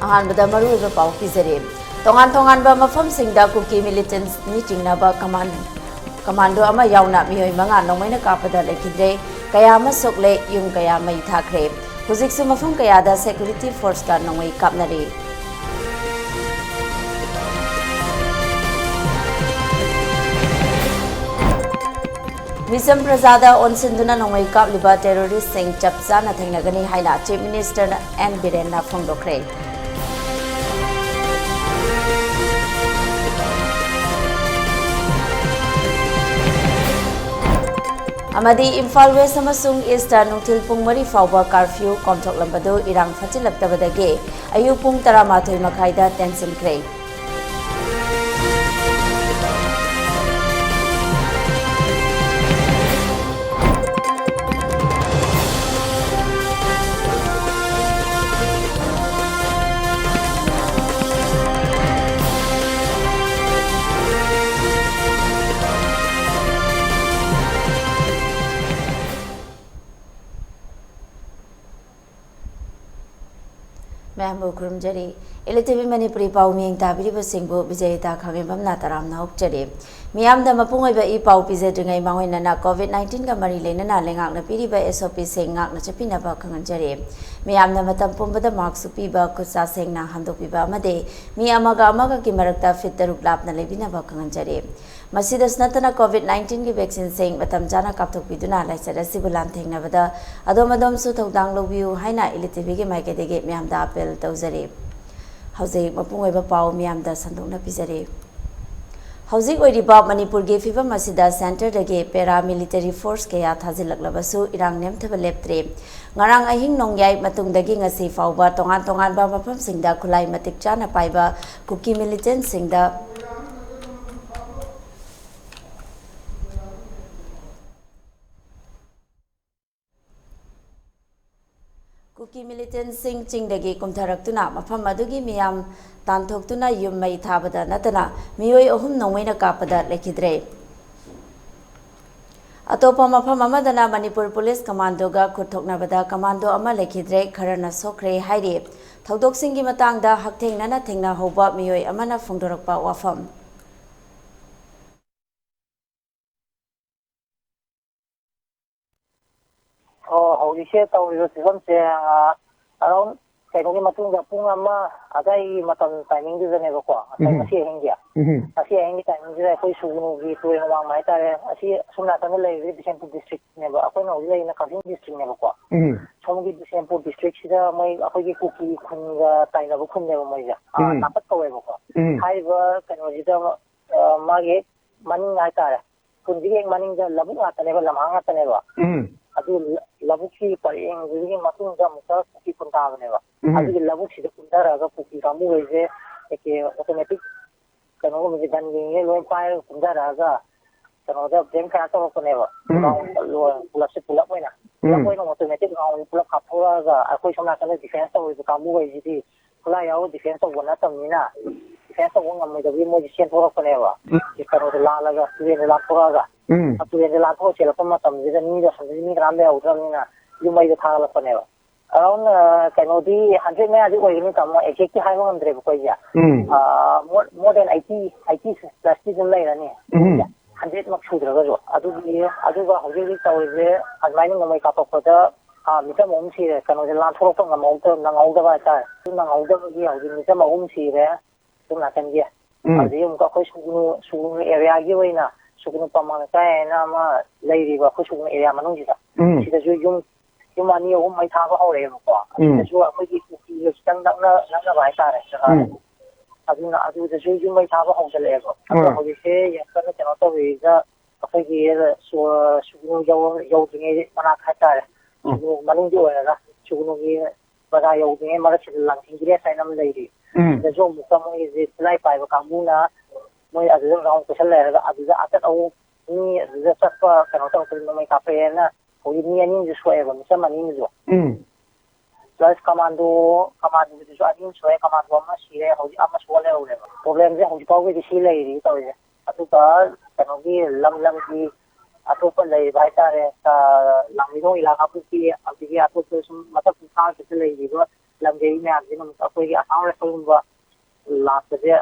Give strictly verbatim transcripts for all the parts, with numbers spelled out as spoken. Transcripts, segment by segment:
ꯑꯍꯥꯟꯕꯗ ꯃꯔꯨꯑꯣꯏꯕ ꯄꯥꯎ ꯄꯤꯖꯔꯤ꯫ ꯇꯣꯉꯥꯟ ꯇꯣꯉꯥꯟꯕ ꯃꯐꯝꯁꯤꯡꯗ ꯀꯨꯀꯤ ꯃꯤꯂꯤꯇꯦꯟꯁ ꯅꯤ ꯆꯤꯡꯅꯕ ꯀꯃꯥꯟ-, ꯀꯃꯥꯟꯗꯣ ꯑꯃ ꯌꯥꯎꯅ ꯃꯤꯑꯣꯏ ꯃꯉꯥ ꯅꯣꯡꯃꯩꯅ ꯀꯥꯞꯄꯗ ꯂꯩꯈꯤꯗ꯭ꯔꯦ, ꯀꯌꯥ ꯑꯃ ꯁꯣꯛꯂꯦ, ꯌꯨꯝ ꯀꯌꯥ ꯃꯩ ꯊꯥꯈ꯭ꯔꯦ꯫ ꯍꯧꯖꯤꯛꯁꯨ ꯃꯐꯝ ꯀꯌꯥꯗ ꯁꯦꯀ꯭ꯌꯨꯔꯤꯇꯤ ꯐꯣꯔꯁꯀ ꯅꯣꯡꯃꯩ ꯀꯥꯞꯅꯔꯤ꯫ ꯃꯤꯆꯝ ꯄ꯭ꯔꯖꯥꯗ ꯑꯣꯟꯁꯤꯟꯗꯨꯅ ꯅꯣꯡꯃꯩ ꯀꯥꯞꯂꯤꯕ ꯇꯦꯔꯣꯔꯤꯁꯁꯤꯡ ꯆꯞ ꯆꯥꯅ ꯊꯦꯡꯅꯒꯅꯤ ꯍꯥꯏꯅ ꯆꯤꯐ ꯃꯤꯅꯤꯁꯇꯔ ꯑꯦꯟ ꯕꯤꯔꯦꯟꯅ ꯐꯣꯡꯗꯣꯛꯈ꯭ꯔꯦ꯫ ꯑꯃꯗꯤ ꯏꯝꯐꯥꯜ ꯋꯦꯁ ꯑꯃꯁꯨꯡ ꯏꯁꯇ ꯅꯨꯡꯊꯤꯜ ꯄꯨꯡ ꯃꯔꯤ ꯐꯥꯎꯕ ꯀꯥꯔꯐ꯭ꯌꯨ ꯀꯣꯝꯊꯣꯛꯂꯝꯕꯗꯨ ꯏꯔꯥꯡ ꯐꯠꯆꯤꯜꯂꯛꯇꯕꯗꯒꯤ ꯑꯌꯨꯛ ꯄꯨꯡ ꯇꯔꯥꯃꯥꯊꯣꯏ ꯃꯈꯥꯏꯗ ꯇꯦꯟꯁꯤꯟꯈ꯭ꯔꯦ꯫ ꯃꯌꯥꯝꯕꯨ ꯈꯨꯔꯨꯝꯖꯔꯤ꯫ ꯏꯂꯤ ꯇꯤ ꯚꯤ ꯃꯅꯤꯄꯨꯔꯤ ꯄꯥꯎ ꯃꯤꯌꯦꯡ ꯇꯥꯕꯤꯔꯤꯕꯁꯤꯡꯕꯨ ꯕꯤꯖꯦꯇꯥ ꯈꯥꯉꯦꯝꯕꯝꯅ ꯇꯔꯥꯝꯅ ꯑꯣꯛꯆꯔꯤ꯫ ꯃꯤꯌꯥꯝꯗ ꯃꯄꯨꯡ ꯑꯣꯏꯕ ꯏ ꯄꯥꯎ ꯄꯤꯖꯗ꯭ꯔꯤꯉꯩ ꯃꯥꯡꯑꯣꯏꯅꯅ ꯀꯣꯚꯤꯗ ꯅꯥꯏꯟꯇꯤꯟꯒ ꯃꯔꯤ ꯂꯩꯅꯅ ꯂꯩꯉꯥꯛꯅ ꯄꯤꯔꯤꯕ ꯑꯦꯁ ꯑꯣ ꯄꯤꯁꯤꯡ ꯉꯥꯛꯅ ꯆꯠꯄꯤꯅꯕ ꯈꯪꯍꯟꯖꯔꯤ꯫ ꯃꯤꯌꯥꯝꯅ ꯃꯇꯝ ꯄꯨꯝꯕꯗ ꯃꯥꯛꯁ ꯎꯞꯄꯤꯕ, ꯈꯨꯠꯁꯥ ꯁꯦꯡꯅ ꯍꯥꯝꯗꯣꯛꯄꯤꯕ ꯑꯃꯗꯤ ꯃꯤ ꯑꯃꯒ ꯑꯃꯒꯒꯤ ꯃꯔꯛꯇ ꯐꯤꯠ ꯇꯔꯨꯛ ꯂꯥꯞꯅ ꯂꯩꯕꯤꯅꯕ ꯈꯪꯍꯟꯖꯔꯤ꯫ ꯃꯁꯤꯗꯁꯨ ꯅꯠꯇꯅ ꯀꯣꯚꯤꯗ ꯅꯥꯏꯟꯇꯤꯟꯒꯤ ꯚꯦꯛꯁꯤꯟꯁꯤꯡ ꯃꯇꯝ ꯆꯥꯅ ꯀꯥꯞꯊꯣꯛꯄꯤꯗꯨꯅ ꯂꯥꯏꯆꯠ ꯑꯁꯤꯕꯨ ꯂꯥꯟꯊꯦꯡꯅꯕꯗ ꯑꯗꯣꯝ ꯑꯗꯣꯝꯁꯨ ꯊꯧꯗꯥꯡ ꯂꯧꯕꯤꯌꯨ ꯍꯥꯏꯅ ꯏꯂꯤ ꯇꯤ ꯚꯤꯒꯤ ꯃꯥꯏꯀꯩꯗꯒꯤ ꯃꯤꯌꯥꯝꯗ ꯑꯥꯄꯤꯜ ꯇꯧꯖꯔꯤ꯫ ꯍꯧꯖꯤꯛ ꯃꯄꯨꯡ ꯑꯣꯏꯕ ꯄꯥꯎ ꯃꯤꯌꯥꯝꯗ ꯁꯟꯗꯣꯛꯅ ꯄꯤꯖꯔꯤ꯫ ꯍꯧꯖꯤꯛ ꯑꯣꯏꯔꯤꯕ ꯃꯅꯤꯄꯨꯔꯒꯤ ꯐꯤꯕꯝ ꯑꯁꯤꯗ ꯁꯦꯟꯇꯔꯗꯒꯤ ꯄꯦꯔꯥ ꯃꯤꯂꯤꯇꯔꯤ ꯐꯣꯔꯁ ꯀꯌꯥ ꯊꯥꯖꯤꯜꯂꯛꯂꯕꯁꯨ ꯏꯔꯥꯡ ꯅꯦꯝꯊꯕ ꯂꯦꯞꯇ꯭ꯔꯤ꯫ ꯉꯔꯥꯡ ꯑꯍꯤꯡ ꯅꯣꯡꯌꯥꯏ ꯃꯇꯨꯡꯗꯒꯤ ꯉꯁꯤ ꯐꯥꯎꯕ ꯇꯣꯉꯥꯟ ꯇꯣꯉꯥꯟꯕ ꯃꯐꯝꯁꯤꯡꯗ ꯈꯨꯠꯂꯥꯏ ꯃꯇꯤꯛ ꯆꯥꯅ ꯄꯥꯏꯕ ꯀꯨꯀꯤ ꯃꯤꯂꯤꯇꯦꯟꯁꯤꯡꯗ ꯀꯨꯀꯤ ꯃꯤꯂꯤꯇꯦꯟꯁꯤꯡ ꯆꯤꯡꯗꯒꯤ ꯀꯨꯝꯊꯔꯛꯇꯨꯅ ꯃꯐꯝ ꯑꯗꯨꯒꯤ ꯃꯤꯌꯥꯝ ꯇꯥꯟꯊꯣꯛꯇꯨꯅ ꯌꯨꯝ ꯃꯩ ꯊꯥꯕꯗ ꯅꯠꯇꯅ ꯃꯤꯑꯣꯏ ꯑꯍꯨꯝ ꯅꯣꯡꯃꯩꯅ ꯀꯥꯞꯄꯗ ꯂꯩꯈꯤꯗ꯭ꯔꯦ꯫ ꯑꯇꯣꯞꯄ ꯃꯐꯝ ꯑꯃꯗꯅ ꯃꯅꯤꯄꯨꯔ ꯄꯨꯂꯤꯁ ꯀꯃꯥꯟꯗꯣꯒ ꯈꯨꯠ ꯊꯣꯛꯅꯕꯗ ꯀꯃꯥꯟꯗꯣ ꯑꯃ ꯂꯩꯈꯤꯗ꯭ꯔꯦ, ꯈꯔꯅ ꯁꯣꯛꯈ꯭ꯔꯦ ꯍꯥꯏꯔꯤ꯫ ꯊꯧꯗꯣꯛꯁꯤꯡꯒꯤ ꯃꯇꯥꯡꯗ ꯍꯛꯊꯦꯡꯅꯅ ꯊꯦꯡꯅꯍꯧꯕ ꯃꯤꯑꯣꯏ ꯑꯃꯅ ꯐꯣꯡꯗꯣꯔꯛꯄ ꯋꯥꯐꯝ꯫ ꯑꯣ, ꯍꯧꯖꯤꯛꯁꯦ ꯇꯧꯔꯤꯕ ꯐꯤꯕꯝꯁꯦ, ꯑ, around ꯀꯩꯅꯣꯒꯤ ꯃꯇꯨꯡꯗ ꯄꯨꯡ ꯑꯃ ꯑꯗꯥꯏꯒꯤ ꯃꯇꯝ timing ꯗꯨꯗꯅꯦꯕꯀꯣ, ꯉꯁꯥꯏ ꯎꯝ꯫ ꯉꯁꯤ ꯑꯍꯤꯡꯒꯤ꯫ ꯎꯝ꯫ ꯉꯁꯤ ꯑꯍꯤꯡꯒꯤ timing ꯁꯤꯗ ꯑꯩꯈꯣꯏ ꯁꯨꯒꯅꯨꯒꯤ ꯇꯨꯔꯦꯜ ꯋꯥꯡꯃ ꯍꯥꯏꯇꯥꯔꯦ, ꯑꯁꯤ ꯑꯁꯣꯝ ꯅꯥꯀꯟꯗ ꯂꯩꯔꯤꯕ ꯕꯤꯁꯦꯝꯄꯨꯔ district ꯅꯦꯕ, ꯑꯩꯈꯣꯏꯅ ꯍꯧꯖꯤꯛ ꯂꯩꯔꯤꯅ ꯀꯛꯆꯤꯡ district ꯅꯦꯕꯀꯣ꯫ ꯎꯝ꯫ ꯁꯣꯝꯒꯤ ꯕꯤꯁꯦꯝꯄꯨꯔ district ꯁꯤꯗ ꯃꯣꯏ ꯑꯩꯈꯣꯏꯒꯤ ꯀꯨꯀꯤ ꯈꯨꯟꯒ ꯇꯥꯏꯅꯕ ꯈꯨꯟꯅꯦꯕ ꯃꯣꯏꯁꯦ꯫ ꯑꯥ, ꯎꯝ꯫ ꯅꯥꯄꯠ ꯀꯧꯋꯦꯕꯀꯣ꯫ ꯎꯝ꯫ ꯍꯥꯏꯔꯤꯕ ꯀꯩꯅꯣꯁꯤꯗ, ꯑ, ꯃꯥꯒꯤ ꯍꯦꯛ ꯃꯅꯤꯡ ꯍꯥꯏꯇꯥꯔꯦ, ꯈꯨꯟꯁꯤꯒꯤ ꯍꯦꯛ ꯃꯅꯤꯡꯗ ꯂꯧꯕꯨꯛ ꯉꯥꯛꯇꯅꯦꯕ, ꯂꯝꯍꯥꯡ ꯉꯥꯛꯇꯅꯦꯕ꯫ ꯎꯝ꯫ ꯑꯗꯨ ꯂ-, ꯂꯧꯕꯨꯛꯀꯤ ꯄꯔꯦꯡꯗꯨꯒꯤ ꯃꯇꯨꯡꯗ ꯑꯃꯨꯛꯀ ꯀꯨꯀꯤ ꯈꯨꯟ ꯇꯥꯕꯅꯦꯕ꯫ ꯎꯝ꯫ ꯑꯗꯨꯒꯤ ꯂꯧꯕꯨꯛꯁꯤꯗ ꯀꯨꯝꯊꯔꯛꯑꯒ ꯀꯨꯀꯤ ꯀꯥꯡꯕꯨꯈꯩꯁꯦ ꯀꯩ ꯀꯩ automatic ꯀꯩꯅꯣꯒꯨꯝꯕꯁꯦ, gun ꯒꯤꯡꯁꯦ ꯂꯣꯏ ꯄꯥꯏꯔꯒ ꯀꯨꯝꯊꯔꯛꯑꯒ ꯀꯩꯅꯣꯗ blank fire ꯇꯧꯔꯛꯄꯅꯦꯕ꯫ ꯎꯝ꯫ Round ꯂꯣꯏ-, ꯄꯨꯂꯞꯁꯦ ꯄꯨꯂꯞ ꯑꯣꯏꯅ꯫ ꯄꯨꯂꯞ ꯎꯝ꯫ ꯑꯣꯏꯅ automatic round ꯄꯨꯂꯞ ꯀꯥꯞꯊꯣꯔꯛꯑꯒ ꯑꯩꯈꯣꯏ ꯁꯣꯝ ꯅꯥꯀꯟꯗ defence ꯇꯧꯔꯤꯕ ꯀꯥꯡꯕꯨꯈꯩꯁꯤꯗꯤ ꯈꯨꯠꯂꯥꯏ ꯌꯥꯎꯔ defence ꯇꯧꯕ ꯅꯠꯇꯕꯅꯤꯅ, defence ꯇꯧꯕ ꯉꯝꯃꯣꯏꯗꯕꯒꯤ ꯃꯣꯏꯁꯦ ꯆꯦꯟꯊꯣꯔꯛꯄꯅꯦꯕ꯫ ꯎꯝ꯫ ꯁꯤ ꯀꯩꯅꯣꯗ ꯂꯥꯜꯂꯒ, ꯇꯨꯔꯦꯟꯗ ꯂꯥꯟꯊꯣꯔꯛꯑꯒ꯫ ꯎꯝ꯫ ꯑ, ꯇꯨꯔꯦꯟꯗ ꯂꯥꯟꯊꯣꯛꯑ ꯆꯦꯜꯂꯛꯄ ꯃꯇꯝꯁꯤꯗ ꯃꯤꯗꯣ ꯑꯁꯣꯝꯗꯗꯤ ꯃꯤ ꯀꯅꯥꯝ ꯂꯩꯍꯧꯗ꯭ꯔꯕꯅꯤꯅ ꯌꯨꯝ ꯃꯩꯗ ꯊꯥꯒꯠꯂꯛꯄꯅꯦꯕ꯫ Around, ꯑ, ꯀꯩꯅꯣꯗꯤ hundred ꯃꯌꯥꯗꯤ ꯑꯣꯏꯒꯅꯤ ꯇꯥꯃꯣ, exact ꯇꯤ ꯍꯥꯏꯕ ꯉꯝꯗ꯭ꯔꯦꯕꯀꯣ ꯑꯩꯁꯦ꯫ ꯎꯝ꯫ ꯑ, more, more than eighty, eighty plus T ꯑꯗꯨꯝ ꯂꯩꯔꯅꯤ꯫ ꯎꯝ꯫ Hundred ꯃꯛ ꯁꯨꯗ꯭ꯔꯒꯁꯨ꯫ ꯑꯗꯨꯒꯤ, ꯑꯗꯨꯒ ꯍꯧꯖꯤꯛ ꯍꯧꯖꯤꯛ ꯇꯧꯔꯤꯁꯦ, ꯑꯗꯨꯃꯥꯏꯅ ꯅꯣꯡꯃꯩ ꯀꯥꯞꯄꯛꯄꯗ, ꯑ, ꯃꯤꯆꯝ ꯑꯍꯨꯝ ꯁꯤꯔꯦ, ꯀꯩꯅꯣꯁꯦ ꯂꯥꯟꯊꯣꯔꯛꯄ ꯉꯝꯍꯧꯗ-, ꯅꯪꯍꯧꯗꯕ ꯍꯥꯏꯇꯥꯔꯦ꯫ ꯑꯗꯨ ꯅꯪꯍꯧꯗꯕꯒꯤ ꯍꯧꯖꯤꯛ ꯃꯤꯆꯝ ꯑꯍꯨꯝ ꯁꯤꯔꯦ꯫ ꯑꯗꯨꯝ ꯅꯥꯀꯟꯒꯤ꯫ ꯎꯝ꯫ ꯑꯗꯨꯗꯒꯤ ꯑꯃꯨꯛꯀ ꯑꯩꯈꯣꯏ ꯁꯨꯒꯅꯨ, ꯁꯨꯒꯅꯨ area ꯒꯤ ꯑꯣꯏꯅ ꯁꯨꯒꯅꯨ ꯄꯝꯃ ꯂꯩꯀꯥꯏ ꯍꯥꯏꯅ ꯑꯃ ꯂꯩꯔꯤꯕ ꯑꯩꯈꯣꯏ ꯁꯨꯒꯅꯨ area ꯃꯅꯨꯡꯁꯤꯗ꯫ ꯎꯝ꯫ ꯁꯤꯗꯁꯨ ꯌꯨꯝ, ꯌꯨꯝ ꯑꯅꯤ ꯑꯍꯨꯝ ꯃꯩ ꯊꯥꯕ ꯍꯧꯔꯛꯑꯦꯕꯀꯣ꯫ ꯎꯝ꯫ ꯁꯤꯗꯁꯨ ꯑꯩꯈꯣꯏꯒꯤ ꯀꯨꯀꯤꯒ ꯈꯤꯇꯪ ꯅꯛꯅ-, ꯅꯛꯅꯕ ꯍꯥꯏꯇꯥꯔꯦ ꯖꯒꯥꯗꯣ꯫ ꯎꯝ꯫ ꯑꯗꯨꯅ ꯑꯗꯨꯗꯁꯨ ꯌꯨꯝ ꯃꯩ ꯊꯥꯕ ꯍꯧꯖꯤꯜꯂꯛꯑꯦꯕ꯫ ꯑꯗꯣ ꯎꯝ꯫ ꯍꯧꯖꯤꯛꯁꯦ ꯌꯥꯝ ꯀꯟꯅ ꯀꯩꯅꯣ ꯇꯧꯔꯤꯗ ꯑꯩꯈꯣꯏꯒꯤ ꯁꯨ-, ꯁꯨꯒꯅꯨ ꯌꯧ-, ꯌꯧꯗ꯭ꯔꯤꯉꯩ ꯃꯅꯥꯛ ꯍꯥꯏꯇꯥꯔꯦ꯫ ꯎꯝ꯫ ꯁꯨꯒꯅꯨ ꯃꯅꯨꯡꯒꯤ ꯑꯣꯏꯔꯒ ꯁꯨꯒꯅꯨꯒꯤ ꯕꯖꯥꯔ ꯌꯧꯗ꯭ꯔꯤꯉꯩ ꯃꯔꯛꯁꯤꯗ ꯂꯥꯡꯊꯤꯡ village ꯍꯥꯏꯅ ꯑꯃ ꯂꯩꯔꯤ꯫ ꯎꯝ꯫ ꯁꯤꯗꯁꯨ ꯑꯃꯨꯛꯀ ꯃꯣꯏꯒꯤ ꯈꯨꯠꯂꯥꯏ ꯄꯥꯏꯕ ꯀꯥꯡꯕꯨꯅ ꯃꯣꯏ ꯑꯗꯨꯗ round ꯀꯣꯏꯁꯜꯂꯦ ꯍꯥꯏꯔꯒ ꯑꯗꯨꯗ ꯑꯆꯠ ꯑꯋꯣꯛ ꯃꯤ ꯑꯗꯨꯗ ꯆꯠꯄ ꯀꯩꯅꯣ ꯇꯧꯔꯛꯄꯗ ꯅꯣꯡꯃꯩ ꯀꯥꯞꯄꯛꯑꯦꯅ ꯍꯧꯖꯤꯛ ꯃꯤ ꯑꯅꯤ ꯑꯃꯁꯨ ꯁꯣꯛꯑꯦꯕ, ꯃꯤꯆꯝ ꯑꯅꯤ ꯑꯃꯁꯨ꯫ ꯎꯝ꯫ Plus commando, commando ꯗꯨꯁꯨ ꯑꯅꯤ ꯑꯃ ꯁꯣꯛꯑꯦ, commando ꯑꯃ ꯁꯤꯔꯦ, ꯍꯧꯖꯤꯛ ꯑꯃ ꯁꯣꯛꯑ ꯂꯩꯍꯧꯔꯦꯕ꯫ Problem ꯁꯦ ꯍꯧꯖꯤꯛ ꯐꯥꯎꯒꯤꯗꯤ ꯁꯤ ꯂꯩꯔꯤ ꯇꯧꯔꯤꯁꯦ꯫ ꯑꯗꯨꯒ ꯀꯩꯅꯣꯒꯤ ꯂꯝ ꯂꯝꯒꯤ ꯑꯇꯣꯞꯄ ꯂꯩꯔꯤꯕ ꯍꯥꯏꯇꯥꯔꯦ, ꯑ, ꯂꯥꯡꯃꯩꯗꯣꯡ ꯏꯂꯥꯈꯥ ꯐꯥꯎꯒꯤ, ꯑꯗꯒꯤ ꯑꯇꯣꯞꯄ ꯁꯨꯝ ꯃꯊꯛ ꯃꯈꯥ ꯈꯤꯇ ꯂꯩꯔꯤꯕ ꯂꯝꯒꯤ ꯃꯌꯥꯝꯁꯤꯅ ꯑꯃꯨꯛ ꯑꯩꯈꯣꯏꯒꯤ ꯑꯁꯥꯝ ꯔꯥꯏꯐꯜꯒꯨꯝꯕ ꯂꯥꯛꯄꯁꯦ,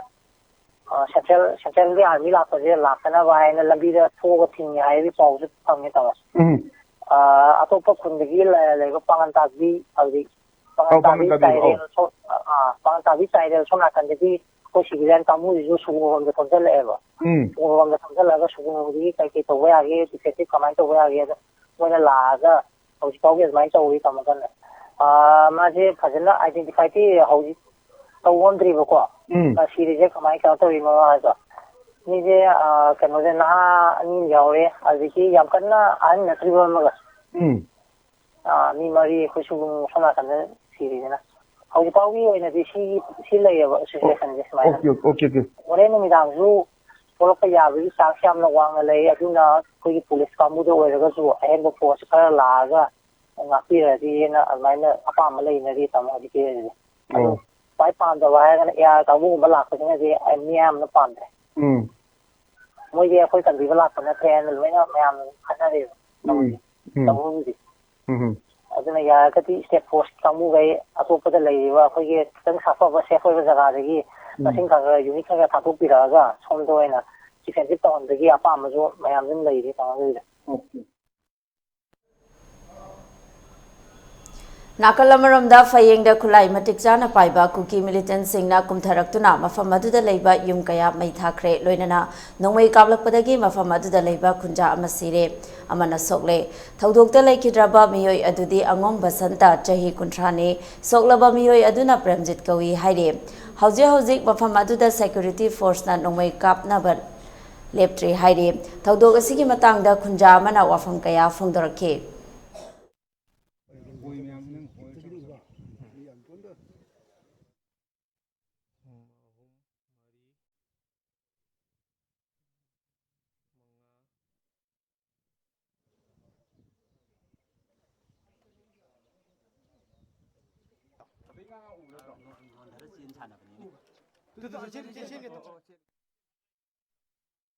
ꯑ, ꯁꯦꯟꯇ꯭ꯔꯦꯜ, ꯁꯦꯟꯇ꯭ꯔꯦꯜꯒꯤ ꯑꯥꯔꯃꯤ ꯂꯥꯛꯄꯁꯦ ꯂꯥꯛꯇꯅꯕ ꯍꯥꯏꯅ ꯂꯝꯕꯤꯗ ꯊꯣꯛꯑꯒ ꯊꯤꯡꯉꯦ ꯍꯥꯏꯕꯒꯤ ꯄꯥꯎꯁꯨ ꯐꯪꯉꯦ, ꯇꯥꯃꯣ꯫ ꯎꯝ꯫ ꯑ, ꯑꯇꯣꯞꯄ ꯈꯨꯟꯗꯒꯤ ꯂꯩ-, ꯂꯩꯕ ꯄꯥꯉꯟ ꯇꯥꯕꯤ, ꯍꯧꯖꯤꯛ ꯄꯥꯉꯟ ꯑꯧ, ꯄꯥꯉꯟ ꯇꯥꯕꯤ ꯇꯥꯕꯤ, ꯑꯧ꯫ ꯆꯥꯏꯔꯦꯜ ꯁꯣꯝ-, ꯑ, ꯑ, ꯄꯥꯉꯟ ꯇꯥꯕꯤ ꯆꯥꯏꯔꯦꯜ ꯁꯣꯝ ꯅꯥꯀꯟꯗꯒꯤ ꯑꯩꯈꯣꯏ civilian ꯀꯥꯡꯕꯨꯁꯤꯁꯨ ꯁꯨꯒꯨꯅꯨꯔꯣꯝꯗ ꯊꯣꯝꯖꯤꯜꯂꯛꯑꯦꯕ꯫ ꯎꯝ꯫ ꯁꯨꯒꯨꯅꯨꯔꯣꯝꯗ ꯊꯣꯝꯖꯤꯜꯂꯛꯑꯒ ꯁꯨꯒꯨꯅꯨꯔꯣꯝꯗꯒꯤ ꯀꯩ ꯀꯩ ꯇꯧꯕ ꯌꯥꯒꯦ, defensive ꯀꯃꯥꯏꯅ ꯇꯧꯕ ꯌꯥꯒꯦ, ꯑꯗꯣ ꯃꯣꯏꯅ ꯂꯥꯛꯑꯒ ꯍꯧꯖꯤꯛ ꯐꯥꯎꯒꯤ ꯑꯗꯨꯃꯥꯏꯅ ꯇꯧꯔꯤ, ꯇꯥꯃꯣ, ꯀꯟꯅ꯫ ꯑꯥ, ꯃꯥꯁꯦ ꯐꯖꯅ identifyꯗꯤ ꯍꯧꯖꯤꯛ ꯇꯧ ꯉꯝꯗ꯭ꯔꯤꯕꯀꯣ꯫ ꯎꯝ꯫ ꯑꯥ, ꯁꯤꯔꯤꯁꯦ ꯀꯃꯥꯏꯅ, ꯀꯩꯅꯣ ꯇꯧꯔꯤꯅꯣ ꯍꯥꯏꯗꯣ꯫ ꯃꯤꯁꯦ, ꯑꯥ, ꯀꯩꯅꯣꯁꯦ, ꯅꯍꯥ ꯑꯅꯤ ꯑꯃ ꯌꯥꯎꯔꯦ, ꯑꯗꯒꯤ ꯌꯥꯝ ꯀꯟꯅ ꯑꯍꯟ ꯅꯠꯇ꯭ꯔꯤꯕ ꯑꯃꯒ꯫ ꯎꯝ꯫ ꯑꯥ, ꯃꯤ ꯃꯔꯤ ꯑꯩꯈꯣꯏ ꯁꯨꯒꯨꯅꯨ ꯁꯣꯝ ꯅꯥꯀꯟꯗ ꯁꯤꯔꯤꯁꯤꯅ꯫ ꯍꯧꯖꯤꯛ ꯐꯥꯎꯒꯤ ꯑꯣꯏꯅꯗꯤ ꯁꯤ, ꯁꯤ ꯂꯩꯌꯦꯕ situationꯁꯦ ꯁꯨꯃꯥꯏꯅ꯫ Okay, okay, okay. ꯍꯣꯔꯦꯟ ꯅꯨꯃꯤꯗꯥꯡꯁꯨ ꯊꯣꯛꯂꯛꯄ ꯌꯥꯕꯒꯤ chance ꯌꯥꯝꯅ ꯋꯥꯡꯅ ꯂꯩ꯫ ꯑꯗꯨꯅ ꯑꯩꯈꯣꯏꯒꯤ ꯄꯨꯂꯤꯁ ꯀꯥꯡꯕꯨꯗ ꯑꯣꯏꯔꯒꯁꯨ ꯑꯍꯦꯟꯕ force ꯈꯔ ꯂꯥꯛꯑꯒ ꯉꯥꯛꯄꯤꯔꯗꯤꯅ ꯑꯗꯨꯃꯥꯏꯅ ꯑꯄꯥꯝꯕ ꯂꯩꯅꯔꯤ, ꯇꯥꯃꯣ, ꯍꯧꯖꯤꯛꯀꯤ ꯑꯣꯏꯅꯗꯤ꯫ ꯑꯗꯣ ꯑꯣ꯫ ꯈ꯭ꯋꯥꯏ ꯄꯥꯝꯗꯕ ꯍꯥꯏꯔꯒꯅ AR ꯀꯥꯡꯕꯨꯒꯨꯝꯕ ꯂꯥꯛꯄꯁꯤꯅꯗꯤ ꯑꯩ ꯃꯤꯌꯥꯝꯅ ꯄꯥꯝꯗ꯭ꯔꯦ꯫ ꯎꯝ꯫ ꯃꯣꯏꯗꯤ ꯑꯩꯈꯣꯏ ꯀꯟꯕꯤꯕ ꯂꯥꯛꯄ ꯅꯠꯇ꯭ꯔꯦ ꯍꯥꯏꯅ ꯂꯣꯏꯅ ꯃꯌꯥꯝ ꯈꯟꯅꯔꯦꯕ꯫ ꯎꯝ꯫ ꯎꯝ꯫ ꯇꯧꯕꯕꯨꯗꯤ꯫ ꯎꯝ꯫ ꯑꯗꯨꯅ ꯌꯥꯔꯒꯗꯤ state force ꯀꯥꯡꯕꯨꯈꯩ ꯑꯇꯣꯞꯄꯗ ꯂꯩꯔꯤꯕ ꯑꯩꯈꯣꯏꯒꯤ ꯈꯤꯇꯪ ꯁꯥꯐꯕ, safe ꯑꯣꯏꯕ ꯖꯒꯥꯗꯒꯤ ꯎꯝ꯫ ꯃꯁꯤꯡ ꯈꯔ ꯈꯔ, unit ꯈꯔ ꯈꯔ ꯊꯥꯗꯣꯛꯄꯤꯔꯛꯑꯒ ꯁꯣꯝꯗ ꯑꯣꯏꯅ defensive ꯇꯧꯍꯟꯕꯒꯤ ꯑꯄꯥꯝꯕꯁꯨ ꯃꯌꯥꯝ ꯑꯗꯨꯝ ꯂꯩꯔꯤ, ꯇꯥꯃꯣ, ꯑꯗꯨꯒꯤꯗꯤ꯫ ꯑꯣꯀꯦ꯫ ꯅꯥꯀꯜ ꯑꯃꯔꯣꯝꯗ ꯐꯌꯦꯡꯗ ꯈꯨꯠꯂꯥꯏ ꯃꯇꯤꯛ ꯆꯥꯅ ꯄꯥꯏꯕ ꯀꯨꯀꯤ militantꯁꯤꯡꯅ ꯀꯨꯝꯊꯔꯛꯇꯨꯅ ꯃꯐꯝ ꯑꯗꯨꯗ ꯂꯩꯕ ꯌꯨꯝ ꯀꯌꯥ ꯃꯩ ꯊꯥꯈ꯭ꯔꯦ, ꯂꯣꯏꯅꯅ ꯅꯣꯡꯃꯩ ꯀꯥꯞꯂꯛꯄꯗꯒꯤ ꯃꯐꯝ ꯑꯗꯨꯗ ꯂꯩꯕ ꯈꯨꯟꯖꯥ ꯑꯃ ꯁꯤꯔꯦ, ꯑꯃꯅ ꯁꯣꯛꯂꯦ꯫ ꯊꯧꯗꯣꯛꯇ ꯂꯩꯈꯤꯗ꯭ꯔꯕ ꯃꯤꯑꯣꯏ ꯑꯗꯨꯗꯤ ꯑꯉꯣꯝ ꯕꯁꯟꯇ, ꯆꯍꯤ ꯀꯨꯟꯊ꯭ꯔꯥꯅꯤ, ꯁꯣꯛꯂꯕ ꯃꯤꯑꯣꯏ ꯑꯗꯨꯅ ꯄ꯭ꯔꯦꯝꯖꯤꯠ ꯀꯧꯏ ꯍꯥꯏꯔꯤ꯫ ꯍꯧꯖꯤꯛ ꯍꯧꯖꯤꯛ ꯃꯐꯝ ꯑꯗꯨꯗ security forceꯅ ꯅꯣꯡꯃꯩ ꯀꯥꯞꯅꯕ ꯂꯦꯞꯇ꯭ꯔꯤ ꯍꯥꯏꯔꯤ꯫ ꯊꯧꯗꯣꯛ ꯑꯁꯤꯒꯤ ꯃꯇꯥꯡꯗ ꯈꯨꯟꯖꯥ ꯑꯃꯅ ꯋꯥꯐꯝ ꯀꯌꯥ ꯐꯣꯡꯗꯣꯔꯛꯈꯤ꯫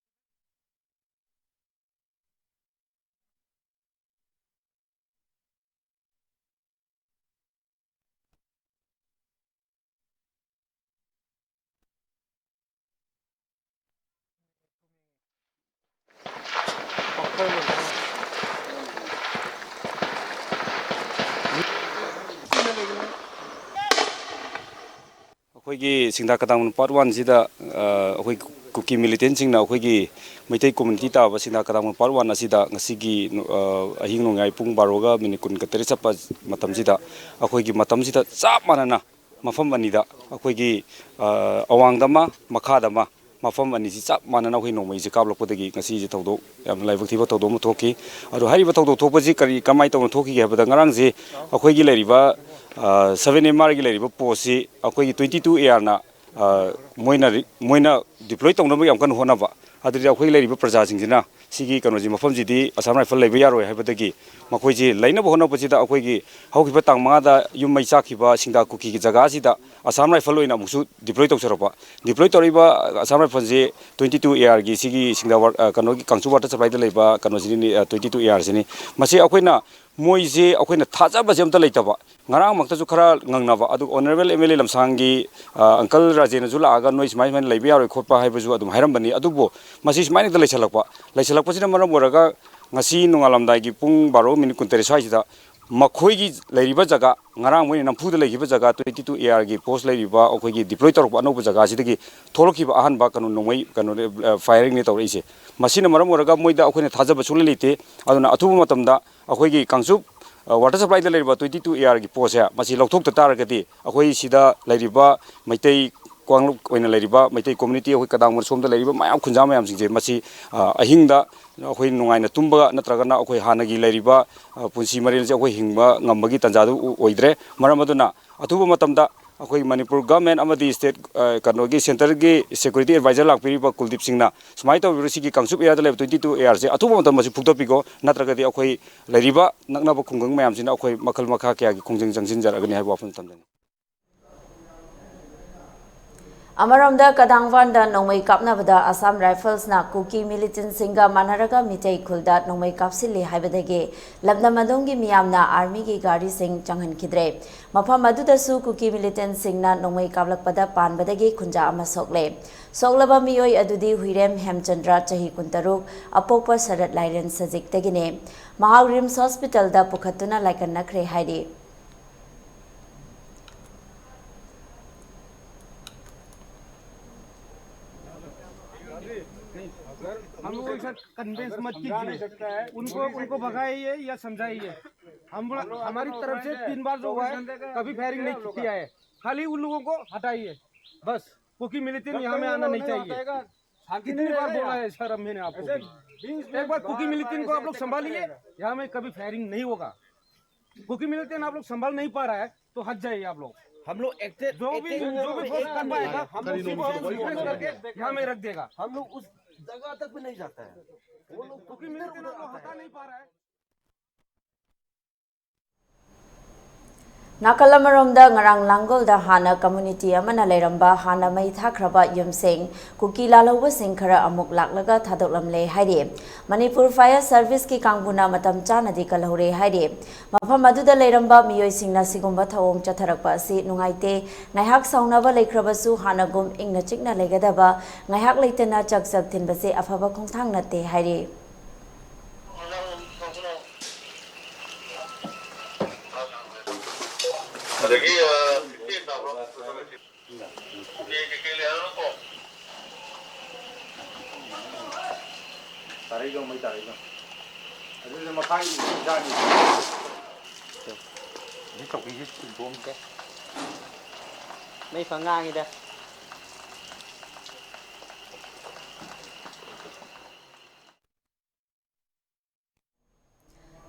ꯑꯩꯈꯣꯏꯒꯤ ꯁꯤꯡꯗꯥ ꯀꯗꯥꯡꯕꯝ ꯄꯥꯔꯠ ꯋꯥꯟꯁꯤꯗ, ꯑ, ꯑꯩꯈꯣꯏ ꯀꯨꯀꯤ ꯃꯤꯂꯤꯇꯦꯟꯁꯤꯡꯅ ꯑꯩꯈꯣꯏꯒꯤ ꯃꯩꯇꯩ ꯀꯝꯃ꯭ꯌꯨꯅꯤꯇꯤ ꯇꯥꯕ ꯁꯤꯡꯗꯥ ꯀꯗꯥꯡꯕꯝ ꯄꯥꯔꯠ ꯋꯥꯟ ꯑꯁꯤꯗ ꯉꯁꯤꯒꯤ, ꯑ, ꯑꯍꯤꯡ ꯅꯣꯡꯌꯥꯏ ꯄꯨꯡ ꯕꯥꯔꯣꯒ ꯃꯤꯅꯤꯠ ꯀꯨꯟꯒ ꯇꯔꯦꯠ ꯆꯠꯄ ꯃꯇꯝꯁꯤꯗ, ꯑꯩꯈꯣꯏꯒꯤ ꯃꯇꯝꯁꯤꯗ ꯆꯞ ꯃꯥꯟꯅꯅ ꯃꯐꯝ ꯑꯅꯤꯗ ꯑꯩꯈꯣꯏꯒꯤ, ꯑ, ꯑꯋꯥꯡꯗ ꯑꯃ, ꯃꯈꯥꯗ ꯑꯃ, ꯃꯐꯝ ꯑꯅꯤꯁꯤ ꯆꯞ ꯃꯥꯟꯅꯅ ꯑꯩꯈꯣꯏ ꯅꯣꯡꯃꯩꯁꯦ ꯀꯥꯞꯂꯛꯄꯗꯒꯤ ꯉꯁꯤꯁꯦ ꯊꯧꯗꯣꯛ ꯌꯥꯝꯅ ꯂꯥꯏꯕꯛ ꯊꯤꯕ ꯊꯧꯗꯣꯛ ꯑꯃ ꯊꯣꯛꯈꯤ꯫ ꯑꯗꯣ ꯍꯥꯏꯔꯤꯕ ꯊꯧꯗꯣꯛ ꯊꯣꯛꯄꯁꯤ ꯀꯔꯤ, ꯀꯃꯥꯏꯅ ꯇꯧꯅ ꯊꯣꯛꯈꯤꯒꯦ ꯍꯥꯏꯕꯗ, ꯉꯔꯥꯡꯁꯦ ꯑꯩꯈꯣꯏꯒꯤ ꯂꯩꯔꯤꯕ, ꯑ, ꯁꯚꯦꯟ ꯑꯦꯝ ꯑꯥꯔꯒꯤ ꯂꯩꯔꯤꯕ ꯄꯣꯁꯁꯤ ꯑꯩꯈꯣꯏꯒꯤ ꯇ꯭ꯋꯦꯟꯇꯤ ꯇꯨ ꯑꯦ ꯑꯥꯔꯅ, ꯑ, ꯃꯣꯏꯅ ꯔꯤ-, ꯃꯣꯏꯅ ꯗꯤꯄ꯭ꯂꯣꯏ ꯇꯧꯅꯕ ꯌꯥꯝ ꯀꯟꯅ ꯍꯣꯠꯅꯕ꯫ ꯑꯗꯨꯗꯤ ꯑꯩꯈꯣꯏ ꯂꯩꯔꯤꯕ ꯄ꯭ꯔꯖꯥꯁꯤꯡꯁꯤꯅ ꯁꯤꯒꯤ ꯀꯩꯅꯣꯁꯤ, ꯃꯐꯝꯁꯤꯗꯤ ꯑꯁꯥꯝ ꯔꯥꯏꯐꯜ ꯂꯩꯕ ꯌꯥꯔꯣꯏ ꯍꯥꯏꯕꯗꯒꯤ ꯃꯈꯣꯏꯁꯤ ꯂꯩꯅꯕ ꯍꯣꯠꯅꯕꯁꯤꯗ ꯑꯩꯈꯣꯏꯒꯤ ꯍꯧꯈꯤꯕ ꯇꯥꯡ ꯃꯉꯥꯗ ꯌꯨꯝ ꯃꯩ ꯆꯥꯛꯈꯤꯕ ꯁꯤꯡꯗꯥ ꯀꯨꯀꯤꯒꯤ ꯖꯒꯥꯁꯤꯗ ꯑꯁꯥꯝ ꯔꯥꯏꯐꯜ ꯑꯣꯏꯅ ꯑꯃꯨꯛꯁꯨ ꯗꯤꯄ꯭ꯂꯣꯏ ꯇꯧꯖꯔꯛꯄ꯫ ꯗꯤꯄ꯭ꯂꯣꯏ ꯇꯧꯔꯛꯏꯕ ꯑꯁꯥꯝ ꯔꯥꯏꯐꯜꯁꯤ ꯇ꯭ꯋꯦꯟꯇꯤ ꯇꯨ ꯑꯦ ꯑꯥꯔꯒꯤ ꯁꯤꯒꯤ ꯁꯤꯡꯗꯥ ꯋꯥꯔ-, ꯑ, ꯀꯩꯅꯣꯒꯤ ꯀꯥꯡꯆꯨ ꯋꯥꯇꯔ ꯁꯄ꯭ꯂꯥꯏꯗ ꯂꯩꯕ ꯀꯩꯅꯣꯁꯤꯅꯤ, ꯑ, ꯇ꯭ꯋꯦꯟꯇꯤ ꯇꯨ ꯑꯦ ꯑꯥꯔꯁꯤꯅꯤ꯫ ꯃꯁꯤ ꯑꯩꯈꯣꯏꯅ, ꯃꯣꯏꯁꯦ ꯑꯩꯈꯣꯏꯅ ꯊꯥꯖꯕꯁꯦ ꯑꯝꯇ ꯂꯩꯇꯕ꯫ ꯉꯔꯥꯡꯃꯛꯇꯁꯨ ꯈꯔ ꯉꯪꯅꯕ, ꯑꯗꯨ ꯑꯣꯅꯔꯦꯕꯜ ꯑꯦꯝ ꯑꯦꯜ ꯑꯦ ꯂꯝꯁꯥꯡꯒꯤ, ꯑ, ꯑꯪꯀꯜ ꯔꯥꯖꯦꯟꯅꯁꯨ ꯂꯥꯛꯑꯒ ꯅꯣꯏ ꯁꯨꯃꯥꯏ ꯁꯨꯃꯥꯏꯅ ꯂꯩꯕ ꯌꯥꯔꯣꯏ ꯈꯣꯠꯄ ꯍꯥꯏꯕꯁꯨ ꯑꯗꯨꯝ ꯍꯥꯏꯔꯝꯕꯅꯤ꯫ ꯑꯗꯨꯕꯨ ꯃꯁꯤ ꯁꯨꯃꯥꯏꯅ ꯍꯦꯛꯇ ꯂꯩꯁꯜꯂꯛꯄ, ꯂꯩꯁꯜꯂꯛꯄꯁꯤꯅ ꯃꯔꯝ ꯑꯣꯏꯔꯒ ꯉꯁꯤ ꯅꯣꯡꯉꯥꯜꯂꯝꯗꯥꯏꯒꯤ ꯄꯨꯡ ꯕꯥꯔꯣ ꯃꯤꯅꯤꯠ ꯀꯨꯟꯇꯔꯦꯠ ꯁ꯭ꯋꯥꯏꯁꯤꯗ ꯃꯈꯣꯏꯒꯤ ꯂꯩꯔꯤꯕ ꯖꯒꯥ, ꯉꯔꯥꯡ ꯃꯣꯏꯅ ꯅꯝꯐꯨꯗ ꯂꯩꯈꯤꯕ ꯖꯒꯥ, ꯇ꯭ꯋꯦꯟꯇꯤ ꯇꯨ ꯑꯦ ꯑꯥꯔꯒꯤ ꯄꯣꯁ ꯂꯩꯔꯤꯕ, ꯑꯩꯈꯣꯏꯒꯤ ꯗꯤꯄ꯭ꯂꯣꯏ ꯇꯧꯔꯛꯄ ꯑꯅꯧꯕ ꯖꯒꯥꯁꯤꯗꯒꯤ ꯊꯣꯛꯂꯛꯈꯤꯕ ꯑꯍꯥꯟꯕ ꯀꯩꯅꯣ ꯅꯣꯡꯃꯩ ꯀꯩꯅꯣ, ꯑ, ꯐꯥꯌꯔꯤꯡꯅꯤ ꯇꯧꯔꯛꯏꯁꯦ꯫ ꯃꯁꯤꯅ ꯃꯔꯝ ꯑꯣꯏꯔꯒ ꯃꯣꯏꯗ ꯑꯩꯈꯣꯏꯅ ꯊꯥꯖꯕ ꯁꯨꯡꯂꯩ ꯂꯩꯇꯦ꯫ ꯑꯗꯨꯅ ꯑꯊꯨꯕ ꯃꯇꯝꯗ ꯑꯩꯈꯣꯏꯒꯤ ꯀꯥꯡꯆꯨꯞ, ꯑ, ꯋꯥꯇꯔ ꯁꯄ꯭ꯂꯥꯏꯗ ꯂꯩꯔꯤꯕ ꯇ꯭ꯋꯦꯟꯇꯤ ꯇꯨ ꯑꯦ ꯑꯥꯔꯒꯤ ꯄꯣꯁꯁꯦ ꯃꯁꯤ ꯂꯧꯊꯣꯛꯇ ꯇꯥꯔꯒꯗꯤ ꯑꯩꯈꯣꯏ ꯁꯤꯗ ꯂꯩꯔꯤꯕ ꯃꯩꯇꯩ ꯀꯥꯡꯂꯨꯞ ꯑꯣꯏꯅ ꯂꯩꯔꯤꯕ ꯃꯩꯇꯩ ꯀꯝꯃ꯭ꯌꯨꯅꯤꯇꯤ, ꯑꯩꯈꯣꯏ ꯀꯗꯥꯡꯕꯝ ꯁꯣꯝꯗ ꯂꯩꯔꯤꯕ ꯃꯌꯥꯝ ꯈꯨꯟꯖꯥ ꯃꯌꯥꯝꯁꯤꯡꯁꯦ ꯃꯁꯤ, ꯑ, ꯑꯍꯤꯡꯗ ꯑꯩꯈꯣꯏ ꯅꯨꯡꯉꯥꯏꯅ ꯇꯨꯝꯕꯒ ꯅꯠꯇ꯭ꯔꯒꯅ ꯑꯩꯈꯣꯏ ꯍꯥꯟꯅꯒꯤ ꯂꯩꯔꯤꯕ, ꯑ, ꯄꯨꯟꯁꯤ ꯃꯔꯦꯜꯁꯦ ꯑꯩꯈꯣꯏ ꯍꯤꯡꯕ ꯉꯝꯕꯒꯤ ꯇꯥꯟꯖꯥꯗꯨ ꯑꯣꯏꯗ꯭ꯔꯦ꯫ ꯃꯔꯝ ꯑꯗꯨꯅ ꯑꯊꯨꯕ ꯃꯇꯝꯗ ꯑꯩꯈꯣꯏ ꯃꯅꯤꯄꯨꯔ ꯒꯚꯔꯟꯃꯦꯟ ꯑꯃꯗꯤ ꯁ꯭ꯇꯦꯠ, ꯑ, ꯀꯩꯅꯣꯒꯤ ꯁꯦꯟꯇꯔꯒꯤ ꯁꯦꯀ꯭ꯌꯨꯔꯤꯇꯤ ꯑꯦꯗꯚꯥꯏꯖꯔ ꯂꯥꯛꯄꯤꯔꯤꯕ ꯀꯨꯜꯗꯤꯞ ꯁꯤꯡꯅ ꯁꯨꯃꯥꯏꯅ ꯇꯧꯔꯤꯕ ꯁꯤꯒꯤ ꯀꯥꯡꯆꯨꯞ ꯑꯦꯔꯤꯌꯥꯗ ꯂꯩꯕ ꯇ꯭ꯋꯦꯟꯇꯤ ꯇꯨ ꯑꯦ ꯑꯥꯔꯁꯦ ꯑꯊꯨꯕ ꯃꯇꯝꯗ ꯃꯁꯤ ꯐꯨꯛꯇꯠꯄꯤꯈꯣ, ꯅꯠꯇ꯭ꯔꯒꯗꯤ ꯑꯩꯈꯣꯏ ꯂꯩꯔꯤꯕ ꯅꯛꯅꯕ ꯈꯨꯡꯒꯪ ꯃꯌꯥꯝꯁꯤꯅ ꯑꯩꯈꯣꯏ ꯃꯈꯜ ꯃꯈꯥ ꯀꯌꯥꯒꯤ ꯈꯣꯡꯖꯪ ꯆꯪꯁꯤꯟꯖꯔꯛꯀꯅꯤ ꯍꯥꯏꯕ ꯋꯥꯐꯝ ꯊꯝꯖꯅꯤꯡꯏ꯫ ꯑꯃꯔꯣꯝꯗ ꯀꯗꯥꯡꯕꯥꯟꯗ ꯅꯣꯡꯃꯩ ꯀꯥꯞꯅꯕꯗ ꯑꯁꯥꯝ ꯔꯥꯏꯐꯜꯁꯅ ꯀꯨꯀꯤ ꯃꯤꯂꯤꯇꯦꯟꯁꯤꯡꯒ ꯃꯥꯟꯅꯔꯒ ꯃꯤꯇꯩ ꯈꯨꯜꯗ ꯅꯣꯡꯃꯩ ꯀꯥꯞꯁꯤꯜꯂꯤ ꯍꯥꯏꯕꯗꯒꯤ ꯂꯝꯗꯝ ꯑꯗꯣꯝꯒꯤ ꯃꯤꯌꯥꯝꯅ ꯑꯥꯔꯃꯤꯒꯤ ꯒꯥꯔꯤꯁꯤꯡ ꯆꯪꯍꯟꯈꯤꯗ꯭ꯔꯦ꯫ ꯃꯐꯝ ꯑꯗꯨꯗꯁꯨ ꯀꯨꯀꯤ ꯃꯤꯂꯤꯇꯦꯟꯁꯤꯡꯅ ꯅꯣꯡꯃꯩ ꯀꯥꯞꯂꯛꯄꯗ ꯄꯥꯟꯕꯗꯒꯤ ꯈꯨꯟꯖꯥ ꯑꯃ ꯁꯣꯛꯂꯦ꯫ ꯁꯣꯛꯂꯕ ꯃꯤꯑꯣꯏ ꯑꯗꯨꯗꯤ ꯍꯨꯏꯔꯦꯝ ꯍꯦꯝꯆꯟꯗ꯭ꯔ, ꯆꯍꯤ ꯀꯨꯟꯇꯔꯨꯛ, ꯑꯄꯣꯛꯄ ꯁꯔꯠ ꯂꯥꯏꯔꯦꯟ ꯁꯖꯤꯛꯇꯒꯤꯅꯦ꯫ ꯃꯍꯥꯛ ꯔꯤꯝꯁ ꯍꯣꯁꯄꯤꯇꯥꯜꯗ ꯄꯨꯈꯠꯇꯨꯅ ꯂꯥꯏꯀꯠꯅꯈ꯭ꯔꯦ ꯍꯥꯏꯔꯤ꯫ कन्विंस मत कीजिए उनको, उनको भगाइए या समझाइए। हम हमारी तरफ से तीन बार जो हुआ है, कभी फायरिंग नहीं किया है, खाली उन लोगों को हटाइए बस। कुकी मिलिटेंट यहाँ में आना नहीं चाहिए। कितनी बार बोला है सर, मैंने आपको भी। एक बार कुकी मिलिटेंट को आप लोग संभालिए, यहाँ में कभी फायरिंग नहीं होगा। कुकी मिलिटेंट आप लोग संभाल नहीं पा रहा है तो हट जाइए आप लोग। हम लोग एक्टर जो भी जो भी फोर्स कर पाएगा, हम लोग उसी को हम रिक्वेस्ट करके यहाँ में रख देगा। हम लोग उस जगह तक भी नहीं जाता है। वो लोग कुकी मिलिटेंट आपको हटा नहीं पा रहा है। ꯅꯥꯀꯜ ꯑꯃꯔꯣꯝꯗ ꯉꯔꯥꯡ ꯂꯥꯡꯒꯣꯜꯗ ꯍꯥꯟꯅ ꯀꯝꯃ꯭ꯌꯨꯅꯤꯇꯤ ꯑꯃꯅ ꯂꯩꯔꯝꯕ ꯍꯥꯟꯅ ꯃꯩ ꯊꯥꯈ꯭ꯔꯕ ꯌꯨꯝꯁꯤꯡ ꯀꯨꯀꯤ ꯂꯥꯜꯍꯧꯕꯁꯤꯡ ꯈꯔ ꯑꯃꯨꯛ ꯂꯥꯛꯂꯒ ꯊꯥꯗꯣꯛꯂꯝꯂꯦ ꯍꯥꯏꯔꯤ꯫ ꯃꯅꯤꯄꯨꯔ ꯐꯥꯌꯔ ꯁꯔꯚꯤꯁꯀꯤ ꯀꯥꯡꯕꯨꯅ ꯃꯇꯝ ꯆꯥꯅꯗꯤ ꯀꯜꯍꯧꯔꯦ ꯍꯥꯏꯔꯤ꯫ ꯃꯐꯝ ꯑꯗꯨꯗ ꯂꯩꯔꯝꯕ ꯃꯤꯑꯣꯏꯁꯤꯡꯅ ꯁꯤꯒꯨꯝꯕ ꯊꯧꯑꯣꯡ ꯆꯠꯊꯔꯛꯄ ꯑꯁꯤ ꯅꯨꯡꯉꯥꯏꯇꯦ, ꯉꯥꯏꯍꯥꯛ ꯁꯥꯎꯅꯕ ꯂꯩꯈ꯭ꯔꯕꯁꯨ ꯍꯥꯟꯅꯒꯨꯝ ꯏꯪꯅ ꯆꯤꯛꯅ ꯂꯩꯒꯗꯕ, ꯉꯥꯏꯍꯥꯛ ꯂꯩꯇꯅ ꯆꯥꯛ ꯆꯥꯛ ꯊꯤꯟꯕꯁꯦ ꯑꯐꯕ ꯈꯣꯡꯊꯥꯡ ꯅꯠꯇꯦ ꯍꯥꯏꯔꯤ꯫ ꯑꯗꯒꯤ, ꯑ, ꯁꯤꯁꯤ ꯇꯥꯕ꯭ꯔꯣ? ꯀꯩ, ꯀꯩ, ꯀꯩ ꯂꯩ ꯍꯥꯏꯕꯅꯣ? ꯇꯥꯔꯛꯏꯗꯣ, ꯃꯩ ꯇꯥꯔꯛꯏꯗꯣ꯫ ꯑꯗꯨꯗꯤ ꯃꯈꯥꯒꯤ ꯏꯟꯖꯥꯡꯅꯤ꯫ ꯁꯤ ꯆꯧꯀꯤꯁꯤ ꯆꯤꯡꯊꯣꯛꯑꯝꯁꯦ꯫ ꯃꯩ ꯐꯪ ꯉꯥꯡꯉꯤꯗ꯫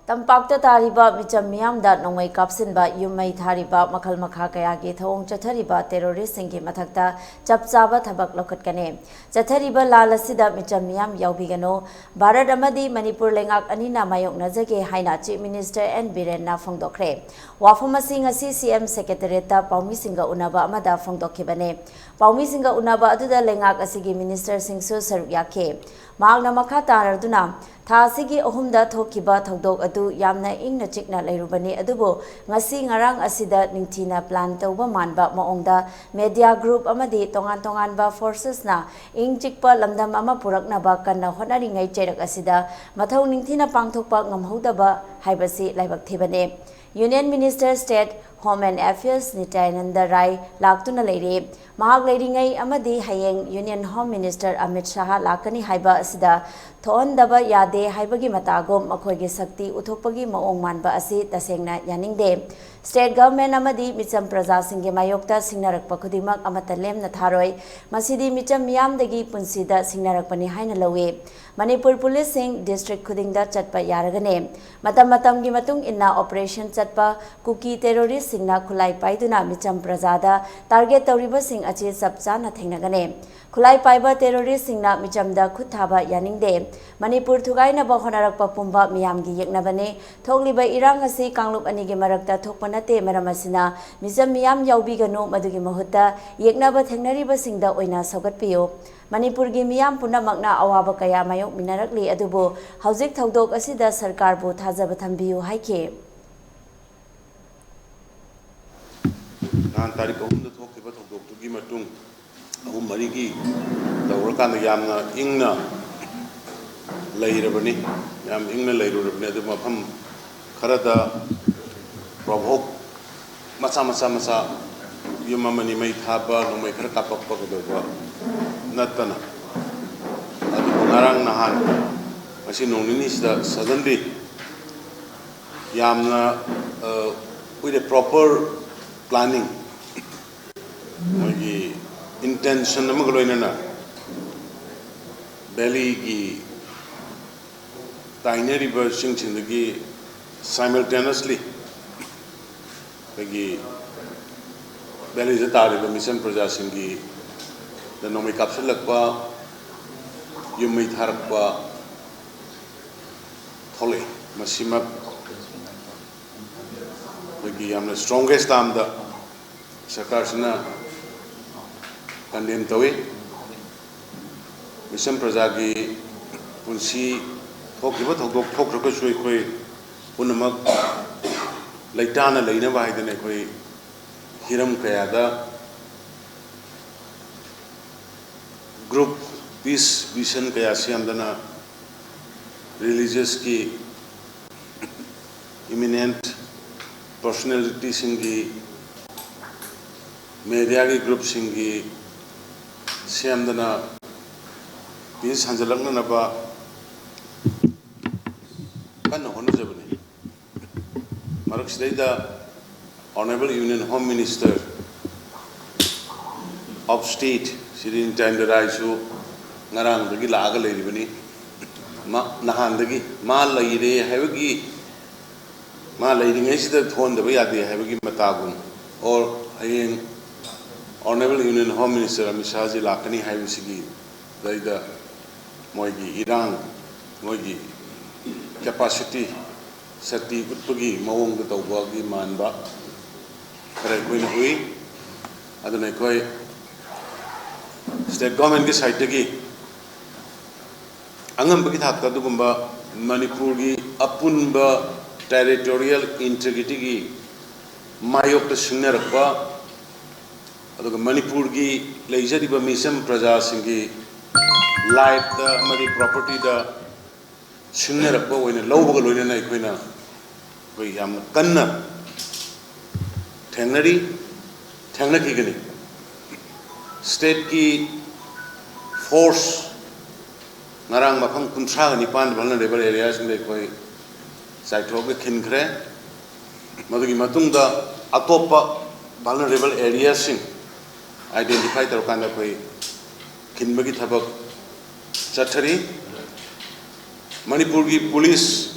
ꯇꯝꯄꯥꯛꯇ ꯇꯥꯔꯤꯕ ꯃꯤꯆꯝ ꯃꯤꯌꯥꯝꯗ ꯅꯣꯡꯃꯩ ꯀꯥꯞꯁꯤꯟꯕ, ꯌꯨꯝ ꯃꯩ ꯊꯥꯔꯤꯕ, ꯃꯈꯜ ꯃꯈꯥ ꯀꯌꯥꯒꯤ ꯊꯧꯑꯣꯡ ꯆꯠꯊꯔꯤꯕ ꯇꯦꯔꯣꯔꯤꯁꯁꯤꯡꯒꯤ ꯃꯊꯛꯇ ꯆꯞ ꯆꯥꯕ ꯊꯕꯛ ꯂꯧꯈꯠꯀꯅꯤ꯫ ꯆꯠꯊꯔꯤꯕ ꯂꯥꯜ ꯑꯁꯤꯗ ꯃꯤꯆꯝ ꯃꯤꯌꯥꯝ ꯌꯥꯎꯕꯤꯒꯅꯨ꯫ ꯚꯥꯔꯠ ꯑꯃꯗꯤ ꯃꯅꯤꯄꯨꯔ ꯂꯩꯉꯥꯛ ꯑꯅꯤꯅ ꯃꯥꯌꯣꯛꯅꯖꯒꯦ ꯍꯥꯏꯅ ꯆꯤꯐ ꯃꯤꯅꯤꯁꯇꯔ ꯑꯦꯟ ꯕꯤꯔꯦꯟꯅ ꯐꯣꯡꯗꯣꯛꯈ꯭ꯔꯦ꯫ ꯋꯥꯐꯝ ꯑꯁꯤ ꯉꯁꯤ ꯁꯤ ꯑꯦꯝ ꯁꯦꯀ꯭ꯔꯦꯇꯔꯤꯌꯦꯠꯇ ꯄꯥꯎꯃꯤꯁꯤꯡꯒ ꯎꯅꯕ ꯑꯃꯗ ꯐꯣꯡꯗꯣꯛꯈꯤꯕꯅꯤ꯫ ꯄꯥꯎꯃꯤꯁꯤꯡꯒ ꯎꯅꯕ ꯑꯗꯨꯗ ꯂꯩꯉꯥꯛ ꯑꯁꯤꯒꯤ ꯃꯤꯅꯤꯁꯇꯔꯁꯤꯡꯁꯨ ꯁꯔꯨꯛ ꯌꯥꯈꯤ꯫ ꯃꯍꯥꯛꯅ ꯃꯈꯥ ꯇꯥꯔꯗꯨꯅ, ꯊꯥ ꯑꯁꯤꯒꯤ ꯑꯍꯨꯝꯗ ꯊꯣꯛꯈꯤꯕ ꯊꯧꯗꯣꯛ ꯑꯗꯨ ꯌꯥꯝꯅ ꯏꯪꯅ ꯆꯤꯛꯅ ꯂꯩꯔꯨꯕꯅꯤ, ꯑꯗꯨꯕꯨ ꯉꯁꯤ ꯉꯔꯥꯡ ꯑꯁꯤꯗ ꯅꯤꯡꯊꯤꯅ ꯄ꯭ꯂꯥꯟ ꯇꯧꯕ ꯃꯥꯟꯕ ꯃꯑꯣꯡꯗ ꯃꯦꯗꯤꯌꯥ ꯒ꯭ꯔꯨꯞ ꯑꯃꯗꯤ ꯇꯣꯉꯥꯟ ꯇꯣꯉꯥꯟꯕ ꯐꯣꯔꯁꯦꯁꯅ ꯏꯪ ꯆꯤꯛꯄ ꯂꯝꯗꯝ ꯑꯃ ꯄꯨꯔꯛꯅꯕ ꯀꯟꯅ ꯍꯣꯠꯅꯔꯤꯉꯩ ꯆꯩꯔꯛ ꯑꯁꯤꯗ ꯃꯊꯧ ꯅꯤꯡꯊꯤꯅ ꯄꯥꯡꯊꯣꯛꯄ ꯉꯝꯍꯧꯗꯕ ꯍꯥꯏꯕꯁꯤ ꯂꯥꯏꯕꯛ ꯊꯤꯕꯅꯤ꯫ Union minister state Home and Affairs Nityanand Rai ꯂꯥꯛꯇꯨꯅ ꯂꯩꯔꯦ꯫ ꯃꯍꯥꯛ ꯂꯩꯔꯤꯉꯩ ꯑꯃꯗꯤ ꯍꯌꯦꯡ Union Home Minister Amit Shah ꯂꯥꯛꯀꯅꯤ ꯍꯥꯏꯕ ꯑꯁꯤꯗ ꯊꯣꯛꯍꯟꯗꯕ ꯌꯥꯗꯦ ꯍꯥꯏꯕꯒꯤ ꯃꯇꯥꯒꯨꯝ ꯃꯈꯣꯏꯒꯤ ꯁꯛꯇꯤ ꯎꯠꯊꯣꯛꯄꯒꯤ ꯃꯑꯣꯡ ꯃꯥꯟꯕ ꯑꯁꯤ ꯇꯁꯦꯡꯅ ꯌꯥꯅꯤꯡꯗꯦ꯫ State Government ꯑꯃꯗꯤ ꯃꯤꯆꯝ ꯄ꯭ꯔꯖꯥꯁꯤꯡꯒꯤ ꯃꯥꯌꯣꯛꯇ ꯁꯤꯡꯅꯔꯛꯄ ꯈꯨꯗꯤꯡꯃꯛ ꯑꯃꯠꯇ ꯂꯦꯝꯅ ꯊꯥꯔꯣꯏ꯫ ꯃꯁꯤꯗꯤ ꯃꯤꯆꯝ ꯃꯤꯌꯥꯝꯗꯒꯤ ꯄꯨꯟꯁꯤꯗ ꯁꯤꯡꯅꯔꯛꯄꯅꯤ ꯍꯥꯏꯅ ꯂꯧꯏ꯫ ꯃꯅꯤꯄꯨꯔ ꯄꯨꯂꯤꯁꯁꯤꯡ district ꯈꯨꯗꯤꯡꯗ ꯆꯠꯄ ꯌꯥꯔꯒꯅꯤ꯫ ꯃꯇꯝ ꯃꯇꯝꯒꯤ ꯃꯇꯨꯡ ꯏꯟꯅ operation ꯆꯠꯄ ꯀꯨꯀꯤ terroristꯁꯤꯡꯅ ꯈꯨꯠꯂꯥꯏ ꯄꯥꯏꯗꯨꯅ ꯃꯤꯆꯝ ꯄ꯭ꯔꯖꯥꯗ target ꯇꯧꯔꯤꯕꯁꯤꯡ ꯑꯁꯤ ꯆꯞ ꯆꯥꯅ ꯊꯦꯡꯅꯒꯅꯤ꯫ ꯈꯨꯠꯂꯥꯏ ꯄꯥꯏꯕ terroristꯁꯤꯡꯅ ꯃꯤꯆꯝꯗ ꯈꯨꯠ ꯊꯥꯕ ꯌꯥꯅꯤꯡꯗꯦ꯫ ꯃꯅꯤꯄꯨꯔ ꯊꯨꯒꯥꯏꯅꯕ ꯍꯣꯠꯅꯔꯛꯄ ꯄꯨꯝꯕ ꯃꯤꯌꯥꯝꯒꯤ ꯌꯦꯛꯅꯕꯅꯤ꯫ ꯊꯣꯛꯂꯤꯕ ꯏꯔꯥꯡ ꯑꯁꯤ ꯀꯥꯡꯂꯨꯞ ꯑꯅꯤꯒꯤ ꯃꯔꯛꯇ ꯊꯣꯛꯄ ꯅꯠꯇꯦ, ꯃꯔꯝ ꯑꯁꯤꯅ ꯃꯤꯆꯝ ꯃꯤꯌꯥꯝ ꯌꯥꯎꯕꯤꯒꯅꯨ, ꯃꯗꯨꯒꯤ ꯃꯍꯨꯠꯇ ꯌꯦꯛꯅꯕ ꯊꯦꯡꯅꯔꯤꯕꯁꯤꯡꯗ ꯑꯣꯏꯅ ꯁꯧꯒꯠꯄꯤꯌꯨ꯫ ꯃꯅꯤꯄꯨꯔꯒꯤ ꯃꯤꯌꯥꯝ ꯄꯨꯝꯅꯃꯛꯅ ꯑꯋꯥꯕ ꯀꯌꯥ ꯃꯥꯌꯣꯛꯃꯤꯟꯅꯔꯛꯂꯤ, ꯑꯗꯨꯕꯨ ꯍꯧꯖꯤꯛ ꯊꯧꯗꯣꯛ ꯑꯁꯤꯗ ꯁꯔꯀꯥꯔꯕꯨ ꯊꯥꯖꯕ ꯊꯝꯕꯤꯌꯨ ꯍꯥꯏꯈꯤ꯫ ꯅꯍꯥꯟ ꯇꯥꯔꯤꯛ ꯑꯍꯨꯝꯗ ꯊꯣꯛꯈꯤꯕ ꯊꯧꯗꯣꯛꯇꯨꯒꯤ ꯃꯇꯨꯡ ꯑꯍꯨꯝ ꯃꯔꯤꯒꯤ ꯇꯧꯔꯀꯥꯟꯗ ꯌꯥꯝꯅ ꯏꯪꯅ ꯂꯩꯔꯕꯅꯤ, ꯌꯥꯝ ꯏꯪꯅ ꯂꯩꯔꯨꯔꯕꯅꯤ꯫ ꯑꯗꯨ ꯃꯐꯝ ꯈꯔꯗ ꯄ꯭ꯔꯣꯚꯣꯛ ꯃꯆꯥ ꯃꯆꯥ ꯃꯆꯥ, ꯌꯨꯝ ꯑꯃꯅꯤ ꯃꯩ ꯊꯥꯕ, ꯅꯣꯡꯃꯩ ꯈꯔ ꯀꯥꯞꯄꯛꯄ ꯀꯩꯗꯧꯕ ꯅꯠꯇꯅ, ꯑꯗꯨꯕꯨ ꯉꯔꯥꯡ ꯅꯍꯥꯟ ꯉꯁꯤ ꯅꯣꯡ ꯅꯤꯅꯤꯁꯤꯗ suddenly ꯌꯥꯝꯅ, ꯑ, with a proper planning, ꯃꯣꯏꯒꯤ intention ꯑꯃꯒ ꯂꯣꯏꯅꯅ valleyꯒꯤ ꯇꯥꯏꯅꯔꯤꯕ ꯆꯤꯡꯁꯤꯡꯗꯒꯤ simultaneously ꯑꯩꯈꯣꯏꯒꯤ valleyꯗ ꯇꯥꯔꯤꯕ ꯃꯤꯆꯝ ꯄ꯭ꯔꯖꯥꯁꯤꯡꯒꯤ ꯗ ꯅꯣꯡꯃꯩ ꯀꯥꯞꯁꯤꯜꯂꯛꯄ, ꯌꯨꯝ ꯃꯩ ꯊꯥꯔꯛꯄ ꯊꯣꯛꯂꯛꯏ꯫ ꯃꯁꯤꯃꯛ ꯑꯩꯈꯣꯏꯒꯤ ꯌꯥꯝꯅ strongest termꯗ ꯁꯔꯀꯥꯔꯁꯤꯅ condemn ꯇꯧꯏ꯫ ꯃꯤꯆꯝ ꯄ꯭ꯔꯖꯥꯒꯤ ꯄꯨꯟꯁꯤ, ꯊꯣꯛꯈꯤꯕ ꯊꯧꯗꯣꯛ ꯊꯣꯛꯈ꯭ꯔꯒꯁꯨ ꯑꯩꯈꯣꯏ ꯄꯨꯝꯅꯃꯛ ꯂꯩꯇꯥꯅ ꯂꯩꯅꯕ ꯍꯥꯏꯗꯅ ꯑꯩꯈꯣꯏ ꯍꯤꯔꯝ ꯀꯌꯥꯗ group peace vision ꯀꯌꯥ ꯁꯦꯝꯗꯅ, religiousꯀꯤ imminent ꯄꯔꯁꯣꯅꯦꯂꯤꯇꯤꯁꯤꯡꯒꯤ, ꯃꯦꯗꯤꯌꯥꯒꯤ ꯒ꯭ꯔꯨꯞꯁꯤꯡꯒꯤ ꯁꯦꯝꯗꯅ ꯄꯤꯁ ꯍꯟꯖꯤꯜꯂꯛꯅꯅꯕ ꯀꯟꯅ ꯍꯣꯠꯅꯖꯕꯅꯤ꯫ ꯃꯔꯛꯁꯤꯗꯩꯗ Honourable Union Home Minister of State Shri ꯅꯤꯇ꯭ꯌꯥꯅꯟꯗ ꯔꯥꯏꯁꯨ ꯉꯔꯥꯡꯗꯒꯤ ꯂꯥꯛꯑꯒ ꯂꯩꯔꯤꯕꯅꯤ꯫ ꯃꯥ ꯅꯍꯥꯟꯗꯒꯤ ꯃꯥ ꯂꯩꯔꯦ ꯍꯥꯏꯕꯒꯤ, ꯃꯥ ꯂꯩꯔꯤꯉꯩꯁꯤꯗ ꯊꯣꯛꯍꯟꯗꯕ ꯌꯥꯗꯦ ꯍꯥꯏꯕꯒꯤ ꯃꯇꯥꯒꯨꯝ, ꯑꯣꯔ ꯍꯌꯦꯡ Honourable Union Home Minister Amit ꯁꯥꯍꯖꯤ ꯂꯥꯛꯀꯅꯤ ꯍꯥꯏꯕꯁꯤꯒꯤ ꯗꯩꯗ ꯃꯣꯏꯒꯤ ꯏꯔꯥꯡ, ꯃꯣꯏꯒꯤ ꯀꯦꯄꯥꯁꯤꯇꯤ, ꯁꯛꯇꯤ ꯎꯠꯄꯒꯤ ꯃꯑꯣꯡꯗ ꯇꯧꯕꯒꯤ ꯃꯥꯟꯕ ꯈꯔ ꯑꯩꯈꯣꯏꯅ ꯎꯏ꯫ ꯑꯗꯨꯅ ꯑꯩꯈꯣꯏ ꯁ꯭ꯇꯦꯠ ꯒꯣꯔꯃꯦꯟꯒꯤ ꯁꯥꯏꯠꯇꯒꯤ ꯑꯉꯝꯕꯒꯤ ꯊꯥꯛꯇ ꯑꯗꯨꯒꯨꯝꯕ ꯃꯅꯤꯄꯨꯔꯒꯤ ꯑꯄꯨꯟꯕ ꯇꯦꯔꯤꯇꯣꯔꯤꯌꯦꯜ ꯏꯟꯇꯤꯒ꯭ꯔꯤꯇꯤꯒꯤ ꯃꯥꯌꯣꯛꯇ ꯁꯤꯡꯅꯔꯛꯄ, ꯑꯗꯨꯒ ꯃꯅꯤꯄꯨꯔꯒꯤ ꯂꯩꯖꯔꯤꯕ ꯃꯤꯆꯝ ꯄ꯭ꯔꯖꯥꯁꯤꯡꯒꯤ ꯂꯥꯏꯐꯇ ꯑꯃꯗꯤ ꯄ꯭ꯔꯣꯄꯔꯇꯤꯗ ꯁꯤꯡꯅꯔꯛꯄ ꯑꯣꯏꯅ ꯂꯧꯕꯒ ꯂꯣꯏꯅꯅ ꯑꯩꯈꯣꯏꯅ, ꯑꯩꯈꯣꯏ ꯌꯥꯝꯅ ꯀꯟꯅ ꯊꯦꯡꯅꯔꯤ, ꯊꯦꯡꯅꯈꯤꯒꯅꯤ꯫ ꯁ꯭ꯇꯦꯠꯀꯤ ꯐꯣꯔꯁ ꯉꯔꯥꯡ ꯃꯐꯝ ꯀꯨꯟꯊ꯭ꯔꯥꯒ ꯅꯤꯄꯥꯟ ꯚꯜꯅꯔꯦꯕꯜ ꯑꯦꯔꯤꯌꯥꯁꯤꯡꯗ ꯑꯩꯈꯣꯏ ꯆꯥꯏꯊꯣꯛꯑꯒ ꯈꯤꯟꯈ꯭ꯔꯦ꯫ ꯃꯗꯨꯒꯤ ꯃꯇꯨꯡꯗ ꯑꯇꯣꯞꯄ ꯚꯜꯅꯔꯦꯕꯜ ꯑꯦꯔꯤꯌꯥꯁꯤꯡ ꯑꯥꯏꯗꯦꯟꯇꯤꯐꯥꯏ ꯇꯧꯔꯀꯥꯟꯗ ꯑꯩꯈꯣꯏ ꯈꯤꯟꯕꯒꯤ ꯊꯕꯛ ꯆꯠꯊꯔꯤ꯫ ꯃꯅꯤꯄꯨꯔꯒꯤ ꯄꯨꯂꯤꯁ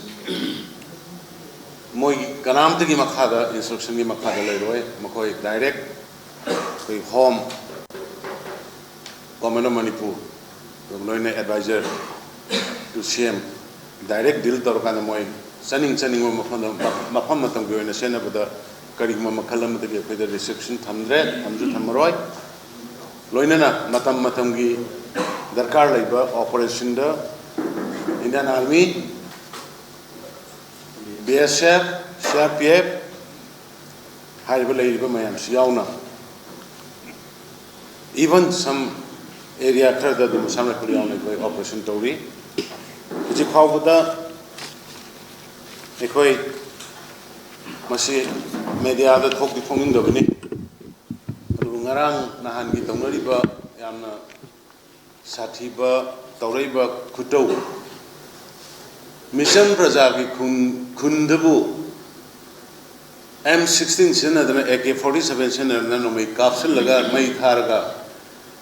ꯃꯣꯏꯒꯤ ꯀꯅꯥꯝꯇꯒꯤ ꯃꯈꯥꯗ, ꯏꯟꯁꯇ꯭ꯔꯛꯁꯟꯒꯤ ꯃꯈꯥꯗ ꯂꯩꯔꯣꯏ꯫ ꯃꯈꯣꯏ ꯗꯥꯏꯔꯦꯛ ꯑꯩꯈꯣꯏ ꯍꯣꯝ ꯒꯣꯔꯃꯦꯟ ꯑꯣꯐ ꯃꯅꯤꯄꯨꯔ, ꯑꯗꯨꯒ ꯂꯣꯏꯅ ꯑꯦꯗꯚꯥꯏꯖꯔ ꯇꯨ ꯁꯤ ꯑꯦꯝ ꯗꯥꯏꯔꯦꯛ ꯗꯤꯜ ꯇꯧꯔꯀꯥꯟꯗ ꯃꯣꯏ ꯆꯠꯅꯤꯡ ꯆꯠꯅꯤꯡꯕ ꯃꯐꯝꯗ, ꯃꯐꯝ ꯃꯇꯝꯒꯤ ꯑꯣꯏꯅ ꯁꯤꯖꯤꯟꯅꯕꯗ ꯀꯔꯤꯒꯨꯝꯕ ꯃꯈꯜ ꯑꯃꯗꯒꯤ ꯑꯩꯈꯣꯏꯗ ꯔꯦꯁꯇ꯭ꯔꯤꯛꯁꯟ ꯊꯝꯗ꯭ꯔꯦ, ꯊꯝꯁꯨ ꯊꯝꯃꯔꯣꯏ꯫ ꯂꯣꯏꯅꯅ ꯃꯇꯝ ꯃꯇꯝꯒꯤ ꯗꯔꯀꯥꯔ ꯂꯩꯕ ꯑꯣꯄꯔꯦꯁꯟꯗ Indian army, B S F, C R P F ꯍꯥꯏꯔꯤꯕ ꯂꯩꯔꯤꯕ ꯃꯌꯥꯝꯁꯤ ꯌꯥꯎꯅ, even some area ꯈꯔꯗ ꯑꯗꯨꯝ ꯑꯁꯥꯝ ꯔꯥꯏꯐꯜ ꯌꯥꯎꯅ ꯑꯩꯈꯣꯏ ꯑꯣꯄꯔꯦꯁꯟ ꯇꯧꯔꯤ꯫ ꯍꯧꯖꯤꯛ ꯐꯥꯎꯕꯗ ꯑꯩꯈꯣꯏ ꯃꯁꯤ ꯃꯦꯗꯤꯌꯥꯗ ꯊꯣꯛꯇꯤ ꯊꯣꯛꯅꯤꯡꯗꯕꯅꯤ, ꯑꯗꯨꯕꯨ ꯉꯔꯥꯡ ꯅꯍꯥꯟꯒꯤ ꯇꯧꯅꯔꯤꯕ ꯌꯥꯝꯅ ꯁꯥꯊꯤꯕ ꯇꯧꯔꯛꯏꯕ ꯈꯨꯇꯧ, ꯃꯤꯆꯝ ꯄ꯭ꯔꯖꯥꯒꯤ ꯈꯨꯟ ꯈꯨꯟꯗꯕꯨ ꯑꯦꯝ ꯁꯤꯛꯁꯇꯤꯟ ꯁꯤꯖꯤꯟꯅꯗꯅ, ꯑꯦ ꯀꯦ ꯐꯣꯔꯇꯤ ꯁꯚꯦꯟ ꯁꯤꯖꯤꯟꯅꯗꯅ ꯅꯣꯡꯃꯩ ꯀꯥꯞꯁꯤꯜꯂꯒ ꯃꯩ ꯊꯥꯔꯒ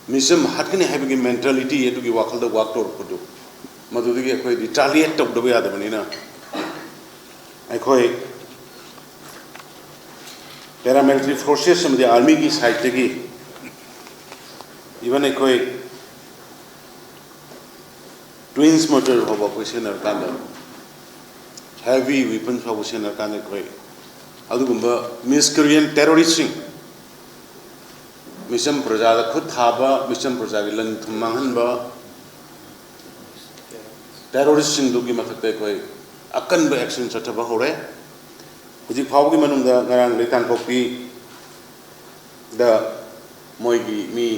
ꯃꯤꯆꯝ ꯍꯥꯠꯀꯅꯤ ꯍꯥꯏꯕꯒꯤ ꯃꯦꯟꯇꯦꯂꯤꯇꯤ, ꯑꯗꯨꯒꯤ ꯋꯥꯈꯜꯗ ꯋꯥꯛ ꯇꯧꯔꯛꯄꯗꯨ, ꯃꯗꯨꯗꯒꯤ ꯑꯩꯈꯣꯏ ꯔꯤꯇꯥꯂꯤꯌꯦꯠ ꯇꯧꯗꯕ ꯌꯥꯗꯕꯅꯤꯅ, ꯑꯩꯈꯣꯏ ꯄꯦꯔꯥꯃꯤꯂꯤꯇꯔꯤ ꯐꯣꯔꯁꯦꯁ ꯑꯃꯗꯤ ꯑꯥꯔꯃꯤꯒꯤ ꯁꯥꯏꯠꯇꯒꯤ, ꯏꯚꯟ ꯑꯩꯈꯣꯏ ꯇ꯭ꯋꯤꯟꯁ ꯃꯣꯔꯇꯔ ꯐꯥꯎꯕ ꯑꯩꯈꯣꯏ ꯁꯤꯖꯤꯟꯅꯔꯀꯥꯟꯗ, ꯍꯦꯚꯤ ꯋꯤꯄꯟ ꯐꯥꯎꯕ ꯁꯤꯖꯤꯟꯅꯔꯀꯥꯟꯗ, ꯑꯩꯈꯣꯏ ꯑꯗꯨꯒꯨꯝꯕ ꯃꯤꯁꯀ꯭ꯔꯤꯌꯦꯟ ꯇꯦꯔꯣꯔꯤꯁꯁꯤꯡ, ꯃꯤꯆꯝ ꯄ꯭ꯔꯖꯥꯗ ꯈꯨꯠ ꯊꯥꯕ, ꯃꯤꯆꯝ ꯄ꯭ꯔꯖꯥꯒꯤ ꯂꯟ ꯊꯨꯝ ꯃꯥꯡꯍꯟꯕ ꯇꯦꯔꯣꯔꯤꯁꯁꯤꯡꯗꯨꯒꯤ ꯃꯊꯛꯇ ꯑꯩꯈꯣꯏ ꯑꯀꯟꯕ ꯑꯦꯛꯁꯟ ꯆꯠꯊꯕ ꯍꯧꯔꯦ꯫ ꯍꯧꯖꯤꯛ ꯐꯥꯎꯕꯒꯤ ꯃꯅꯨꯡꯗ ꯉꯔꯥꯡ ꯂꯩꯇꯥꯟꯄꯣꯛꯄꯤꯗ ꯃꯣꯏꯒꯤ ꯃꯤ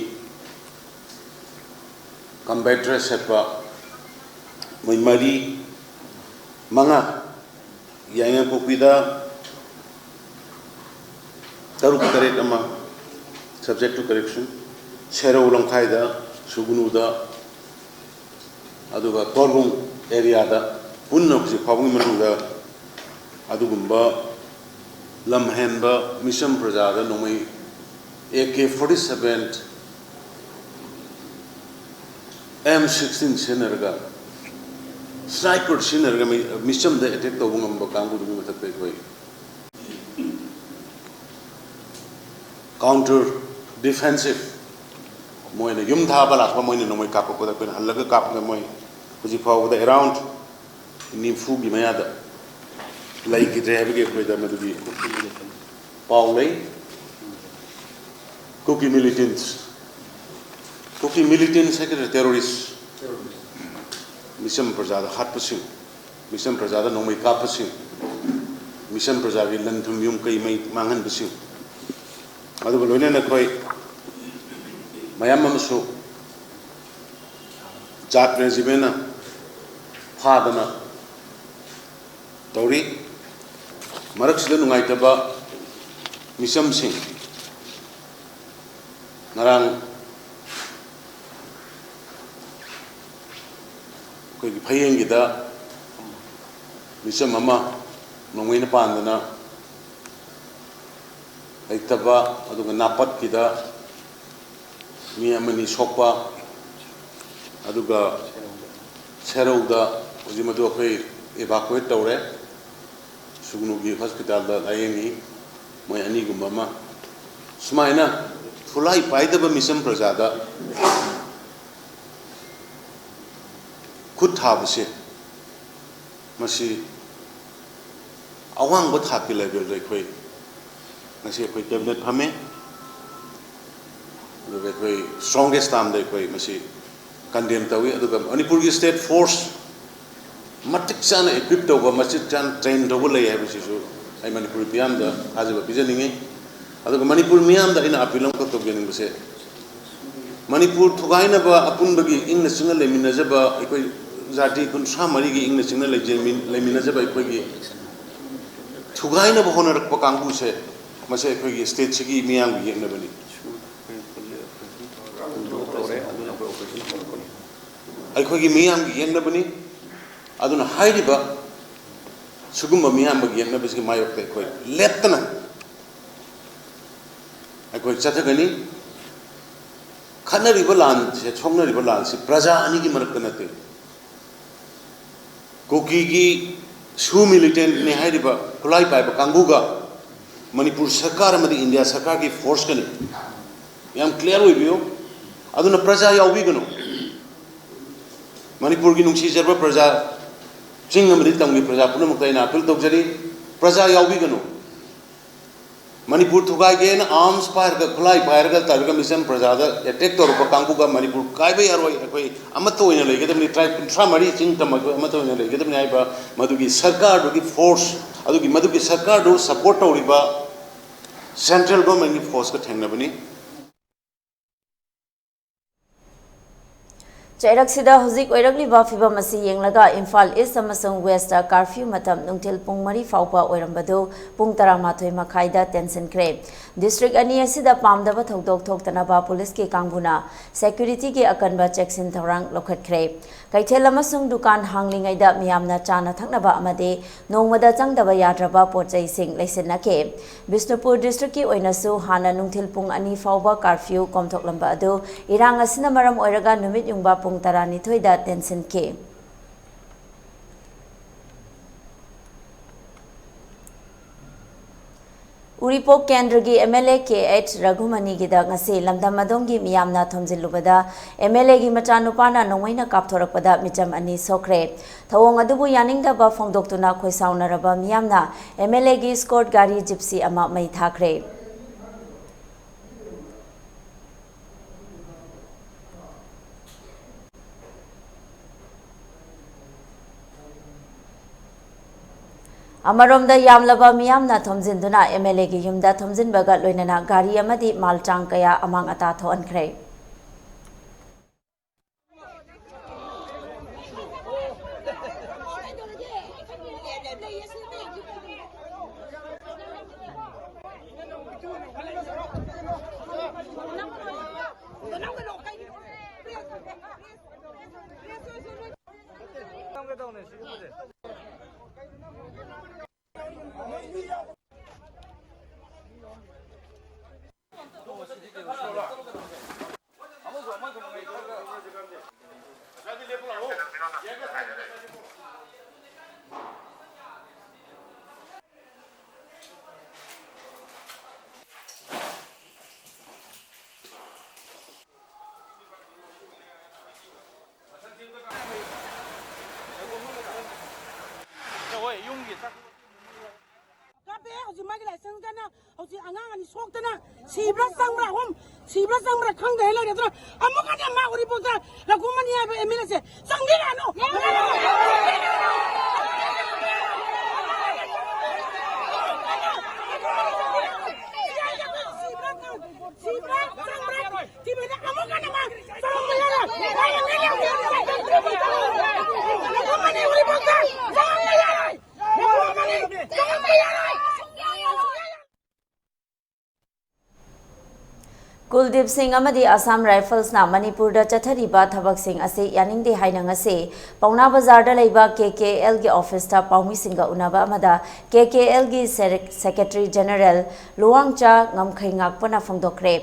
ꯀꯝꯕꯦꯠ ꯗ꯭ꯔꯦꯁ ꯁꯦꯠꯄ ꯃꯣꯏ ꯃꯔꯤ, ꯃꯉꯥ, ꯌꯥꯏꯉꯪꯄꯣꯛꯄꯤꯗ ꯇꯔꯨꯛ ꯇꯔꯦꯠ ꯑꯃ, subject to correction, ꯁꯦꯔꯧ ꯂꯝꯈꯥꯏꯗ, ꯁꯨꯒꯅꯨꯗ, ꯑꯗꯨꯒ ꯀꯣꯔꯕꯨꯡ ꯑꯦꯔꯤꯌꯥꯗ ꯄꯨꯟꯅ ꯍꯧꯖꯤꯛ ꯐꯥꯎꯕꯒꯤ ꯃꯅꯨꯡꯗ ꯑꯗꯨꯒꯨꯝꯕ ꯂꯝꯍꯦꯟꯕ ꯃꯤꯆꯝ ꯄ꯭ꯔꯖꯥꯗ ꯅꯣꯡꯃꯩ ꯑꯦ K forty seven, M sixteen ꯁꯤꯖꯤꯟꯅꯔꯒ, ꯁ꯭ꯅꯥꯏꯄꯔ ꯁꯤꯖꯤꯟꯅꯔꯒ ꯃꯤ-, ꯃꯤꯆꯝꯗ ꯑꯦꯇꯦꯛ ꯇꯧꯕ ꯉꯝꯕ ꯀꯥꯡꯕꯨꯗꯨꯒꯤ ꯃꯊꯛꯇ ꯑꯩꯈꯣꯏ ꯀꯥꯎꯟꯇꯔ ꯗꯤꯐꯦꯟꯁꯤꯞ, ꯃꯣꯏꯅ ꯌꯨꯝ ꯊꯥꯕ ꯂꯥꯛꯄ, ꯃꯣꯏꯅ ꯅꯣꯡꯃꯩ ꯀꯥꯞꯄꯛꯄꯗ ꯑꯩꯈꯣꯏꯅ ꯍꯜꯂꯒ ꯀꯥꯞꯄꯒ ꯃꯣꯏ ꯍꯧꯖꯤꯛ ꯐꯥꯎꯕꯗ ꯑꯦꯔꯥꯎꯟ ꯅꯤꯐꯨꯒꯤ ꯃꯌꯥꯗ ꯂꯩꯈꯤꯗ꯭ꯔꯦ ꯍꯥꯏꯕꯒꯤ ꯑꯩꯈꯣꯏꯗ ꯃꯗꯨꯒꯤ ꯄꯥꯎ ꯂꯩ꯫ ꯀꯨꯀꯤ ꯃꯤꯂꯤꯇꯦꯟꯠꯁ, ꯀꯨꯀꯤ ꯃꯤꯂꯤꯇꯦꯟꯠꯁ ꯍꯥꯏꯒꯗ꯭ꯔꯥ, ꯇꯦꯔꯣꯔꯤꯁ, ꯃꯤꯆꯝ ꯄ꯭ꯔꯖꯥꯗ ꯍꯥꯠꯄꯁꯤꯡ, ꯃꯤꯆꯝ ꯄ꯭ꯔꯖꯥꯗ ꯅꯣꯡꯃꯩ ꯀꯥꯞꯄꯁꯤꯡ, ꯃꯤꯆꯝ ꯄ꯭ꯔꯖꯥꯒꯤ ꯂꯟ ꯊꯨꯝ ꯌꯨꯝ ꯀꯩ ꯃꯩ ꯃꯥꯡꯍꯟꯕꯁꯤꯡ, ꯑꯗꯨꯒ ꯂꯣꯏꯅꯅ ꯑꯩꯈꯣꯏ ꯃꯌꯥꯝ ꯑꯃꯁꯨ ꯖꯥꯠ ꯔꯦꯖꯤꯃꯦꯟꯅ ꯐꯥꯗꯅ ꯇꯧꯔꯤ꯫ ꯃꯔꯛꯁꯤꯗ ꯅꯨꯡꯉꯥꯏꯇꯕ ꯃꯤꯆꯝꯁꯤꯡ, ꯉꯔꯥꯡ ꯑꯩꯈꯣꯏꯒꯤ ꯐꯌꯦꯡꯒꯤꯗ ꯃꯤꯆꯝ ꯑꯃ ꯅꯣꯡꯃꯩꯅ ꯄꯥꯟꯗꯅ ꯂꯩꯇꯕ, ꯑꯗꯨꯒ ꯅꯥꯄꯠꯀꯤꯗ ꯃꯤ ꯑꯃꯅꯤ ꯁꯣꯛꯄ, ꯑꯗꯨꯒ ꯁꯦꯔꯧꯗ ꯍꯧꯖꯤꯛ ꯃꯗꯨ ꯑꯩꯈꯣꯏ evacuate ꯇꯧꯔꯦ꯫ ꯁꯨꯒꯅꯨꯒꯤ ꯍꯣꯁꯄꯤꯇꯥꯜꯗ ꯂꯥꯌꯦꯡꯉꯤ꯫ ꯃꯣꯏ ꯑꯅꯤꯒꯨꯝꯕ ꯑꯃ ꯁꯨꯃꯥꯏꯅ ꯈꯨꯠꯂꯥꯏ ꯄꯥꯏꯗꯕ ꯃꯤꯆꯝ ꯄ꯭ꯔꯖꯥꯗ ꯈꯨꯠ ꯊꯥꯕꯁꯦ, ꯃꯁꯤ ꯑꯋꯥꯡꯕ ꯊꯥꯛꯀꯤ ꯂꯦꯚꯦꯜꯗ ꯑꯩꯈꯣꯏ ꯉꯁꯤ ꯑꯩꯈꯣꯏ ꯀꯦꯕꯤꯅꯦꯠ ꯐꯝꯃꯦ꯫ ꯑꯗꯨꯒ ꯑꯩꯈꯣꯏ strongest termꯗ ꯑꯩꯈꯣꯏ ꯃꯁꯤ condemn ꯇꯧꯏ꯫ ꯑꯗꯨꯒ ꯃꯅꯤꯄꯨꯔꯒꯤ state force ꯃꯇꯤꯛ ꯆꯥꯅ equip ꯇꯧꯕ, ꯃꯇꯤꯛ ꯆꯥꯅ train ꯇꯧꯕ ꯂꯩ ꯍꯥꯏꯕꯁꯤꯁꯨ ꯑꯩ ꯃꯅꯤꯄꯨꯔ ꯃꯤꯌꯥꯝꯗ ꯊꯥꯖꯕ ꯄꯤꯖꯅꯤꯡꯉꯤ꯫ ꯑꯗꯨꯒ ꯃꯅꯤꯄꯨꯔ ꯃꯤꯌꯥꯝꯗ ꯑꯩꯅ appeal ꯑꯃꯈꯛ ꯇꯧꯖꯅꯤꯡꯕꯁꯦ, ꯃꯅꯤꯄꯨꯔ ꯊꯨꯒꯥꯏꯅꯕ ꯑꯄꯨꯟꯕꯒꯤ ꯏꯪꯅ ꯆꯤꯛꯅ ꯂꯩꯃꯤꯟꯅꯖꯕ ꯑꯩꯈꯣꯏ ꯖꯥꯇꯤ ꯀꯨꯟꯊ꯭ꯔꯥ ꯃꯔꯤꯒꯤ ꯏꯪꯅ ꯆꯤꯛꯅ ꯂꯩꯖꯃꯤ-, ꯂꯩꯃꯤꯟꯅꯖꯕ ꯑꯩꯈꯣꯏꯒꯤ ꯊꯨꯒꯥꯏꯅꯕ ꯍꯣꯠꯅꯔꯛꯄ ꯀꯥꯡꯕꯨꯁꯦ, ꯃꯁꯤ ꯑꯩꯈꯣꯏꯒꯤ stateꯁꯤꯒꯤ ꯃꯤꯌꯥꯝꯒꯤ ꯌꯦꯛꯅꯕꯅꯤ꯫ ꯑꯩꯈꯣꯏꯒꯤ ꯃꯤꯌꯥꯝꯒꯤ ꯌꯦꯛꯅꯕꯅꯤ꯫ ꯑꯗꯨꯅ ꯍꯥꯏꯔꯤꯕ ꯁꯤꯒꯨꯝꯕ ꯃꯤꯌꯥꯝꯒꯤ ꯌꯦꯛꯅꯕꯁꯤꯒꯤ ꯃꯥꯌꯣꯛꯇ ꯑꯩꯈꯣꯏ ꯂꯦꯞꯇꯅ ꯑꯩꯈꯣꯏ ꯆꯠꯊꯒꯅꯤ꯫ ꯈꯠꯅꯔꯤꯕ ꯂꯥꯟꯁꯦ, ꯁꯣꯛꯅꯔꯤꯕ ꯂꯥꯟꯁꯤ ꯄ꯭ꯔꯖꯥ ꯑꯅꯤꯒꯤ ꯃꯔꯛꯇ ꯅꯠꯇꯦ꯫ ꯀꯨꯀꯤꯒꯤ ꯁꯨ militantꯅꯦ ꯍꯥꯏꯔꯤꯕ ꯈꯨꯠꯂꯥꯏ ꯄꯥꯏꯕ ꯀꯥꯡꯕꯨꯒ ꯃꯅꯤꯄꯨꯔ ꯁꯔꯀꯥꯔ ꯑꯃꯗꯤ ꯏꯟꯗꯤꯌꯥ ꯁꯔꯀꯥꯔꯒꯤ forceꯀꯅꯤ꯫ ꯌꯥꯝ clear ꯑꯣꯏꯕꯤꯌꯨ꯫ ꯑꯗꯨꯅ ꯄ꯭ꯔꯖꯥ ꯌꯥꯎꯕꯤꯒꯅꯨ꯫ ꯃꯅꯤꯄꯨꯔꯒꯤ ꯅꯨꯡꯁꯤꯖꯔꯕ ꯄ꯭ꯔꯖꯥ, ꯆꯤꯡ ꯑꯃꯗꯤ ꯇꯝꯒꯤ ꯄ꯭ꯔꯖꯥ ꯄꯨꯝꯅꯃꯛꯇ ꯑꯩꯅ appeal ꯇꯧꯖꯔꯤ, ꯄ꯭ꯔꯖꯥ ꯌꯥꯎꯕꯤꯒꯅꯨ꯫ ꯃꯅꯤꯄꯨꯔ ꯊꯨꯒꯥꯏꯒꯦꯅ arms ꯄꯥꯏꯔꯒ, ꯈꯨꯠꯂꯥꯏ ꯄꯥꯏꯔꯒ ꯇꯧꯔꯒ ꯃꯤꯆꯝ ꯄ꯭ꯔꯖꯥꯗ attack ꯇꯧꯔꯛꯄ ꯀꯥꯡꯕꯨꯒ ꯃꯅꯤꯄꯨꯔ ꯀꯥꯏꯕ ꯌꯥꯔꯣꯏ꯫ ꯑꯩꯈꯣꯏ ꯑꯃꯠꯇ ꯑꯣꯏꯅ ꯂꯩꯒꯗꯕꯅꯤ꯫ Tribe ꯀꯨꯟꯊ꯭ꯔꯥ ꯃꯔꯤ ꯆꯤꯡ ꯇꯝ ꯑꯩꯈꯣꯏ ꯑꯃꯠꯇ ꯑꯣꯏꯅ ꯂꯩꯒꯗꯕꯅꯤ ꯍꯥꯏꯕ ꯃꯗꯨꯒꯤ ꯁꯔꯀꯥꯔꯗꯨꯒꯤ force, ꯑꯗꯨꯒꯤ ꯃꯗꯨꯒꯤ ꯁꯔꯀꯥꯔꯗꯨ support ꯇꯧꯔꯤꯕ central governmentꯀꯤ forceꯀ ꯊꯦꯡꯅꯕꯅꯤ꯫ ꯆꯩꯔꯛꯁꯤꯗ ꯍꯧꯖꯤꯛ ꯑꯣꯏꯔꯛꯂꯤꯕ ꯐꯤꯕꯝ ꯑꯁꯤ ꯌꯦꯡꯂꯒ ꯏꯝꯐꯥꯜ ꯏꯁ ꯑꯃꯁꯨꯡ ꯋꯦꯁꯇ ꯀꯥꯔꯐ꯭ꯌꯨ ꯃꯇꯝ ꯅꯨꯡꯊꯤꯜ ꯄꯨꯡ ꯃꯔꯤ ꯐꯥꯎꯕ ꯑꯣꯏꯔꯝꯕꯗꯨ ꯄꯨꯡ ꯇꯔꯥꯃꯥꯊꯣꯏ ꯃꯈꯥꯏꯗ ꯇꯦꯟꯁꯤꯟꯈ꯭ꯔꯦ꯫ ꯗꯤꯁꯇ꯭ꯔꯤꯛ ꯑꯅꯤ ꯑꯁꯤꯗ ꯄꯥꯝꯗꯕ ꯊꯧꯗꯣꯛ ꯊꯣꯛꯇꯅꯕ ꯄꯨꯂꯤꯁꯀꯤ ꯀꯥꯡꯕꯨꯅ ꯁꯦꯀ꯭ꯌꯨꯔꯤꯇꯤꯒꯤ ꯑꯀꯟꯕ ꯆꯦꯛꯁꯤꯟ ꯊꯧꯔꯥꯡ ꯂꯧꯈꯠꯈ꯭ꯔꯦ꯫ ꯀꯩꯊꯦꯜ ꯑꯃꯁꯨꯡ ꯗꯨꯀꯥꯟ ꯍꯥꯡꯂꯤꯉꯩꯗ ꯃꯤꯌꯥꯝꯅ ꯆꯥꯅ ꯊꯛꯅꯕ ꯑꯃꯗꯤ ꯅꯣꯡꯃꯗ ꯆꯪꯗꯕ ꯌꯥꯗ꯭ꯔꯕ ꯄꯣꯠꯆꯩꯁꯤꯡ ꯂꯩꯁꯤꯟꯅꯈꯤ꯫ ꯕꯤꯁꯅꯨꯄꯨꯔ ꯗꯤꯁꯇ꯭ꯔꯤꯛꯀꯤ ꯑꯣꯏꯅꯁꯨ ꯍꯥꯟꯅ ꯅꯨꯡꯊꯤꯜ ꯄꯨꯡ ꯑꯅꯤ ꯐꯥꯎꯕ ꯀꯥꯔꯐ꯭ꯌꯨ ꯀꯣꯝꯊꯣꯛꯂꯝꯕ ꯑꯗꯨ ꯏꯔꯥꯡ ꯑꯁꯤꯅ ꯃꯔꯝ ꯑꯣꯏꯔꯒ ꯅꯨꯃꯤꯠ ꯌꯨꯡꯕ ꯄꯨꯡ ꯇꯔꯥꯅꯤꯊꯣꯏꯗ ꯇꯦꯟꯁꯤꯟꯈꯤ꯫ ꯎꯔꯤꯄꯣꯛ ꯀꯦꯟꯗ꯭ꯔꯒꯤ M L A K H ꯔꯘꯨꯃꯅꯤꯒꯤꯗ ꯉꯁꯤ ꯂꯝꯗꯝ ꯑꯗꯣꯝꯒꯤ ꯃꯤꯌꯥꯝꯅ ꯊꯣꯝꯖꯤꯜꯂꯨꯕꯗ ꯑꯦꯝ ꯑꯦꯜ ꯑꯦꯒꯤ ꯃꯆꯥꯅꯨꯄꯥꯅ ꯅꯣꯡꯃꯩꯅ ꯀꯥꯞꯊꯣꯔꯛꯄꯗ ꯃꯤꯆꯝ ꯑꯅꯤ ꯁꯣꯛꯈ꯭ꯔꯦ꯫ ꯊꯧꯑꯣꯡ ꯑꯗꯨꯕꯨ ꯌꯥꯅꯤꯡꯗꯕ ꯐꯣꯡꯗꯣꯛꯇꯨꯅ ꯈꯣꯏꯁꯥꯎꯅꯔꯕ ꯃꯤꯌꯥꯝꯅ ꯑꯦꯝ ꯑꯦꯜ ꯑꯦꯒꯤ ꯁ꯭ꯀꯣꯔꯠ ꯒꯥꯔꯤ ꯖꯤꯞꯁꯤ ꯑꯃ ꯃꯩ ꯊꯥꯈ꯭ꯔꯦ꯫ ꯑꯃꯔꯣꯝꯗ ꯌꯥꯝꯂꯕ ꯃꯤꯌꯥꯝꯅ ꯊꯣꯝꯖꯤꯟꯗꯨꯅ ꯑꯦꯝ ꯑꯦꯜ ꯑꯦꯒꯤ ꯌꯨꯝꯗ ꯊꯣꯝꯖꯤꯟꯕꯒ ꯂꯣꯏꯅꯅ ꯒꯥꯔꯤ ꯑꯃꯗꯤ ꯃꯥꯜ ꯆꯥꯡ ꯀꯌꯥ ꯑꯃꯥꯡ ꯑꯇꯥ ꯊꯣꯛꯍꯟꯈ꯭ꯔꯦ꯫ ꯀꯥꯞꯄꯦ, ꯍꯧꯖꯤꯛ ꯃꯥꯒꯤ ꯂꯥꯏꯁꯦꯟꯁ ꯀꯟꯅ, ꯍꯧꯖꯤꯛ ꯑꯉꯥꯡ ꯑꯅꯤ ꯁꯣꯛꯇꯅ ꯁꯤꯕ꯭ꯔꯥ ꯆꯪꯕ꯭ꯔꯥ, ꯑꯍꯨꯝ ꯁꯤꯕ꯭ꯔꯥ ꯆꯪꯕ꯭꯭ꯔꯥ ꯈꯪꯗ꯭ꯔꯦ ꯂꯩꯔꯗ꯭ꯔꯥ꯫ ꯑꯃꯨꯛꯀꯅꯦ ꯃꯥ ꯎꯔꯤꯄꯣꯛꯇ ꯔꯘꯨꯃꯅꯤ ꯍꯥꯏꯕ ꯑꯦꯝ ꯑꯦꯜ ꯑꯦꯁꯦ ꯆꯪꯕꯤꯔꯛꯑꯅꯨ꯫ ꯁꯤꯕ꯭ꯔꯥ ꯆꯪꯕ꯭ꯔꯥ ꯊꯤꯕꯗ ꯑꯃꯨꯛꯀꯅꯦ ꯃꯥ ꯆꯪꯕ ꯌꯥꯔꯣꯏ꯫ ꯀꯨꯜꯗꯤꯞ ꯁꯤꯡ ꯑꯃꯗꯤ ꯑꯁꯥꯝ ꯔꯥꯏꯐꯜꯁꯅ ꯃꯅꯤꯄꯨꯔꯗ ꯆꯠꯊꯔꯤꯕ ꯊꯕꯛꯁꯤꯡ ꯑꯁꯤ ꯌꯥꯅꯤꯡꯗꯦ ꯍꯥꯏꯅ ꯉꯁꯤ ꯄꯥꯎꯅꯥ ꯕꯖꯥꯔꯗ ꯂꯩꯕ ꯀꯦ ꯀꯦ ꯑꯦꯜꯒꯤ ꯑꯣꯐꯤꯁꯇ ꯄꯥꯎꯃꯤꯁꯤꯡꯒ ꯎꯅꯕ ꯑꯃꯗ ꯀꯦ ꯀꯦ ꯑꯦꯜꯒꯤ ꯁꯦ-, ꯁꯦꯀ꯭ꯔꯦꯇꯔꯤ ꯖꯦꯅꯔꯦꯜ ꯂꯨꯋꯥꯡꯆꯥ ꯉꯝꯈꯩ ꯉꯥꯛꯄꯅ ꯐꯣꯡꯗꯣꯛꯈ꯭ꯔꯦ꯫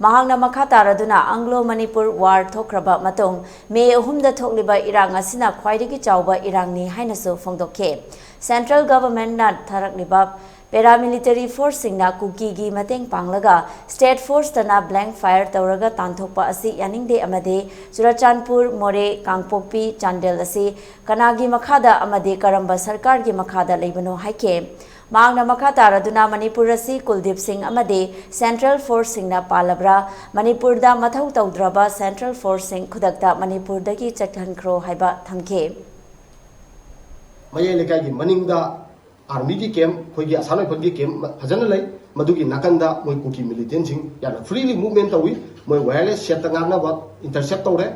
ꯃꯍꯥꯛꯅ ꯃꯈꯥ ꯇꯥꯔꯗꯨꯅ ꯑꯪꯒ꯭ꯂꯣ ꯃꯅꯤꯄꯨꯔ ꯋꯥꯔ ꯊꯣꯛꯈ꯭ꯔꯕ ꯃꯇꯨꯡ ꯃꯦ ꯑꯍꯨꯝꯗ ꯊꯣꯛꯂꯤꯕ ꯏꯔꯥꯡ ꯑꯁꯤꯅ ꯈ꯭ꯋꯥꯏꯗꯒꯤ ꯆꯥꯎꯕ ꯏꯔꯥꯡꯅꯤ ꯍꯥꯏꯅꯁꯨ ꯐꯣꯡꯗꯣꯛꯈꯤ꯫ ꯁꯦꯟꯇ꯭ꯔꯦꯜ ꯒꯚꯔꯟꯃꯦꯟꯠꯅ ꯊꯥꯔꯛꯂꯤꯕ ꯄꯦꯔꯥꯃꯤꯂꯤꯇꯔꯤ ꯐꯣꯔꯁꯁꯤꯡꯅ ꯀꯨꯀꯤꯒꯤ ꯃꯇꯦꯡ ꯄꯥꯡꯂꯒ ꯁ꯭ꯇꯦꯠ ꯐꯣꯔꯁꯇꯅ ꯕ꯭ꯂꯦꯡ ꯐꯥꯌꯔ ꯇꯧꯔꯒ ꯇꯥꯟꯊꯣꯛꯄ ꯑꯁꯤ ꯌꯥꯅꯤꯡꯗꯦ ꯑꯃꯗꯤ ꯆꯨꯔꯆꯥꯟꯄꯨꯔ, ꯃꯣꯔꯦ, ꯀꯥꯡꯄꯣꯛꯄꯤ, ꯆꯥꯟꯗꯦꯜ ꯑꯁꯤ ꯀꯅꯥꯒꯤ ꯃꯈꯥꯗ ꯑꯃꯗꯤ ꯀꯔꯝꯕ ꯁꯔꯀꯥꯔꯒꯤ ꯃꯈꯥꯗ ꯂꯩꯕꯅꯣ ꯍꯥꯏꯈꯤ꯫ ꯃꯍꯥꯛꯅ ꯃꯈꯥ ꯇꯥꯔꯗꯨꯅ ꯃꯅꯤꯄꯨꯔ ꯑꯁꯤ ꯀꯨꯜꯗꯤꯞ ꯁꯤꯡ ꯑꯃꯗꯤ ꯁꯦꯟꯇ꯭ꯔꯦꯜ ꯐꯣꯔꯁꯁꯤꯡꯅ ꯄꯥꯜꯂꯕ꯭ꯔꯥ, ꯃꯅꯤꯄꯨꯔꯗ ꯃꯊꯧ ꯇꯧꯗ꯭ꯔꯕ ꯁꯦꯟꯇ꯭ꯔꯦꯜ ꯐꯣꯔꯁꯁꯤꯡ ꯈꯨꯗꯛꯇ ꯃꯅꯤꯄꯨꯔꯗꯒꯤ ꯆꯠꯍꯟꯈ꯭ꯔꯣ ꯍꯥꯏꯕ ꯊꯝꯈꯤ꯫ ꯃꯌꯥꯏ ꯂꯩꯀꯥꯏꯒꯤ ꯃꯅꯤꯡꯗ ꯑꯥꯔꯃꯤꯒꯤ ꯀꯦꯝꯞ, ꯑꯩꯈꯣꯏꯒꯤ ꯑꯁꯥꯝ ꯔꯥꯏꯐꯜꯒꯤ ꯀꯦꯝꯞ ꯐꯖꯅ ꯂꯩ꯫ ꯃꯗꯨꯒꯤ ꯅꯥꯀꯟꯗ ꯃꯣꯏ ꯀꯨꯀꯤ ꯃꯤꯂꯤꯇꯦꯟꯁꯤꯡ ꯌꯥꯝꯅ ꯐ꯭ꯔꯤꯂꯤ ꯃꯨꯚꯃꯦꯟ ꯇꯧꯏ꯫ ꯃꯣꯏ ꯋꯥꯌꯔꯂꯦꯁ ꯁꯦꯠꯇ ꯉꯥꯡꯅꯕ ꯏꯟꯇꯔꯁꯦꯞ ꯇꯧꯔꯦ꯫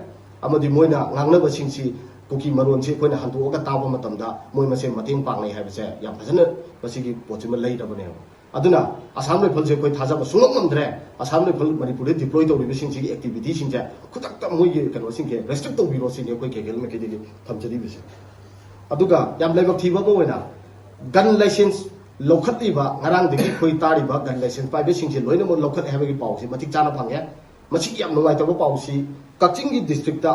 ꯑꯃꯗꯤ ꯃꯣꯏꯅ ꯉꯥꯡꯅꯕꯁꯤꯡꯁꯤ ꯀꯨꯀꯤ ꯃꯔꯣꯟꯁꯤ ꯑꯩꯈꯣꯏꯅ ꯍꯟꯗꯣꯛꯑꯒ ꯇꯥꯕ ꯃꯇꯝꯗ ꯃꯣꯏ ꯃꯁꯦꯟ ꯃꯇꯦꯡ ꯄꯥꯡꯅꯩ ꯍꯥꯏꯕꯁꯦ ꯌꯥꯝ ꯐꯖꯅ ꯃꯁꯤꯒꯤ ꯄꯣꯠꯁꯤꯃ ꯂꯩꯔꯕꯅꯦꯕ꯫ ꯑꯗꯨꯅ ꯑꯁꯥꯝ ꯔꯥꯏꯐꯜꯁꯦ ꯑꯩꯈꯣꯏ ꯊꯥꯖꯕ ꯁꯨꯡꯉꯝ ꯉꯝꯗ꯭ꯔꯦ꯫ ꯑꯁꯥꯝ ꯔꯥꯏꯐꯜ ꯃꯅꯤꯄꯨꯔꯗ ꯗꯤꯄ꯭ꯂꯣꯏ ꯇꯧꯔꯤꯕꯁꯤꯡꯁꯤꯒꯤ ꯑꯦꯛꯇꯤꯚꯤꯇꯤꯁꯤꯡꯁꯦ ꯈꯨꯗꯛꯇ ꯃꯣꯏꯒꯤ ꯀꯩꯅꯣꯁꯤꯡꯁꯦ ꯔꯦꯁꯇ꯭ꯔꯤꯛ ꯇꯧꯕꯤꯔꯣ ꯁꯤꯅꯤ ꯑꯩꯈꯣꯏ ꯀꯦ ꯀꯦ ꯑꯦꯜ ꯃꯥꯏꯀꯩꯗꯒꯤ ꯊꯝꯖꯔꯤꯕꯁꯦ꯫ ꯑꯗꯨꯒ ꯌꯥꯝ ꯂꯥꯏꯕꯛ ꯊꯤꯕ ꯑꯃ ꯑꯣꯏꯅ ꯒꯟ ꯂꯥꯏꯁꯦꯟꯁ ꯂꯧꯈꯠꯂꯤꯕ, ꯉꯔꯥꯡꯗꯒꯤ ꯑꯩꯈꯣꯏ ꯇꯥꯔꯤꯕ ꯒꯟ ꯂꯥꯏꯁꯦꯟꯁ ꯄꯥꯏꯕꯁꯤꯡꯁꯦ ꯂꯣꯏꯅꯃꯛ ꯂꯧꯈꯠꯂꯦ ꯍꯥꯏꯕꯒꯤ ꯄꯥꯎꯁꯦ ꯃꯇꯤꯛ ꯆꯥꯅ ꯐꯪꯉꯦ꯫ ꯃꯁꯤꯒꯤ ꯌꯥꯝ ꯅꯨꯡꯉꯥꯏꯇꯕ ꯄꯥꯎꯁꯤ ꯀꯛꯆꯤꯡꯒꯤ ꯗꯤꯁꯇ꯭ꯔꯤꯛꯇ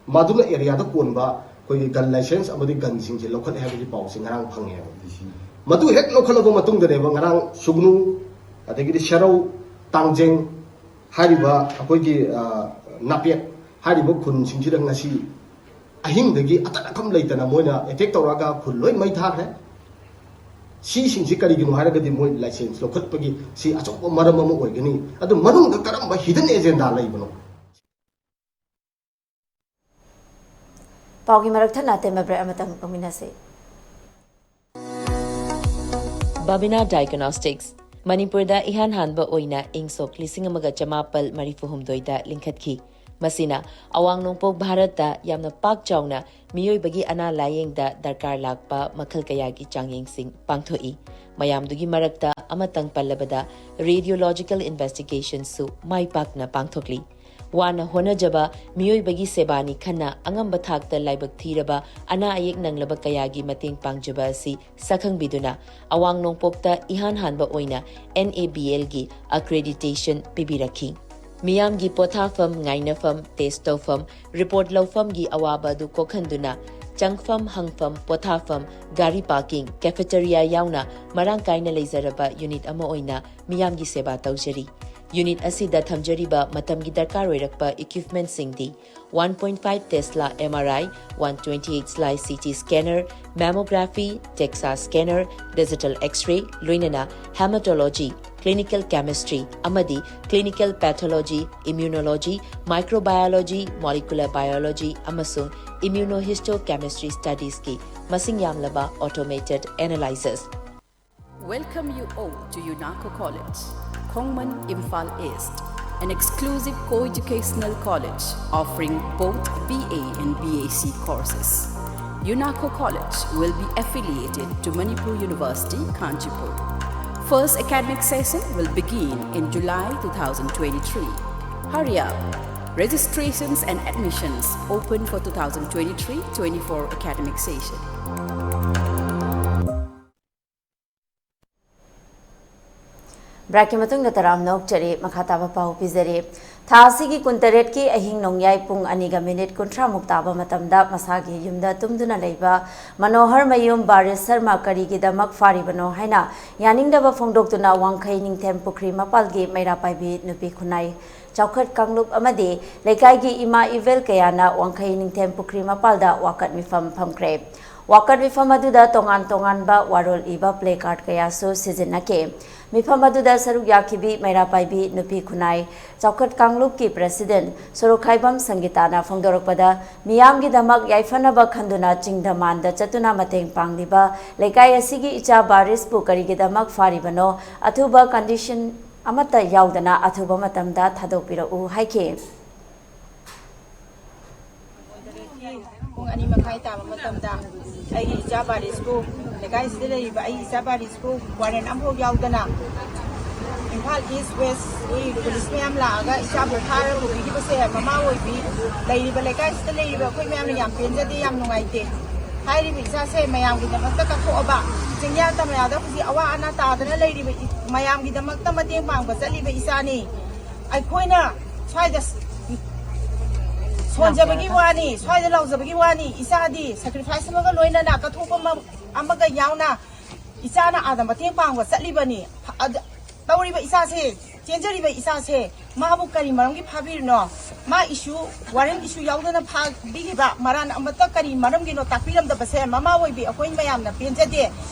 ꯃꯥꯗꯨꯅ ꯑꯦꯔꯤꯌꯥꯗ ꯀꯣꯟꯕ ꯑꯩꯈꯣꯏꯒꯤ ꯒꯟ ꯂꯥꯏꯁꯦꯟꯁ ꯑꯃꯗꯤ ꯒꯟꯁꯤꯡꯁꯦ ꯂꯧꯈꯠꯂꯦ ꯍꯥꯏꯕꯒꯤ ꯄꯥꯎꯁꯦ ꯉꯔꯥꯡ ꯐꯪꯉꯦꯕ꯫ ꯃꯗꯨ ꯍꯦꯛ ꯂꯧꯈꯠꯂꯕ ꯃꯇꯨꯡꯗꯅꯦꯕ ꯉꯔꯥꯡ ꯁꯨꯒꯅꯨ, ꯑꯗꯒꯤꯗꯤ ꯁꯦꯔꯧ, ꯇꯥꯡꯖꯦꯡ ꯍꯥꯏꯔꯤꯕ ꯑꯩꯈꯣꯏꯒꯤ, ꯑ, ꯅꯥꯄꯦꯠ ꯍꯥꯏꯔꯤꯕ ꯈꯨꯟꯁꯤꯡꯁꯤꯗ ꯉꯁꯤ ꯑꯍꯤꯡꯗꯒꯤ ꯑꯇꯠ ꯑꯈꯝ ꯂꯩꯇꯅ ꯃꯣꯏꯅ ꯑꯦꯇꯦꯛ ꯇꯧꯔꯛꯑꯒ ꯈꯨꯜ ꯂꯣꯏ ꯃꯩ ꯊꯥꯈ꯭ꯔꯦ꯫ ꯁꯤꯁꯤꯡꯁꯤ ꯀꯔꯤꯒꯤꯅꯣ ꯍꯥꯏꯔꯒꯗꯤ ꯃꯣꯏ ꯂꯥꯏꯁꯦꯟꯁ ꯂꯧꯈꯠꯄꯒꯤ ꯁꯤ ꯑꯆꯧꯕ ꯃꯔꯝ ꯑꯃ ꯑꯣꯏꯒꯅꯤ꯫ ꯑꯗꯨ ꯃꯅꯨꯡꯗ ꯀꯔꯝꯕ ꯍꯤꯗꯟ ꯑꯦꯖꯦꯟꯗꯥ ꯂꯩꯕꯅꯣ? ꯄꯥꯎꯒꯤ ꯃꯔꯛ ꯊꯠꯅ ꯑꯇꯦꯟꯕ ꯕ꯭ꯔꯦꯛ ꯑꯃꯇꯪ ꯂꯧꯃꯤꯟꯅꯁꯤ꯫ ꯕꯥꯕꯤꯅꯥ ꯗꯥꯏꯒꯅꯣꯁꯇꯤꯛꯁ ꯃꯅꯤꯄꯨꯔꯗ ꯏꯍꯥꯟ ꯍꯥꯟꯕ ꯑꯣꯏꯅ ꯏꯪ ꯁꯣꯛ ꯂꯤꯁꯤꯡ ꯑꯃꯒ ꯆꯃꯥꯄꯜ ꯃꯔꯤꯐꯨ ꯍꯨꯝꯗꯣꯏꯗ ꯂꯤꯡꯈꯠꯈꯤ꯫ ꯃꯁꯤꯅ ꯑꯋꯥꯡ ꯅꯣꯡꯄꯣꯛ ꯚꯥꯔꯠꯇ ꯌꯥꯝꯅ ꯄꯥꯛ ꯆꯥꯎꯅ ꯃꯤꯑꯣꯏꯕꯒꯤ ꯑꯅꯥ ꯂꯥꯌꯦꯡꯗ ꯗꯔꯀꯥꯔ ꯂꯥꯛꯄ ꯃꯈꯜ ꯀꯌꯥꯒꯤ ꯆꯥꯡꯌꯦꯡꯁꯤꯡ ꯄꯥꯡꯊꯣꯛꯏ꯫ ꯃꯌꯥꯝꯗꯨꯒꯤ ꯃꯔꯛꯇ ꯑꯃꯇꯪ ꯄꯜꯂꯕꯗ, radiological investigationꯁꯨ ꯃꯥꯏ ꯄꯥꯛꯅ ꯄꯥꯡꯊꯣꯛꯂꯤ꯫ ꯋꯥꯅ ꯍꯣꯠꯅꯖꯕ ꯃꯤꯑꯣꯏꯕꯒꯤ ꯁꯦꯕꯥꯅꯤ ꯈꯟꯅ ꯑꯉꯝꯕ ꯊꯥꯛꯇ ꯂꯥꯏꯕꯛ ꯊꯤꯔꯕ ꯑꯅꯥ ꯑꯌꯦꯛ ꯅꯪꯂꯕ ꯀꯌꯥꯒꯤ ꯃꯇꯦꯡ ꯄꯥꯡꯖꯕ ꯑꯁꯤ ꯁꯛꯈꯪꯕꯤꯗꯨꯅ ꯑꯋꯥꯡ ꯅꯣꯡꯄꯣꯛꯇ ꯏꯍꯥꯟ ꯍꯥꯟꯕ ꯑꯣꯏꯅ NABLꯒꯤ accreditation ꯄꯤꯕꯤꯔꯛꯈꯤ꯫ ꯃꯤꯌꯥꯝꯒꯤ ꯄꯣꯊꯥꯐꯝ, ꯉꯥꯏꯅꯐꯝ, test ꯇꯧꯐꯝ, report ꯂꯧꯐꯝꯒꯤ ꯑꯋꯥꯕ ꯑꯗꯨ ꯀꯣꯛꯍꯟꯗꯨꯅ ꯆꯪꯐꯝ, ꯍꯪꯐꯝ, ꯄꯣꯊꯥꯐꯝ, ꯒꯥꯔꯤ parking, cafeteria ꯌꯥꯎꯅ ꯃꯔꯥꯡ ꯀꯥꯏꯅ ꯂꯩꯖꯔꯕ unit ꯑꯃ ꯑꯣꯏꯅ ꯃꯤꯌꯥꯝꯒꯤ ꯁꯦꯕꯥ ꯇꯧꯖꯔꯤ꯫ Unit ꯑꯁꯤꯗ ꯊꯝꯖꯔꯤꯕ ꯃꯇꯝꯒꯤ ꯗꯔꯀꯥꯔ ꯑꯣꯏꯔꯛꯄ equipmentꯁꯤꯡꯗꯤ one point five Tesla MRI, one twenty-eight slice CT scanner, mammography, DEXA scanner, digital X-ray, ꯂꯣꯏꯅꯅ hematology, clinical chemistry ꯑꯃꯗꯤ clinical pathology, immunology, microbiology, molecular biology ꯑꯃꯁꯨꯡ immunohistochemistry studiesꯀꯤ ꯃꯁꯤꯡ ꯌꯥꯝꯂꯕ automated analyzers꯫ Welcome you all to UNACO College, Khongman, Imphal East, an exclusive co-educational college offering both BA and BAc courses. UNACO College will be affiliated to Manipur University, Kanchipur. First academic session will begin in July two thousand twenty-three. Hurry up! Registrations and admissions open for two thousand twenty-three twenty-four academic session. Breakꯀꯤ ꯃꯇꯨꯡꯗ ꯇꯔꯥꯝꯅ ꯑꯣꯛꯆꯔꯤ꯫ ꯃꯈꯥ ꯇꯥꯕ ꯄꯥꯎ ꯄꯤꯖꯔꯤ꯫ ꯊꯥ ꯑꯁꯤꯒꯤ ꯀꯨꯟꯇꯔꯦꯠꯀꯤ ꯑꯍꯤꯡ ꯅꯣꯡꯌꯥꯏ ꯄꯨꯡ ꯑꯅꯤꯒ ꯃꯤꯅꯤꯠ ꯀꯨꯟꯊ꯭ꯔꯥꯃꯨꯛ ꯇꯥꯕ ꯃꯇꯝꯗ ꯃꯁꯥꯒꯤ ꯌꯨꯝꯗ ꯇꯨꯝꯗꯨꯅ ꯂꯩꯕ ꯃꯅꯣꯍꯔ ꯃꯌꯨꯝ ꯕꯥꯔꯤꯁ ꯁꯔꯃ ꯀꯔꯤꯒꯤꯗꯃꯛ ꯐꯥꯔꯤꯕꯅꯣ ꯍꯥꯏꯅ ꯌꯥꯅꯤꯡꯗꯕ ꯐꯣꯡꯗꯣꯛꯇꯨꯅ ꯋꯥꯡꯈꯩ ꯅꯤꯡꯊꯦꯝ ꯄꯨꯈ꯭ꯔꯤ ꯃꯄꯥꯜꯒꯤ ꯃꯩꯔꯥ ꯄꯥꯏꯕꯤ ꯅꯨꯄꯤ ꯈꯨꯟꯅꯥꯏ ꯆꯥꯎꯈꯠ ꯀꯥꯡꯂꯨꯞ ꯑꯃꯗꯤ ꯂꯩꯀꯥꯏꯒꯤ ꯏꯃꯥ ꯏꯕꯦꯜ ꯀꯌꯥꯅ ꯋꯥꯡꯈꯩ ꯅꯤꯡꯊꯦꯝ ꯄꯨꯈ꯭ꯔꯤ ꯃꯄꯥꯜꯗ ꯋꯥꯀꯠ ꯃꯤꯐꯝ ꯐꯝꯈ꯭ꯔꯦ꯫ ꯋꯥꯀꯠ ꯃꯤꯐꯝ ꯑꯗꯨꯗ ꯇꯣꯉꯥꯟ ꯇꯣꯉꯥꯟꯕ ꯋꯥꯔꯣꯜ ꯏꯕ placard ꯀꯌꯥꯁꯨ ꯁꯤꯖꯤꯟꯅꯈꯤ꯫ ꯃꯤꯐꯝ ꯑꯗꯨꯗ ꯁꯔꯨꯛ ꯌꯥꯈꯤꯕꯤ ꯃꯩꯔꯥ ꯄꯥꯏꯕꯤ ꯅꯨꯄꯤ ꯈꯨꯟꯅꯥꯏ ꯆꯥꯎꯈꯠ ꯀꯥꯡꯂꯨꯞꯀꯤ president ꯁꯣꯔꯣꯛꯈꯥꯏꯕꯝ ꯁꯪꯒꯤꯇꯥꯅ ꯐꯣꯡꯗꯣꯔꯛꯄꯗ, ꯃꯤꯌꯥꯝꯒꯤꯗꯃꯛ ꯌꯥꯏꯐꯅꯕ ꯈꯟꯗꯨꯅ ꯆꯤꯡꯗ ꯃꯥꯟꯗ ꯆꯠꯇꯨꯅ ꯃꯇꯦꯡ ꯄꯥꯡꯂꯤꯕ ꯂꯩꯀꯥꯏ ꯑꯁꯤꯒꯤ ꯏꯆꯥ ꯕꯥꯔꯤꯁꯄꯨ ꯀꯔꯤꯒꯤꯗꯃꯛ ꯐꯥꯔꯤꯕꯅꯣ, ꯑꯊꯨꯕ condition ꯑꯃꯠꯇ ꯌꯥꯎꯗꯅ ꯑꯊꯨꯕ ꯃꯇꯝꯗ ꯊꯥꯗꯣꯛꯄꯤꯔꯛꯎ ꯍꯥꯏꯈꯤ꯫ ꯑꯅꯤ ꯃꯈꯥꯏ ꯇꯥꯕ ꯃꯇꯝꯗ ꯑꯩꯒꯤ ꯏꯆꯥ ꯕꯥꯔꯤꯁꯄꯨ, ꯂꯩꯀꯥꯏꯁꯤꯗ ꯂꯩꯔꯤꯕ ꯑꯩꯒꯤ ꯏꯆꯥ ꯕꯥꯔꯤꯁꯄꯨ ꯋꯥꯔꯦꯟ ꯑꯃꯐꯥꯎ ꯌꯥꯎꯗꯅ ꯏꯝꯐꯥꯜ ꯏꯁ ꯋꯦꯁꯀꯤ ꯄꯨꯂꯤꯁ ꯃꯌꯥꯝ ꯂꯥꯛꯑꯒ ꯏꯆꯥꯕꯨ ꯐꯥꯔ ꯄꯨꯕꯤꯈꯤꯕꯁꯦ ꯃꯃꯥ ꯑꯣꯏꯕꯤ, ꯂꯩꯔꯤꯕ ꯂꯩꯀꯥꯏꯁꯤꯗ ꯂꯩꯔꯤꯕ ꯑꯩꯈꯣꯏ ꯃꯌꯥꯝꯅ ꯌꯥꯝ ꯄꯦꯟꯖꯗꯦ, ꯌꯥꯝ ꯅꯨꯡꯉꯥꯏꯇꯦ꯫ ꯍꯥꯏꯔꯤꯕ ꯏꯆꯥꯁꯦ ꯃꯌꯥꯝꯒꯤꯗꯃꯛꯇ ꯀꯠꯊꯣꯛꯑꯕ, ꯆꯤꯡꯌꯥ ꯇꯝꯌꯥꯗ ꯍꯧꯖꯤꯛ ꯑꯋꯥ ꯑꯅꯥ ꯇꯥꯗꯅ ꯂꯩꯔꯤꯕ ꯏ-, ꯃꯌꯥꯝꯒꯤꯗꯃꯛꯇ ꯃꯇꯦꯡ ꯄꯥꯡꯕ ꯆꯠꯂꯤꯕ ꯏꯆꯥꯅꯤ꯫ ꯑꯩꯈꯣꯏꯅ ꯁ꯭ꯋꯥꯏꯗ ꯁꯣꯟꯖꯕꯒꯤ ꯋꯥꯅꯤ, ꯁ꯭ꯋꯥꯏꯗ ꯂꯥꯎꯖꯕꯒꯤ ꯋꯥꯅꯤ꯫ ꯏꯆꯥꯗꯤ ꯁꯦꯀ꯭ꯔꯤꯐꯥꯏꯁ ꯑꯃꯒ ꯂꯣꯏꯅꯅ ꯀꯠꯊꯣꯛꯄ ꯑꯃ-, ꯑꯃꯒ ꯌꯥꯎꯅ ꯏꯆꯥꯅ ꯑꯥꯗ ꯃꯇꯦꯡ ꯄꯥꯡꯕ ꯆꯠꯂꯤꯕꯅꯤ꯫ ꯑꯗ ꯇꯧꯔꯤꯕ ꯏꯆꯥꯁꯦ, ꯆꯦꯟꯖꯔꯤꯕ ꯏꯆꯥꯁꯦ, ꯃꯥꯕꯨ ꯀꯔꯤ ꯃꯔꯝꯒꯤ ꯐꯥꯕꯤꯔꯤꯅꯣ? ꯃꯥ ꯏꯁꯨ, ꯋꯥꯔꯦꯟ ꯏꯁꯨ ꯌꯥꯎꯗꯅ ꯐꯥꯕꯤꯔꯤꯕ ꯃꯔꯥꯟ ꯑꯃꯠꯇ ꯀꯔꯤ ꯃꯔꯝꯒꯤꯅꯣ ꯇꯥꯛꯄꯤꯔꯝꯗꯕꯁꯦ ꯃꯃꯥ ꯑꯣꯏꯕꯤ ꯑꯩꯈꯣꯏ ꯃꯌꯥꯝꯅ ꯄꯦꯟꯖꯗꯦ꯫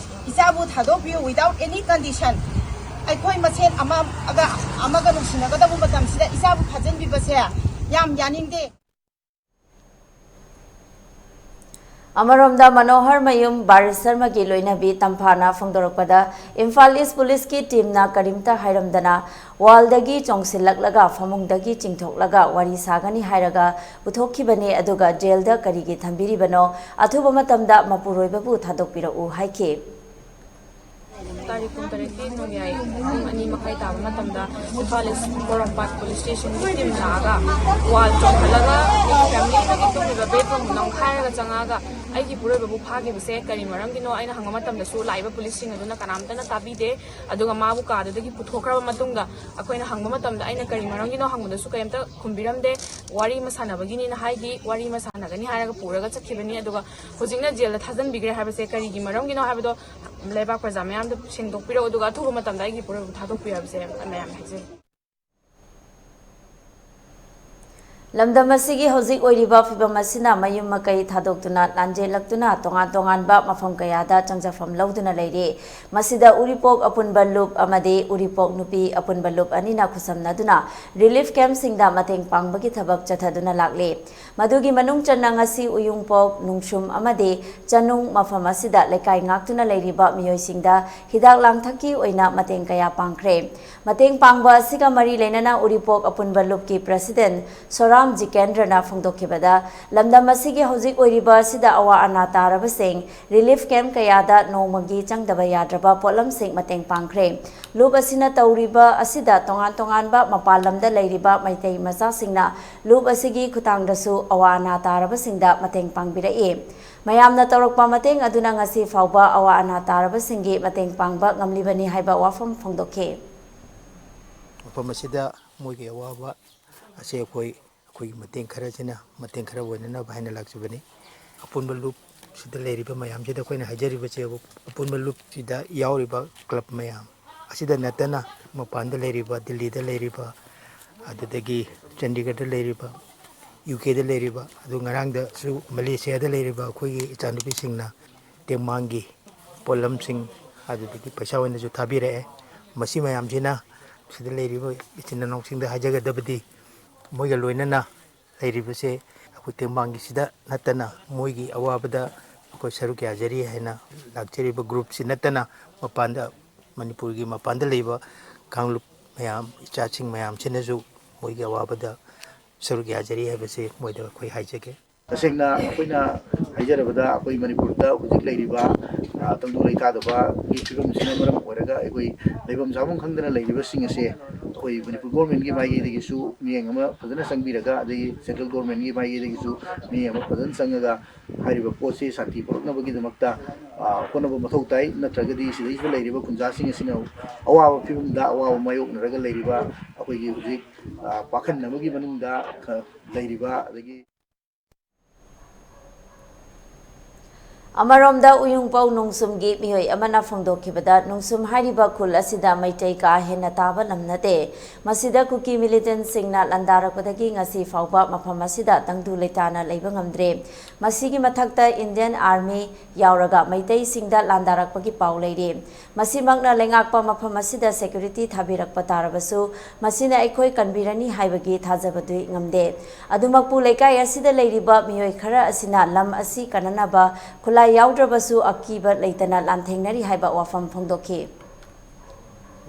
ꯏꯆꯥꯕꯨ ꯊꯥꯗꯣꯛꯄꯤꯌꯨ without any condition꯫ ꯑꯩꯈꯣꯏ ꯃꯁꯦꯟ ꯑꯃꯒ ꯑꯃꯒ ꯅꯨꯡꯁꯤꯅꯒꯗꯕ ꯃꯇꯝꯁꯤꯗ ꯏꯆꯥꯕꯨ ꯐꯥꯖꯤꯟꯕꯤꯕꯁꯦ ꯌꯥꯝ ꯌꯥꯅꯤꯡꯗꯦ꯫ ꯑꯃꯔꯣꯝꯗ ꯃꯅꯣꯍꯔ ꯃꯌꯨꯝ ꯕꯥꯔꯤꯁ ꯁꯔꯃꯒꯤ ꯂꯣꯏꯅꯕꯤ ꯇꯝꯐꯥꯅ ꯐꯣꯡꯗꯣꯔꯛꯄꯗ, ꯏꯝꯐꯥꯜ ꯏꯁ ꯄꯨꯂꯤꯁꯀꯤ ꯇꯤꯝꯅ ꯀꯔꯤꯝꯇ ꯍꯥꯏꯔꯝꯗꯅ ꯋꯥꯜꯗꯒꯤ ꯆꯣꯡꯁꯤꯜꯂꯛꯂꯒ ꯐꯃꯨꯡꯗꯒꯤ ꯆꯤꯡꯊꯣꯛꯂꯒ ꯋꯥꯔꯤ ꯁꯥꯒꯅꯤ ꯍꯥꯏꯔꯒ ꯄꯨꯊꯣꯛꯈꯤꯕꯅꯤ, ꯑꯗꯨꯒ ꯖꯦꯜꯗ ꯀꯔꯤꯒꯤ ꯊꯝꯕꯤꯔꯤꯕꯅꯣ? ꯑꯊꯨꯕ ꯃꯇꯝꯗ ꯃꯄꯨꯔꯣꯏꯕꯕꯨ ꯊꯥꯗꯣꯛꯄꯤꯔꯛꯎ ꯍꯥꯏꯈꯤ꯫ ꯇꯥꯔꯤꯛ ꯀꯨꯟꯇꯔꯦꯠꯀꯤ ꯅꯣꯡꯌꯥꯏ ꯄꯨꯡ ꯑꯅꯤ ꯃꯈꯥꯏ ꯇꯥꯕ ꯃꯇꯝꯗ ꯏꯝꯐꯥꯜ ꯏꯁ ꯄꯣꯔꯣꯝꯄꯥꯠ ꯄꯨꯂꯤꯁ ꯁ꯭ꯇꯦꯁꯟꯒꯤ ꯇꯤꯝ ꯂꯥꯛꯑꯒ ꯋꯥꯜ ꯆꯣꯡꯍꯜꯂꯒ ꯑꯩꯒꯤ ꯐꯦꯃꯤꯂꯤꯗꯒꯤ ꯇꯨꯝꯂꯤꯕ ꯕꯦꯗꯔꯨꯝ ꯅꯝꯈꯥꯏꯔꯒ ꯆꯪꯉꯛꯑꯒ ꯑꯩꯒꯤ ꯄꯨꯔꯣꯏꯕꯕꯨ ꯐꯥꯈꯤꯕꯁꯦ ꯀꯔꯤ ꯃꯔꯝꯒꯤꯅꯣ? ꯑꯩꯅ ꯍꯪꯕ ꯃꯇꯝꯗꯁꯨ ꯂꯥꯛꯏꯕ ꯄꯨꯂꯤꯁꯁꯤꯡ ꯑꯗꯨꯅ ꯀꯅꯥꯝꯇꯅ ꯇꯥꯕꯤꯗꯦ꯫ ꯑꯗꯨꯒ ꯃꯥꯕꯨ ꯀꯥꯗꯨꯗꯒꯤ ꯄꯨꯊꯣꯛꯈ꯭ꯔꯕ ꯃꯇꯨꯡꯗ ꯑꯩꯈꯣꯏꯅ ꯍꯪꯕ ꯃꯇꯝꯗ ꯑꯩꯅ ꯀꯔꯤ ꯃꯔꯝꯒꯤꯅꯣ ꯍꯪꯕꯗꯁꯨ ꯀꯔꯤꯝꯇ ꯈꯨꯝꯕꯤꯔꯝꯗꯦ꯫ ꯋꯥꯔꯤ ꯑꯃ ꯁꯥꯟꯅꯕꯒꯤꯅꯤꯅ ꯍꯥꯏꯈꯤ, ꯋꯥꯔꯤ ꯑꯃ ꯁꯥꯟꯅꯒꯅꯤ ꯍꯥꯏꯔꯒ ꯄꯨꯔꯒ ꯆꯠꯈꯤꯕꯅꯤ꯫ ꯑꯗꯨꯒ ꯍꯧꯖꯤꯛꯅ ꯖꯦꯜꯗ ꯊꯥꯖꯤꯟꯕꯤꯈ꯭ꯔꯦ ꯍꯥꯏꯕꯁꯦ ꯀꯔꯤꯒꯤ ꯃꯔꯝꯒꯤꯅꯣ ꯍꯥꯏꯕꯗꯣ ꯂꯩꯕꯥꯛ ꯄ꯭ꯔꯖꯥ ꯃꯌꯥꯝꯗ ꯁꯦꯡꯗꯣꯛꯄꯤꯔꯛꯎ, ꯑꯗꯨꯒ ꯑꯊꯨꯕ ꯃꯇꯝꯗ ꯑꯩꯒꯤ ꯄꯨꯔꯣꯏꯕꯕꯨ ꯊꯥꯗꯣꯛꯄꯤꯌꯨ ꯍꯥꯏꯕꯁꯦ ꯃꯌꯥꯝ ꯍꯥꯏꯖꯔꯤ꯫ ꯂꯝꯗꯝ ꯑꯁꯤꯒꯤ ꯍꯧꯖꯤꯛ ꯑꯣꯏꯔꯤꯕ ꯐꯤꯕꯝ ꯑꯁꯤꯅ ꯃꯌꯨꯝ ꯃꯀꯩ ꯊꯥꯗꯣꯛꯇꯨꯅ ꯂꯥꯟꯖꯦꯜꯂꯛꯇꯨꯅ ꯇꯣꯉꯥꯟ ꯇꯣꯉꯥꯟꯕ ꯃꯐꯝ ꯀꯌꯥꯗ ꯆꯪꯖꯐꯝ ꯂꯧꯗꯨꯅ ꯂꯩꯔꯤ꯫ ꯃꯁꯤꯗ ꯎꯔꯤꯄꯣꯛ ꯑꯄꯨꯟꯕ ꯂꯨꯞ ꯑꯃꯗꯤ ꯎꯔꯤꯄꯣꯛ ꯅꯨꯄꯤ ꯑꯄꯨꯟꯕ ꯂꯨꯞ ꯑꯅꯤꯅ ꯈꯨꯠꯁꯝꯅꯗꯨꯅ ꯔꯤꯂꯤꯐ ꯀꯦꯝꯞꯁꯤꯡꯗ ꯃꯇꯦꯡ ꯄꯥꯡꯕꯒꯤ ꯊꯕꯛ ꯆꯠꯊꯗꯨꯅ ꯂꯥꯛꯂꯤ꯫ ꯃꯗꯨꯒꯤ ꯃꯅꯨꯡ ꯆꯟꯅ ꯉꯁꯤ ꯎꯌꯨꯡꯄꯣꯛ, ꯅꯨꯡꯁꯨꯝ ꯑꯃꯗꯤ ꯆꯅꯨꯡ ꯃꯐꯝ ꯑꯁꯤꯗ ꯂꯩꯀꯥꯏ ꯉꯥꯛꯇꯨꯅ ꯂꯩꯔꯤꯕ ꯃꯤꯑꯣꯏꯁꯤꯡꯗ ꯍꯤꯗꯥꯛ ꯂꯥꯡꯊꯛꯀꯤ ꯑꯣꯏꯅ ꯃꯇꯦꯡ ꯀꯌꯥ ꯄꯥꯡꯈ꯭ꯔꯦ꯫ ꯃꯇꯦꯡ ꯄꯥꯡꯕ ꯑꯁꯤꯒ ꯃꯔꯤ ꯂꯩꯅꯅ ꯎꯔꯤꯄꯣꯛ ꯑꯄꯨꯟꯕ ꯂꯨꯞꯀꯤ ꯄ꯭ꯔꯁꯤꯗꯦꯟ ꯁꯣꯔꯥ ꯖꯤꯀꯦꯟꯗ꯭ꯔꯅ ꯐꯣꯡꯗꯣꯛꯈꯤꯕꯗ, ꯂꯝꯗꯝ ꯑꯁꯤꯒꯤ ꯍꯧꯖꯤꯛ ꯑꯣꯏꯔꯤꯕ ꯑꯁꯤꯗ ꯑꯋꯥ ꯑꯅꯥ ꯇꯥꯔꯕꯁꯤꯡ ꯔꯤꯂꯤꯐ ꯀꯦꯝꯞ ꯀꯌꯥꯗ ꯅꯣꯡꯃꯒꯤ ꯆꯪꯗꯕ ꯌꯥꯗ꯭ꯔꯕ ꯄꯣꯠꯂꯝꯁꯤꯡ ꯃꯇꯦꯡ ꯄꯥꯡꯈ꯭ꯔꯦ꯫ ꯂꯨꯞ ꯑꯁꯤꯅ ꯇꯧꯔꯤꯕ ꯑꯁꯤꯗ ꯇꯣꯉꯥꯟ ꯇꯣꯉꯥꯟꯕ ꯃꯄꯥꯟ ꯂꯝꯗ ꯂꯩꯔꯤꯕ ꯃꯩꯇꯩ ꯃꯆꯥꯁꯤꯡꯅ ꯂꯨꯞ ꯑꯁꯤꯒꯤ ꯈꯨꯠꯊꯥꯡꯗꯁꯨ ꯑꯋꯥ ꯑꯅꯥ ꯇꯥꯔꯕꯁꯤꯡꯗ ꯃꯇꯦꯡ ꯄꯥꯡꯕꯤꯔꯛꯏ꯫ ꯃꯌꯥꯝꯅ ꯇꯧꯔꯛꯄ ꯃꯇꯦꯡ ꯑꯗꯨꯅ ꯉꯁꯤ ꯐꯥꯎꯕ ꯑꯋꯥ ꯑꯅꯥ ꯇꯥꯔꯕꯁꯤꯡꯒꯤ ꯃꯇꯦꯡ ꯄꯥꯡꯕ ꯉꯝꯂꯤꯕꯅꯤ ꯍꯥꯏꯕ ꯋꯥꯐꯝ ꯐꯣꯡꯗꯣꯛꯈꯤ꯫ ꯃꯐꯝ ꯑꯁꯤꯗ ꯃꯣꯏꯒꯤ ꯑꯋꯥꯕ ꯑꯁꯤ ꯑꯩꯈꯣꯏ ꯑꯩꯈꯣꯏꯒꯤ ꯃꯇꯦꯡ ꯈꯔꯁꯤꯅ ꯃꯇꯦꯡ ꯈꯔ ꯑꯣꯏꯅꯅꯕ ꯍꯥꯏꯅ ꯂꯥꯛꯆꯕꯅꯤ꯫ ꯑꯄꯨꯟꯕ ꯂꯨꯞꯁꯤꯗ ꯂꯩꯔꯤꯕ ꯃꯌꯥꯝꯁꯤꯗ ꯑꯩꯈꯣꯏꯅ ꯍꯥꯏꯖꯔꯤꯕꯁꯦ, ꯑꯄꯨꯟꯕ ꯂꯨꯞꯁꯤꯗ ꯌꯥꯎꯔꯤꯕ ꯀ꯭ꯂꯕ ꯃꯌꯥꯝ ꯑꯁꯤꯗ ꯅꯠꯇꯅ ꯃꯄꯥꯟꯗ ꯂꯩꯔꯤꯕ, ꯗꯤꯜꯂꯤꯗ ꯂꯩꯔꯤꯕ, ꯑꯗꯨꯗꯒꯤ ꯆꯟꯗꯤꯒꯔꯗ ꯂꯩꯔꯤꯕ, ꯌꯨ ꯀꯦꯗ ꯂꯩꯔꯤꯕ, ꯑꯗꯨ ꯉꯔꯥꯡꯗꯁꯨ ꯃꯂꯦꯁꯤꯌꯥꯗ ꯂꯩꯔꯤꯕ ꯑꯩꯈꯣꯏꯒꯤ ꯏꯆꯥꯅꯨꯄꯤꯁꯤꯡꯅ ꯇꯦꯡꯃꯥꯡꯒꯤ ꯄꯣꯠꯂꯝꯁꯤꯡ ꯑꯗꯨꯗꯒꯤ ꯄꯩꯁꯥ ꯑꯣꯏꯅꯁꯨ ꯊꯥꯕꯤꯔꯛꯑꯦ꯫ ꯃꯁꯤ ꯃꯌꯥꯝꯁꯤꯅ ꯁꯤꯗ ꯂꯩꯔꯤꯕ ꯏꯆꯤꯟ ꯏꯅꯥꯎꯁꯤꯡꯗ ꯍꯥꯏꯖꯒꯗꯕꯗꯤ, ꯃꯣꯏꯒ ꯂꯣꯏꯅꯅ ꯂꯩꯔꯤꯕꯁꯦ ꯑꯩꯈꯣꯏ ꯇꯦꯡꯕꯥꯡꯒꯤꯁꯤꯗ ꯅꯠꯇꯅ ꯃꯣꯏꯒꯤ ꯑꯋꯥꯕꯗ ꯑꯩꯈꯣꯏ ꯁꯔꯨꯛ ꯌꯥꯖꯔꯤ ꯍꯥꯏꯅ ꯂꯥꯛꯆꯔꯤꯕ ꯒ꯭ꯔꯨꯞꯁꯤ ꯅꯠꯇꯅ ꯃꯄꯥꯟꯗ, ꯃꯅꯤꯄꯨꯔꯒꯤ ꯃꯄꯥꯟꯗ ꯂꯩꯕ ꯀꯥꯡꯂꯨꯞ ꯃꯌꯥꯝ, ꯏꯆꯥꯁꯤꯡ ꯃꯌꯥꯝꯁꯤꯅꯁꯨ ꯃꯣꯏꯒꯤ ꯑꯋꯥꯕꯗ ꯁꯔꯨꯛ ꯌꯥꯖꯔꯤ ꯍꯥꯏꯕꯁꯤ ꯃꯣꯏꯗ ꯑꯩꯈꯣꯏ ꯍꯥꯏꯖꯒꯦ꯫ ꯇꯁꯦꯡꯅ ꯑꯩꯈꯣꯏꯅ ꯍꯥꯏꯖꯔꯕꯗ, ꯑꯩꯈꯣꯏ ꯃꯅꯤꯄꯨꯔꯗ ꯍꯧꯖꯤꯛ ꯂꯩꯔꯤꯕ, ꯑ, ꯇꯪꯗꯨ ꯂꯩꯇꯥꯗꯕꯒꯤ ꯐꯤꯕꯝꯁꯤꯅ ꯃꯔꯝ ꯑꯣꯏꯔꯒ ꯑꯩꯈꯣꯏ ꯂꯩꯐꯝ ꯆꯥꯐꯝ ꯈꯪꯗꯅ ꯂꯩꯔꯤꯕꯁꯤꯡ ꯑꯁꯦ ꯑꯩꯈꯣꯏ ꯃꯅꯤꯄꯨꯔ ꯒꯣꯔꯃꯦꯟꯒꯤ ꯃꯥꯏꯀꯩꯗꯒꯤꯁꯨ ꯃꯤꯠꯌꯦꯡ ꯑꯃ ꯐꯖꯅ ꯆꯪꯕꯤꯔꯒ, ꯑꯗꯒꯤ ꯁꯦꯟꯇ꯭ꯔꯦꯜ ꯒꯣꯔꯃꯦꯟꯒꯤ ꯃꯥꯏꯀꯩꯗꯒꯤꯁꯨ ꯃꯤꯠꯌꯦꯡ ꯑꯃ ꯐꯖꯅ ꯆꯪꯉꯒ ꯍꯥꯏꯔꯤꯕ ꯄꯣꯠꯁꯤ ꯁꯥꯟꯇꯤ ꯄꯨꯔꯛꯅꯕꯒꯤꯗꯃꯛꯇ, ꯑ, ꯍꯣꯠꯅꯕ ꯃꯊꯧ ꯇꯥꯏ꯫ ꯅꯠꯇ꯭ꯔꯒꯗꯤ ꯁꯤꯗꯩꯁꯤꯗ ꯂꯩꯔꯤꯕ ꯈꯨꯟꯖꯥꯁꯤꯡ ꯑꯁꯤꯅ ꯑꯋꯥꯕ ꯐꯤꯕꯝꯗ ꯑꯋꯥꯕ ꯃꯥꯌꯣꯛꯅꯔꯒ ꯂꯩꯔꯤꯕ ꯑꯩꯈꯣꯏꯒꯤ ꯍꯧꯖꯤꯛ, ꯑ, ꯄꯥꯈꯟ ꯑꯃꯒꯤ ꯃꯅꯨꯡꯗ ꯈ-, ꯂꯩꯔꯤꯕ, ꯑꯗꯒꯤ ꯑꯃꯔꯣꯝꯗ ꯎꯌꯨꯡꯄꯧ ꯅꯣꯡꯁꯨꯝꯒꯤ ꯃꯤꯑꯣꯏ ꯑꯃꯅ ꯐꯣꯡꯗꯣꯛꯈꯤꯕꯗ, ꯅꯣꯡꯁꯨꯝ ꯍꯥꯏꯔꯤꯕ ꯈꯨꯜ ꯑꯁꯤꯗ ꯃꯩꯇꯩ ꯀꯥ ꯍꯦꯟꯅ ꯇꯥꯕ ꯂꯝ ꯅꯠꯇꯦ꯫ ꯃꯁꯤꯗ ꯀꯨꯀꯤ ꯃꯤꯂꯤꯇꯦꯟꯠꯁꯤꯡꯅ ꯂꯥꯟꯗꯥꯔꯛꯄꯗꯒꯤ ꯉꯁꯤ ꯐꯥꯎꯕ ꯃꯐꯝ ꯑꯁꯤꯗ ꯇꯪꯗꯨ ꯂꯩꯇꯥꯅ ꯂꯩꯕ ꯉꯝꯗ꯭ꯔꯦ꯫ ꯃꯁꯤꯒꯤ ꯃꯊꯛꯇ ꯏꯟꯗꯤꯌꯟ ꯑꯥꯔꯃꯤ ꯌꯥꯎꯔꯒ ꯃꯩꯇꯩꯁꯤꯡꯗ ꯂꯥꯟꯗꯥꯔꯛꯄꯒꯤ ꯄꯥꯎ ꯂꯩꯔꯤ꯫ ꯃꯁꯤꯃꯛꯅ ꯂꯩꯉꯥꯛꯄ ꯃꯐꯝ ꯑꯁꯤꯗ ꯁꯦꯀ꯭ꯌꯨꯔꯤꯇꯤ ꯊꯥꯕꯤꯔꯛꯄ ꯇꯥꯔꯕꯁꯨ, ꯃꯁꯤꯅ ꯑꯩꯈꯣꯏ ꯀꯟꯕꯤꯔꯅꯤ ꯍꯥꯏꯕꯒꯤ ꯊꯥꯖꯕꯗꯤ ꯉꯝꯗꯦ꯫ ꯑꯗꯨꯃꯛꯄꯨ, ꯂꯩꯀꯥꯏ ꯑꯁꯤꯗ ꯂꯩꯔꯤꯕ ꯃꯤꯑꯣꯏ ꯈꯔ ꯑꯁꯤꯅ ꯂꯝ ꯑꯁꯤ ꯀꯟꯅꯅꯕ ꯈꯨꯠꯂꯥꯏ ꯌꯥꯎꯗ꯭ꯔꯕꯁꯨ ꯑꯀꯤꯕ ꯂꯩꯇꯅ ꯂꯥꯟꯊꯦꯡꯅꯔꯤ ꯍꯥꯏꯕ ꯋꯥꯐꯝ ꯐꯣꯡꯗꯣꯛꯈꯤ꯫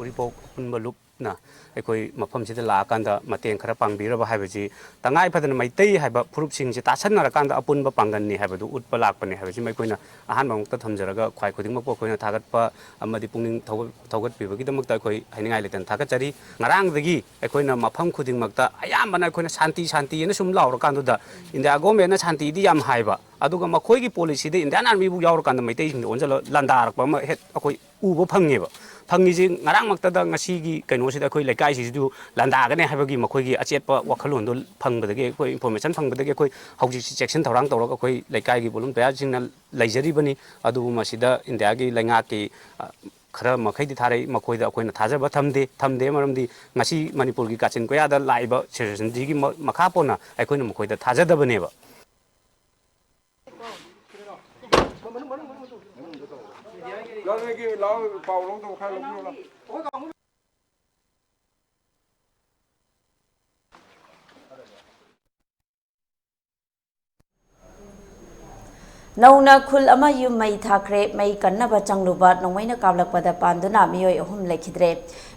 ꯎꯔꯤꯄꯣꯛ ꯑꯄꯨꯟꯕ ꯂꯨꯞ ꯅ ꯑꯩꯈꯣꯏ ꯃꯐꯝꯁꯤꯗ ꯂꯥꯛꯑꯀꯥꯟꯗ ꯃꯇꯦꯡ ꯈꯔ ꯄꯥꯡꯕꯤꯔꯕ ꯍꯥꯏꯕꯁꯤ, ꯇꯉꯥꯏ ꯐꯗꯅ ꯃꯩꯇꯩ ꯍꯥꯏꯕ ꯐꯨꯔꯨꯞꯁꯤꯡꯁꯦ ꯇꯥꯁꯟꯅꯔꯀꯥꯟꯗ ꯑꯄꯨꯟꯕ ꯄꯥꯡꯒꯜꯅꯤ ꯍꯥꯏꯕꯗꯨ ꯎꯠꯄ ꯂꯥꯛꯄꯅꯦ ꯍꯥꯏꯕꯁꯤꯃ ꯑꯩꯈꯣꯏꯅ ꯑꯍꯥꯟꯕꯃꯛꯇ ꯊꯝꯖꯔꯒ, ꯈ꯭ꯋꯥꯏ ꯈꯨꯗꯤꯡꯃꯛꯄꯨ ꯑꯩꯈꯣꯏꯅ ꯊꯥꯒꯠꯄ ꯑꯃꯗꯤ ꯄꯨꯛꯅꯤꯡ ꯊꯧꯒꯠ-, ꯊꯧꯒꯠꯄꯤꯕꯒꯤꯗꯃꯛꯇ ꯑꯩꯈꯣꯏ ꯍꯥꯏꯅꯤꯡꯉꯥꯏ ꯂꯩꯇꯅ ꯊꯥꯒꯠꯆꯔꯤ꯫ ꯉꯔꯥꯡꯗꯒꯤ ꯑꯩꯈꯣꯏꯅ ꯃꯐꯝ ꯈꯨꯗꯤꯡꯃꯛꯇ ꯑꯌꯥꯝꯕꯅ ꯑꯩꯈꯣꯏꯅ "ꯁꯥꯟꯇꯤ, ꯁꯥꯟꯇꯤ" ꯍꯥꯏꯅ ꯁꯨꯝ ꯂꯥꯎꯔꯀꯥꯟꯗꯨꯗ, ꯏꯟꯗꯤꯌꯥ ꯒꯣꯔꯃꯦꯟꯅ ꯁꯥꯟꯇꯤꯗꯤ ꯌꯥꯝ ꯍꯥꯏꯕ, ꯑꯗꯨꯒ ꯃꯈꯣꯏꯒꯤ ꯄꯣꯂꯤꯁꯤꯗ ꯏꯟꯗꯤꯌꯥꯟ ꯑꯥꯔꯃꯤꯕꯨ ꯌꯥꯎꯔꯀꯥꯟꯗ ꯃꯩꯇꯩꯁꯤꯡꯗ ꯑꯣꯟꯁꯤꯜꯂ ꯂꯥꯟꯗꯥꯔꯛꯄ ꯑꯃ ꯍꯦꯛ ꯑꯩꯈꯣꯏ ꯎꯕ ꯐꯪꯉꯦꯕ꯫ ꯐꯪꯉꯤꯁꯤ ꯉꯔꯥꯡꯃꯛꯇꯗ, ꯉꯁꯤꯒꯤ ꯀꯩꯅꯣꯁꯤꯗ ꯑꯩꯈꯣꯏ ꯂꯩꯀꯥꯏꯁꯤꯁꯨ ꯂꯥꯟꯗꯥꯒꯅꯤ ꯍꯥꯏꯕꯒꯤ ꯃꯈꯣꯏꯒꯤ ꯑꯆꯦꯠꯄ ꯋꯥꯈꯜꯂꯣꯟꯗꯣ ꯐꯪꯕꯗꯒꯤ, ꯑꯩꯈꯣꯏ ꯏꯟꯐꯣꯔꯃꯦꯁꯟ ꯐꯪꯕꯗꯒꯤ ꯑꯩꯈꯣꯏ ꯍꯧꯖꯤꯛꯁꯤ ꯆꯦꯛꯁꯤꯟ ꯊꯧꯔꯥꯡ ꯇꯧꯔꯒ ꯑꯩꯈꯣꯏ ꯂꯩꯀꯥꯏꯒꯤ ꯚꯣꯂꯨꯟꯇꯤꯌꯥꯔꯁꯤꯡꯅ ꯂꯩꯖꯔꯤꯕꯅꯤ꯫ ꯑꯗꯨꯕꯨ ꯃꯁꯤꯗ ꯏꯟꯗꯤꯌꯥꯒꯤ ꯂꯩꯉꯥꯛꯀꯤ, ꯑ, ꯈꯔ ꯃꯈꯩꯗꯤ ꯊꯥꯔꯛꯏ, ꯃꯈꯣꯏꯗ ꯑꯩꯈꯣꯏꯅ ꯊꯥꯖꯕ ꯊꯝꯗꯦ꯫ ꯊꯝꯗꯦ ꯃꯔꯝꯗꯤ ꯉꯁꯤ ꯃꯅꯤꯄꯨꯔꯒꯤ ꯀꯥꯆꯤꯟ ꯀꯣꯌꯥꯗ ꯂꯥꯛꯏꯕ ꯁꯤꯆꯨꯋꯦꯁꯟꯁꯤꯒꯤ ꯃ-, ꯃꯈꯥ ꯄꯣꯟꯅ ꯑꯩꯈꯣꯏꯅ ꯃꯈꯣꯏꯗ ꯊꯥꯖꯗꯕꯅꯦꯕ꯫ ꯅꯧꯅ ꯈꯨꯜ ꯑꯃ ꯌꯨꯝ ꯃꯩ ꯊꯥꯈ꯭ꯔꯦ꯫ ꯃꯩ ꯀꯟꯅꯕ ꯆꯪꯂꯨꯕ ꯅꯣꯡꯃꯩꯅ ꯀꯥꯞꯂꯛꯄꯗ ꯄꯥꯟꯗꯨꯅ ꯃꯤꯑꯣꯏ ꯑꯍꯨꯝ ꯂꯩꯈꯤꯗ꯭ꯔꯦ꯫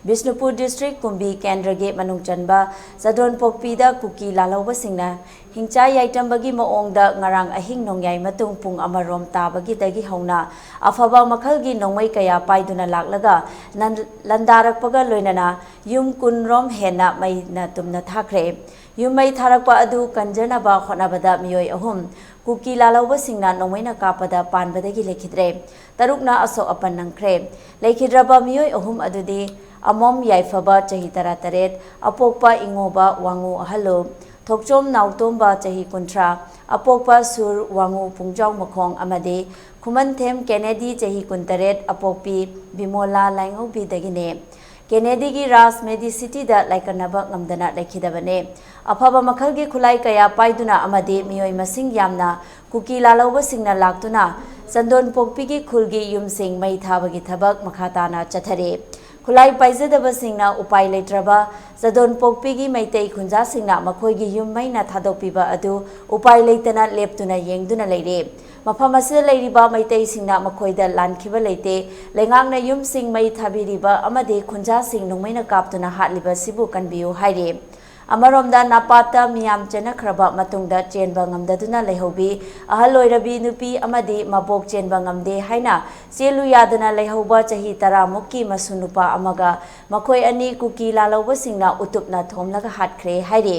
ꯕꯤꯁꯅꯨꯄꯨꯔ ꯗꯤꯁꯇ꯭ꯔꯤꯛ ꯀꯨꯝꯕꯤ ꯀꯦꯟꯗ꯭ꯔꯒꯤ ꯃꯅꯨꯡ ꯆꯟꯕ ꯆꯗꯣꯟꯄꯣꯛꯄꯤꯗ ꯀꯨꯀꯤ ꯂꯥꯜꯍꯧꯕꯁꯤꯡꯅ ꯍꯤꯡꯆꯥꯏ ꯌꯥꯏꯇꯝꯕꯒꯤ ꯃꯑꯣꯡꯗ ꯉꯔꯥꯡ ꯑꯍꯤꯡ ꯅꯣꯡꯌꯥꯏ ꯃꯇꯨꯡ ꯄꯨꯡ ꯑꯃꯔꯣꯝ ꯇꯥꯕꯒꯤꯗꯒꯤ ꯍꯧꯅ ꯑꯐꯕ ꯃꯈꯜꯒꯤ ꯅꯣꯡꯃꯩ ꯀꯌꯥ ꯄꯥꯏꯗꯨꯅ ꯂꯥꯛꯂꯒ ꯅꯟ-, ꯂꯥꯟꯗꯥꯔꯛꯄꯒ ꯂꯣꯏꯅꯅ ꯌꯨꯝ ꯀꯨꯟ ꯔꯣꯝ ꯍꯦꯟꯅ ꯃꯩꯅ ꯇꯨꯝꯅ ꯊꯥꯈ꯭ꯔꯦ꯫ ꯌꯨꯝ ꯃꯩ ꯊꯥꯔꯛꯄ ꯑꯗꯨ ꯀꯟꯖꯅꯕ ꯍꯣꯠꯅꯕꯗ ꯃꯤꯑꯣꯏ ꯑꯍꯨꯝ ꯀꯨꯀꯤ ꯂꯥꯜꯍꯧꯕꯁꯤꯡꯅ ꯅꯣꯡꯃꯩꯅ ꯀꯥꯞꯄꯗ ꯄꯥꯟꯕꯗꯒꯤ ꯂꯩꯈꯤꯗ꯭ꯔꯦ꯫ ꯇꯔꯨꯛꯅ ꯑꯁꯣꯛ ꯑꯄꯟ ꯅꯪꯈ꯭ꯔꯦ꯫ ꯂꯩꯈꯤꯗ꯭ꯔꯕ ꯃꯤꯑꯣꯏ ꯑꯍꯨꯝ ꯑꯗꯨꯗꯤ ꯑꯃꯣꯝ ꯌꯥꯏꯐꯕ, ꯆꯍꯤ ꯇꯔꯥꯇꯔꯦꯠ, ꯑꯄꯣꯛꯄ ꯏꯉꯣꯕ ꯋꯥꯉꯨ ꯑꯍꯜꯂꯨ, ꯊꯣꯛꯆꯣꯝ ꯅꯥꯎꯇꯣꯝꯕ, ꯆꯍꯤ ꯀꯨꯟꯊ꯭ꯔꯥ, ꯑꯄꯣꯛꯄ ꯁꯨꯔ ꯋꯥꯉꯨ ꯄꯨꯡꯖꯥꯎ ꯃꯈꯣꯡ ꯑꯃꯗꯤ ꯈꯨꯃꯟꯊꯦꯝ ꯀꯦꯅꯦꯗꯤ, ꯆꯍꯤ ꯀꯨꯟꯇꯔꯦꯠ, ꯑꯄꯣꯛꯄꯤ ꯕꯤꯃꯣꯂꯥ ꯂꯥꯏꯉꯧꯕꯤꯗꯒꯤꯅꯦ꯫ ꯀꯦꯅꯦꯗꯤꯒꯤ ꯔꯥꯖ ꯃꯦꯗꯤꯁꯤꯇꯤꯗ ꯂꯥꯏꯀꯠꯅꯕ ꯉꯝꯗꯅ ꯂꯩꯈꯤꯗꯕꯅꯦ꯫ ꯑꯐꯕ ꯃꯈꯜꯒꯤ ꯈꯨꯠꯂꯥꯏ ꯀꯌꯥ ꯄꯥꯏꯗꯨꯅ ꯑꯃꯗꯤ ꯃꯤꯑꯣꯏ ꯃꯁꯤꯡ ꯌꯥꯝꯅ ꯀꯨꯀꯤ ꯂꯥꯜꯍꯧꯕꯁꯤꯡꯅ ꯂꯥꯛꯇꯨꯅ ꯆꯟꯗꯣꯟꯄꯣꯛꯄꯤꯒꯤ ꯈꯨꯜꯒꯤ ꯌꯨꯝꯁꯤꯡ ꯃꯩ ꯊꯥꯕꯒꯤ ꯊꯕꯛ ꯃꯈꯥ ꯇꯥꯅ ꯆꯠꯊꯔꯤ꯫ ꯈꯨꯠꯂꯥꯏ ꯄꯥꯏꯖꯗꯕꯁꯤꯡꯅ ꯎꯄꯥꯏ ꯂꯩꯇ꯭ꯔꯕ ꯆꯗꯣꯟꯄꯣꯛꯄꯤꯒꯤ ꯃꯩꯇꯩ ꯈꯨꯟꯖꯥꯁꯤꯡꯅ ꯃꯈꯣꯏꯒꯤ ꯌꯨꯝ ꯃꯩꯅ ꯊꯥꯗꯣꯛꯄꯤꯕ ꯑꯗꯨ ꯎꯄꯥꯏ ꯂꯩꯇꯅ ꯂꯦꯞꯇꯨꯅ ꯌꯦꯡꯗꯨꯅ ꯂꯩꯔꯦ꯫ ꯃꯐꯝ ꯑꯁꯤꯗ ꯂꯩꯔꯤꯕ ꯃꯩꯇꯩꯁꯤꯡꯅ ꯃꯈꯣꯏꯗ ꯂꯥꯟꯈꯤꯕ ꯂꯩꯇꯦ, ꯂꯩꯉꯥꯛꯅ ꯌꯨꯝꯁꯤꯡ ꯃꯩ ꯊꯥꯕꯤꯔꯤꯕ ꯑꯃꯗꯤ ꯈꯨꯟꯖꯥꯁꯤꯡ ꯅꯣꯡꯃꯩꯅ ꯀꯥꯞꯇꯨꯅ ꯍꯥꯠꯂꯤꯕꯁꯤꯕꯨ ꯀꯟꯕꯤꯌꯨ ꯍꯥꯏꯔꯤ꯫ ꯑꯃꯔꯣꯝꯗ ꯅꯥꯄꯥꯠꯇ ꯃꯤꯌꯥꯝ ꯆꯦꯟꯅꯈ꯭ꯔꯕ ꯃꯇꯨꯡꯗ ꯆꯦꯟꯕ ꯉꯝꯗꯗꯨꯅ ꯂꯩꯍꯧꯕꯤ ꯑꯍꯜ ꯑꯣꯏꯔꯕꯤ ꯅꯨꯄꯤ ꯑꯃꯗꯤ ꯃꯕꯣꯛ ꯆꯦꯟꯕ ꯉꯝꯗꯦ ꯍꯥꯏꯅ ꯆꯦꯜꯂꯨ ꯌꯥꯗꯅ ꯂꯩꯍꯧꯕ ꯆꯍꯤ ꯇꯔꯥꯃꯨꯛꯀꯤ ꯃꯁꯨ ꯅꯨꯄꯥ ꯑꯃꯒ ꯃꯈꯣꯏ ꯑꯅꯤ ꯀꯨꯀꯤ ꯂꯥꯜꯍꯧꯕꯁꯤꯡꯅ ꯎꯇꯨꯞꯅ ꯊꯣꯝꯂꯒ ꯍꯥꯠꯈ꯭ꯔꯦ ꯍꯥꯏꯔꯤ꯫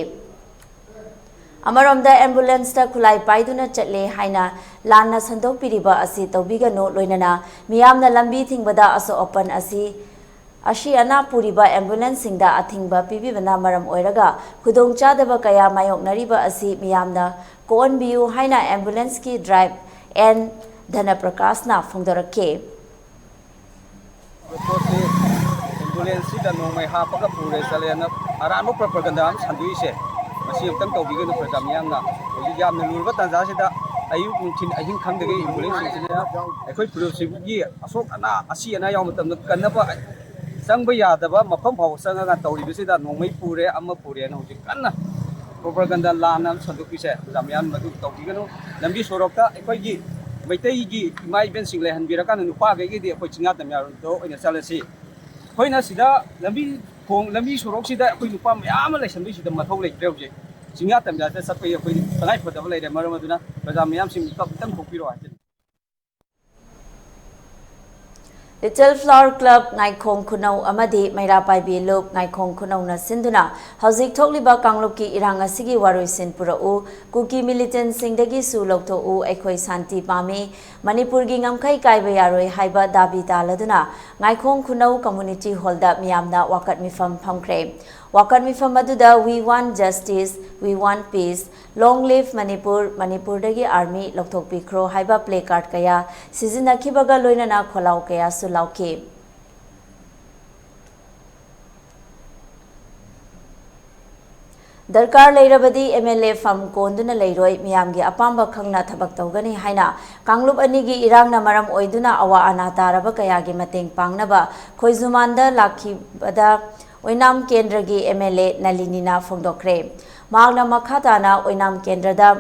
ꯑꯃꯔꯣꯝꯗ ꯑꯦꯝꯕꯨꯂꯦꯟꯁꯇ ꯈꯨꯠꯂꯥꯏ ꯄꯥꯏꯗꯨꯅ ꯆꯠꯂꯦ ꯍꯥꯏꯅ ꯂꯥꯟꯅ ꯁꯟꯗꯣꯛꯄꯤꯔꯤꯕ ꯑꯁꯤ ꯇꯧꯕꯤꯒꯅꯨ, ꯂꯣꯏꯅꯅ ꯃꯤꯌꯥꯝꯅ ꯂꯝꯕꯤ ꯊꯤꯡꯕꯗ ꯑꯁꯣꯛ ꯑꯄꯟ ꯑꯁꯤ ꯑꯁꯤ ꯑꯅꯥ ꯄꯨꯔꯤꯕ ꯑꯦꯝꯕꯨꯂꯦꯟꯁꯁꯤꯡꯗ ꯑꯊꯤꯡꯕ ꯄꯤꯕꯤꯕꯅ ꯃꯔꯝ ꯑꯣꯏꯔꯒ ꯈꯨꯗꯣꯡꯆꯥꯗꯕ ꯀꯌꯥ ꯃꯥꯌꯣꯛꯅꯔꯤꯕ ꯑꯁꯤ ꯃꯤꯌꯥꯝꯅ ꯀꯣꯛꯍꯟꯕꯤꯌꯨ ꯍꯥꯏꯅ ꯑꯦꯝꯕꯨꯂꯦꯟꯁꯀꯤ ꯗ꯭ꯔꯥꯏꯚꯔ ꯑꯦꯟ ꯙꯅꯄ꯭ꯔꯀꯥꯁꯅ ꯐꯣꯡꯗꯣꯔꯛꯈꯤ꯫ ꯄꯣꯠꯁꯤ ꯑꯦꯝꯕꯨꯂꯦꯟꯁꯁꯤꯗ ꯅꯣꯡꯃꯩ ꯍꯥꯞꯄꯒ ꯄꯨꯔꯦ ꯆꯠꯂꯦꯅ ꯑꯔꯥꯟꯕ ꯄ꯭ꯔꯣꯄꯒꯟꯗꯥ ꯑꯃ ꯁꯟꯗꯣꯛꯏꯁꯦ, ꯃꯁꯤ ꯑꯃꯨꯛꯇꯪ ꯇꯧꯕꯤꯒꯅꯨ ꯄ꯭ꯔꯖꯥ ꯃꯤꯌꯥꯝꯅ꯫ ꯍꯧꯖꯤꯛ ꯌꯥꯝꯅ ꯂꯨꯔꯕ ꯇꯥꯟꯖꯥꯁꯤꯗ ꯑꯌꯨꯛ ꯅꯨꯡꯊꯤꯜ ꯑꯍꯤꯡ ꯈꯪꯗꯒꯩ ꯑꯦꯝꯕꯨꯂꯦꯟꯁꯁꯤꯡꯁꯤꯅ ꯑꯩꯈꯣꯏ ꯐꯨꯔꯨꯞꯁꯤꯒꯤ ꯑꯁꯣꯛ ꯑꯅꯥ, ꯑꯁꯤ ꯑꯅꯥ ꯌꯥꯎꯕ ꯃꯇꯝꯗ ꯀꯟꯅꯕ ꯆꯪꯕ ꯌꯥꯗꯕ ꯃꯐꯝ ꯐꯥꯎꯕ ꯆꯪꯉꯒ ꯇꯧꯔꯤꯕꯁꯤꯗ ꯅꯣꯡꯃꯩ ꯄꯨꯔꯦ, ꯑꯃ ꯄꯨꯔꯦꯅ ꯍꯧꯖꯤꯛ ꯀꯟꯅ ꯄ꯭ꯔꯣꯄꯒꯟꯗꯥ ꯂꯥꯟꯅ ꯑꯃ ꯁꯟꯗꯣꯛꯄꯤꯁꯦ, ꯄ꯭ꯔꯖꯥ ꯃꯤꯌꯥꯝ ꯃꯗꯨ ꯇꯧꯕꯤꯒꯅꯨ꯫ ꯂꯝꯕꯤ ꯁꯣꯔꯣꯛꯇ ꯑꯩꯈꯣꯏꯒꯤ ꯃꯩꯇꯩꯒꯤ ꯏꯃꯥ ꯏꯕꯦꯟꯁꯤꯡ ꯂꯩꯍꯟꯕꯤꯔꯀꯥꯟꯗ ꯅꯨꯄꯥꯈꯩꯒꯤꯗꯤ ꯑꯩꯈꯣꯏ ꯆꯤꯡꯌꯥ ꯇꯝꯌꯥꯔꯣꯝꯗ ꯑꯣꯏꯅ ꯆꯠꯂꯁꯤ꯫ ꯑꯩꯈꯣꯏꯅ ꯁꯤꯗ ꯂꯝꯕꯤ ꯈꯣꯡ, ꯂꯝꯕꯤ ꯁꯣꯔꯣꯛꯁꯤꯗ ꯑꯩꯈꯣꯏ ꯅꯨꯄꯥ ꯃꯌꯥꯝ ꯑꯃ ꯂꯩꯁꯟꯕꯩꯁꯤꯗ ꯃꯊꯧ ꯂꯩꯇ꯭ꯔꯦ꯫ ꯍꯧꯖꯤꯛ ꯆꯤꯡꯌꯥ ꯇꯝꯌꯥꯗ ꯆꯠꯄꯒꯤ ꯑꯩꯈꯣꯏ ꯇꯉꯥꯏ ꯐꯗꯕ ꯂꯩꯔꯦ꯫ ꯃꯔꯝ ꯑꯗꯨꯅ ꯄ꯭ꯔꯖꯥ ꯃꯤꯌꯥꯝꯁꯤꯡ ꯃꯤꯀꯞ ꯑꯝꯇꯪ ꯊꯣꯛꯄꯤꯔꯣ ꯍꯥꯏꯖꯔꯤ꯫ Little Flower Club ꯉꯥꯏꯈꯣꯡ ꯈꯨꯅꯧ ꯑꯃꯗꯤ ꯃꯩꯔꯥ ꯄꯥꯏꯕꯤ ꯂꯨꯞ ꯉꯥꯏꯈꯣꯡ ꯈꯨꯅꯧꯅ ꯁꯤꯟꯗꯨꯅ ꯍꯧꯖꯤꯛ ꯊꯣꯛꯂꯤꯕ ꯀꯥꯡꯂꯨꯞꯀꯤ ꯏꯔꯥꯡ ꯑꯁꯤꯒꯤ ꯋꯥꯔꯣꯏꯁꯤꯟ ꯄꯨꯔꯛꯎ, ꯀꯨꯀꯤ ꯃꯤꯂꯤꯇꯦꯟꯁꯤꯡꯗꯒꯤꯁꯨ ꯂꯧꯊꯣꯛꯎ, ꯑꯩꯈꯣꯏ ꯁꯥꯟꯇꯤ ꯄꯥꯝꯃꯤ, ꯃꯅꯤꯄꯨꯔꯒꯤ ꯉꯝꯈꯩ ꯀꯥꯏꯕ ꯌꯥꯔꯣꯏ ꯍꯥꯏꯕ ꯗꯥꯕꯤ ꯇꯥꯜꯂꯗꯨꯅ ꯉꯥꯏꯈꯣꯡ ꯈꯨꯅꯧ ꯀꯝꯃꯨꯅꯤꯇꯤ ꯍꯣꯜꯗ ꯃꯤꯌꯥꯝꯅ ꯋꯥꯀꯠ ꯃꯤꯐꯝ ꯐꯝꯈ꯭ꯔꯦ꯫ ꯋꯥꯀꯠ ꯃꯤꯐꯝ ꯑꯗꯨꯗ "We want justice, we want peace, long live Manipur, ꯃꯅꯤꯄꯨꯔꯗꯒꯤ ꯑꯥꯔꯃꯤ ꯂꯧꯊꯣꯛꯄꯤꯈ꯭ꯔꯣ" ꯍꯥꯏꯕ ꯄ꯭ꯂꯦ ꯀꯥꯔꯗ ꯀꯌꯥ ꯁꯤꯖꯤꯟꯅꯈꯤꯕꯒ ꯂꯣꯏꯅꯅ ꯈꯣꯜꯂꯥꯎ ꯀꯌꯥꯁꯨ ꯂꯥꯎꯈꯤ꯫ ꯗꯔꯀꯥꯔ ꯂꯩꯔꯕꯗꯤ MLA ꯐꯝ ꯀꯣꯟꯗꯨꯅ ꯂꯩꯔꯣꯏ, ꯃꯤꯌꯥꯝꯒꯤ ꯑꯄꯥꯝꯕ ꯈꯪꯅ ꯊꯕꯛ ꯇꯧꯒꯅꯤ ꯍꯥꯏꯅ ꯀꯥꯡꯂꯨꯞ ꯑꯅꯤꯒꯤ ꯏꯔꯥꯡꯅ ꯃꯔꯝ ꯑꯣꯏꯗꯨꯅ ꯑꯋꯥ ꯑꯅꯥ ꯇꯥꯔꯕ ꯀꯌꯥꯒꯤ ꯃꯇꯦꯡ ꯄꯥꯡꯅꯕ ꯈꯣꯏꯖꯨꯃꯥꯟꯗ ꯂꯥꯛꯈꯤꯕꯗ ꯑꯣꯏꯅꯥꯝ ꯀꯦꯟꯗ꯭ꯔꯒꯤ MLA ꯅꯂꯤꯅꯤꯅ ꯐꯣꯡꯗꯣꯛꯈ꯭ꯔꯦ꯫ ꯃꯍꯥꯛꯅ ꯃꯈꯥ ꯇꯥꯅ ꯑꯣꯏꯅꯥꯝ ꯀꯦꯟꯗ꯭ꯔꯗ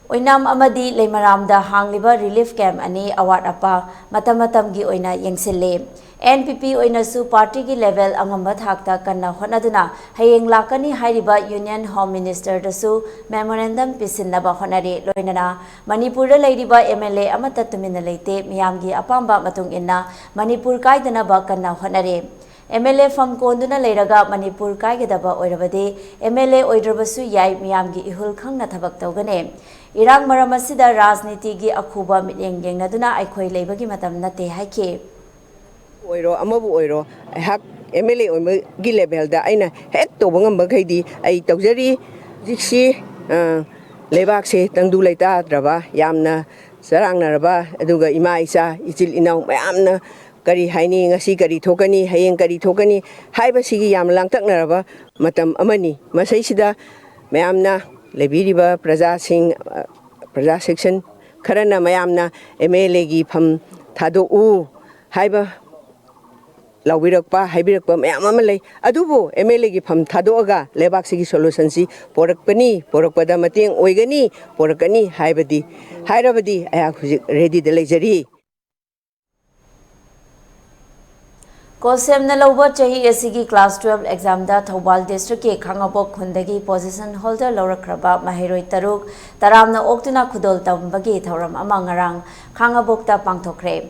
ꯑꯣꯏꯅꯥꯝ ꯑꯃꯗꯤ ꯂꯩꯃꯔꯥꯝꯗ ꯍꯥꯡꯂꯤꯕ relief camp ꯑꯅꯤ ꯑꯋꯥꯠ ꯑꯄꯥ ꯃꯇꯝ ꯃꯇꯝꯒꯤ ꯑꯣꯏꯅ ꯌꯦꯡꯁꯤꯜꯂꯤ꯫ NPP ꯑꯣꯏꯅꯁꯨ ꯄꯥꯔꯇꯤꯒꯤ level ꯑꯉꯝꯕ ꯊꯥꯛꯇ ꯀꯟꯅ ꯍꯣꯠꯅꯗꯨꯅ ꯍꯌꯦꯡ ꯂꯥꯛꯀꯅꯤ ꯍꯥꯏꯔꯤꯕ Union Home Ministerꯗꯁꯨ memorandum ꯄꯤꯁꯤꯟꯅꯕ ꯍꯣꯠꯅꯔꯤ꯫ ꯂꯣꯏꯅꯅ ꯃꯅꯤꯄꯨꯔꯗ ꯂꯩꯔꯤꯕ MLA ꯑꯃꯠꯇ ꯇꯨꯃꯤꯟꯅ ꯂꯩꯇꯦ, ꯃꯤꯌꯥꯝꯒꯤ ꯑꯄꯥꯝꯕ ꯃꯇꯨꯡ ꯏꯟꯅ ꯃꯅꯤꯄꯨꯔ ꯀꯥꯏꯗꯅꯕ ꯀꯟꯅ ꯍꯣꯠꯅꯔꯤ꯫ MLA ꯐꯝ ꯀꯣꯟꯗꯨꯅ ꯂꯩꯔꯒ ꯃꯅꯤꯄꯨꯔ ꯀꯥꯏꯒꯗꯕ ꯑꯣꯏꯔꯕꯗꯤ MLA ꯑꯣꯏꯗ꯭ꯔꯕꯁꯨ ꯌꯥꯏ, ꯃꯤꯌꯥꯝꯒꯤ ꯏꯍꯨꯜ ꯈꯪꯅ ꯊꯕꯛ ꯇꯧꯒꯅꯤ꯫ ꯏꯔꯥꯡ ꯃꯔꯝ ꯑꯁꯤꯗ ꯔꯥꯖꯅꯤꯇꯤꯒꯤ ꯑꯈꯨꯕ ꯃꯤꯠꯌꯦꯡ ꯌꯦꯡꯅꯗꯨꯅ ꯑꯩꯈꯣꯏ ꯂꯩꯕꯒꯤ ꯃꯇꯝ ꯅꯠꯇꯦ ꯍꯥꯏꯈꯤ꯫ ꯑꯣꯏꯔꯣ, ꯑꯃꯕꯨ ꯑꯣꯏꯔꯣ, ꯑꯩꯍꯥꯛ MLA ꯑꯣꯏꯕꯒꯤ levelꯗ ꯑꯩꯅ ꯍꯦꯛ ꯇꯧꯕ ꯉꯝꯕꯈꯩꯗꯤ ꯑꯩ ꯇꯧꯖꯔꯤ꯫ ꯍꯧꯖꯤꯛꯁꯤ, ꯑ, ꯂꯩꯕꯥꯛꯁꯦ ꯇꯪꯗꯨ ꯂꯩꯇꯥꯗ꯭ꯔꯕ, ꯌꯥꯝꯅ ꯆꯔꯥꯡꯅꯔꯕ, ꯑꯗꯨꯒ ꯏꯃꯥ ꯏꯆꯥ, ꯏꯆꯤꯜ ꯏꯅꯥꯎ ꯃꯌꯥꯝꯅ ꯀꯔꯤ ꯍꯥꯏꯅꯤ, ꯉꯁꯤ ꯀꯔꯤ ꯊꯣꯛꯀꯅꯤ, ꯍꯌꯦꯡ ꯀꯔꯤ ꯊꯣꯛꯀꯅꯤ ꯍꯥꯏꯕꯁꯤꯒꯤ ꯌꯥꯝꯅ ꯂꯥꯡꯇꯛꯅꯔꯕ ꯃꯇꯝ ꯑꯃꯅꯤ꯫ ꯃꯁꯤꯁꯤꯗ ꯃꯌꯥꯝꯅ, ꯂꯩꯕꯤꯔꯤꯕ ꯄ꯭ꯔꯖꯥꯁꯤꯡ, ꯑ, ꯄ꯭ꯔꯖꯥ section ꯈꯔꯅ ꯃꯌꯥꯝꯅ MLAꯒꯤ ꯐꯝ ꯊꯥꯗꯣꯛꯎ ꯍꯥꯏꯕ ꯂꯥꯎꯕꯤꯔꯛꯄ, ꯍꯥꯏꯕꯤꯔꯛꯄ ꯃꯌꯥꯝ ꯑꯃ ꯂꯩ꯫ ꯑꯗꯨꯕꯨ MLAꯒꯤ ꯐꯝ ꯊꯥꯗꯣꯛꯑꯒ ꯂꯩꯕꯥꯛꯁꯤꯒꯤ solutionꯁꯤ ꯄꯣꯔꯛꯄꯅꯤ, ꯄꯣꯔꯛꯄꯗ ꯃꯇꯦꯡ ꯑꯣꯏꯒꯅꯤ, ꯄꯣꯔꯛꯀꯅꯤ ꯍꯥꯏꯕꯗꯤ, ꯍꯥꯏꯔꯕꯗꯤ ꯑꯩꯍꯥꯛ ꯍꯧꯖꯤꯛ readyꯗ ꯂꯩꯖꯔꯤ꯫ ꯀꯣꯁꯦꯝꯅ ꯂꯧꯕ ꯆꯍꯤ ꯑꯁꯤꯒꯤ class twelve examꯗ ꯊꯧꯕꯥꯜ districtꯀꯤ ꯈꯥꯉꯕꯣꯛ ꯈꯨꯟꯗꯒꯤ position holder ꯂꯧꯔꯛꯈ꯭ꯔꯕ ꯃꯍꯩꯔꯣꯏ ꯇꯔꯨꯛ ꯇꯔꯥꯝꯅ ꯑꯣꯛꯇꯨꯅ ꯈꯨꯗꯣꯜ ꯇꯝꯕꯒꯤ ꯊꯧꯔꯝ ꯑꯃ ꯉꯔꯥꯡ ꯈꯥꯉꯕꯣꯛꯇ ꯄꯥꯡꯊꯣꯛꯈ꯭ꯔꯦ꯫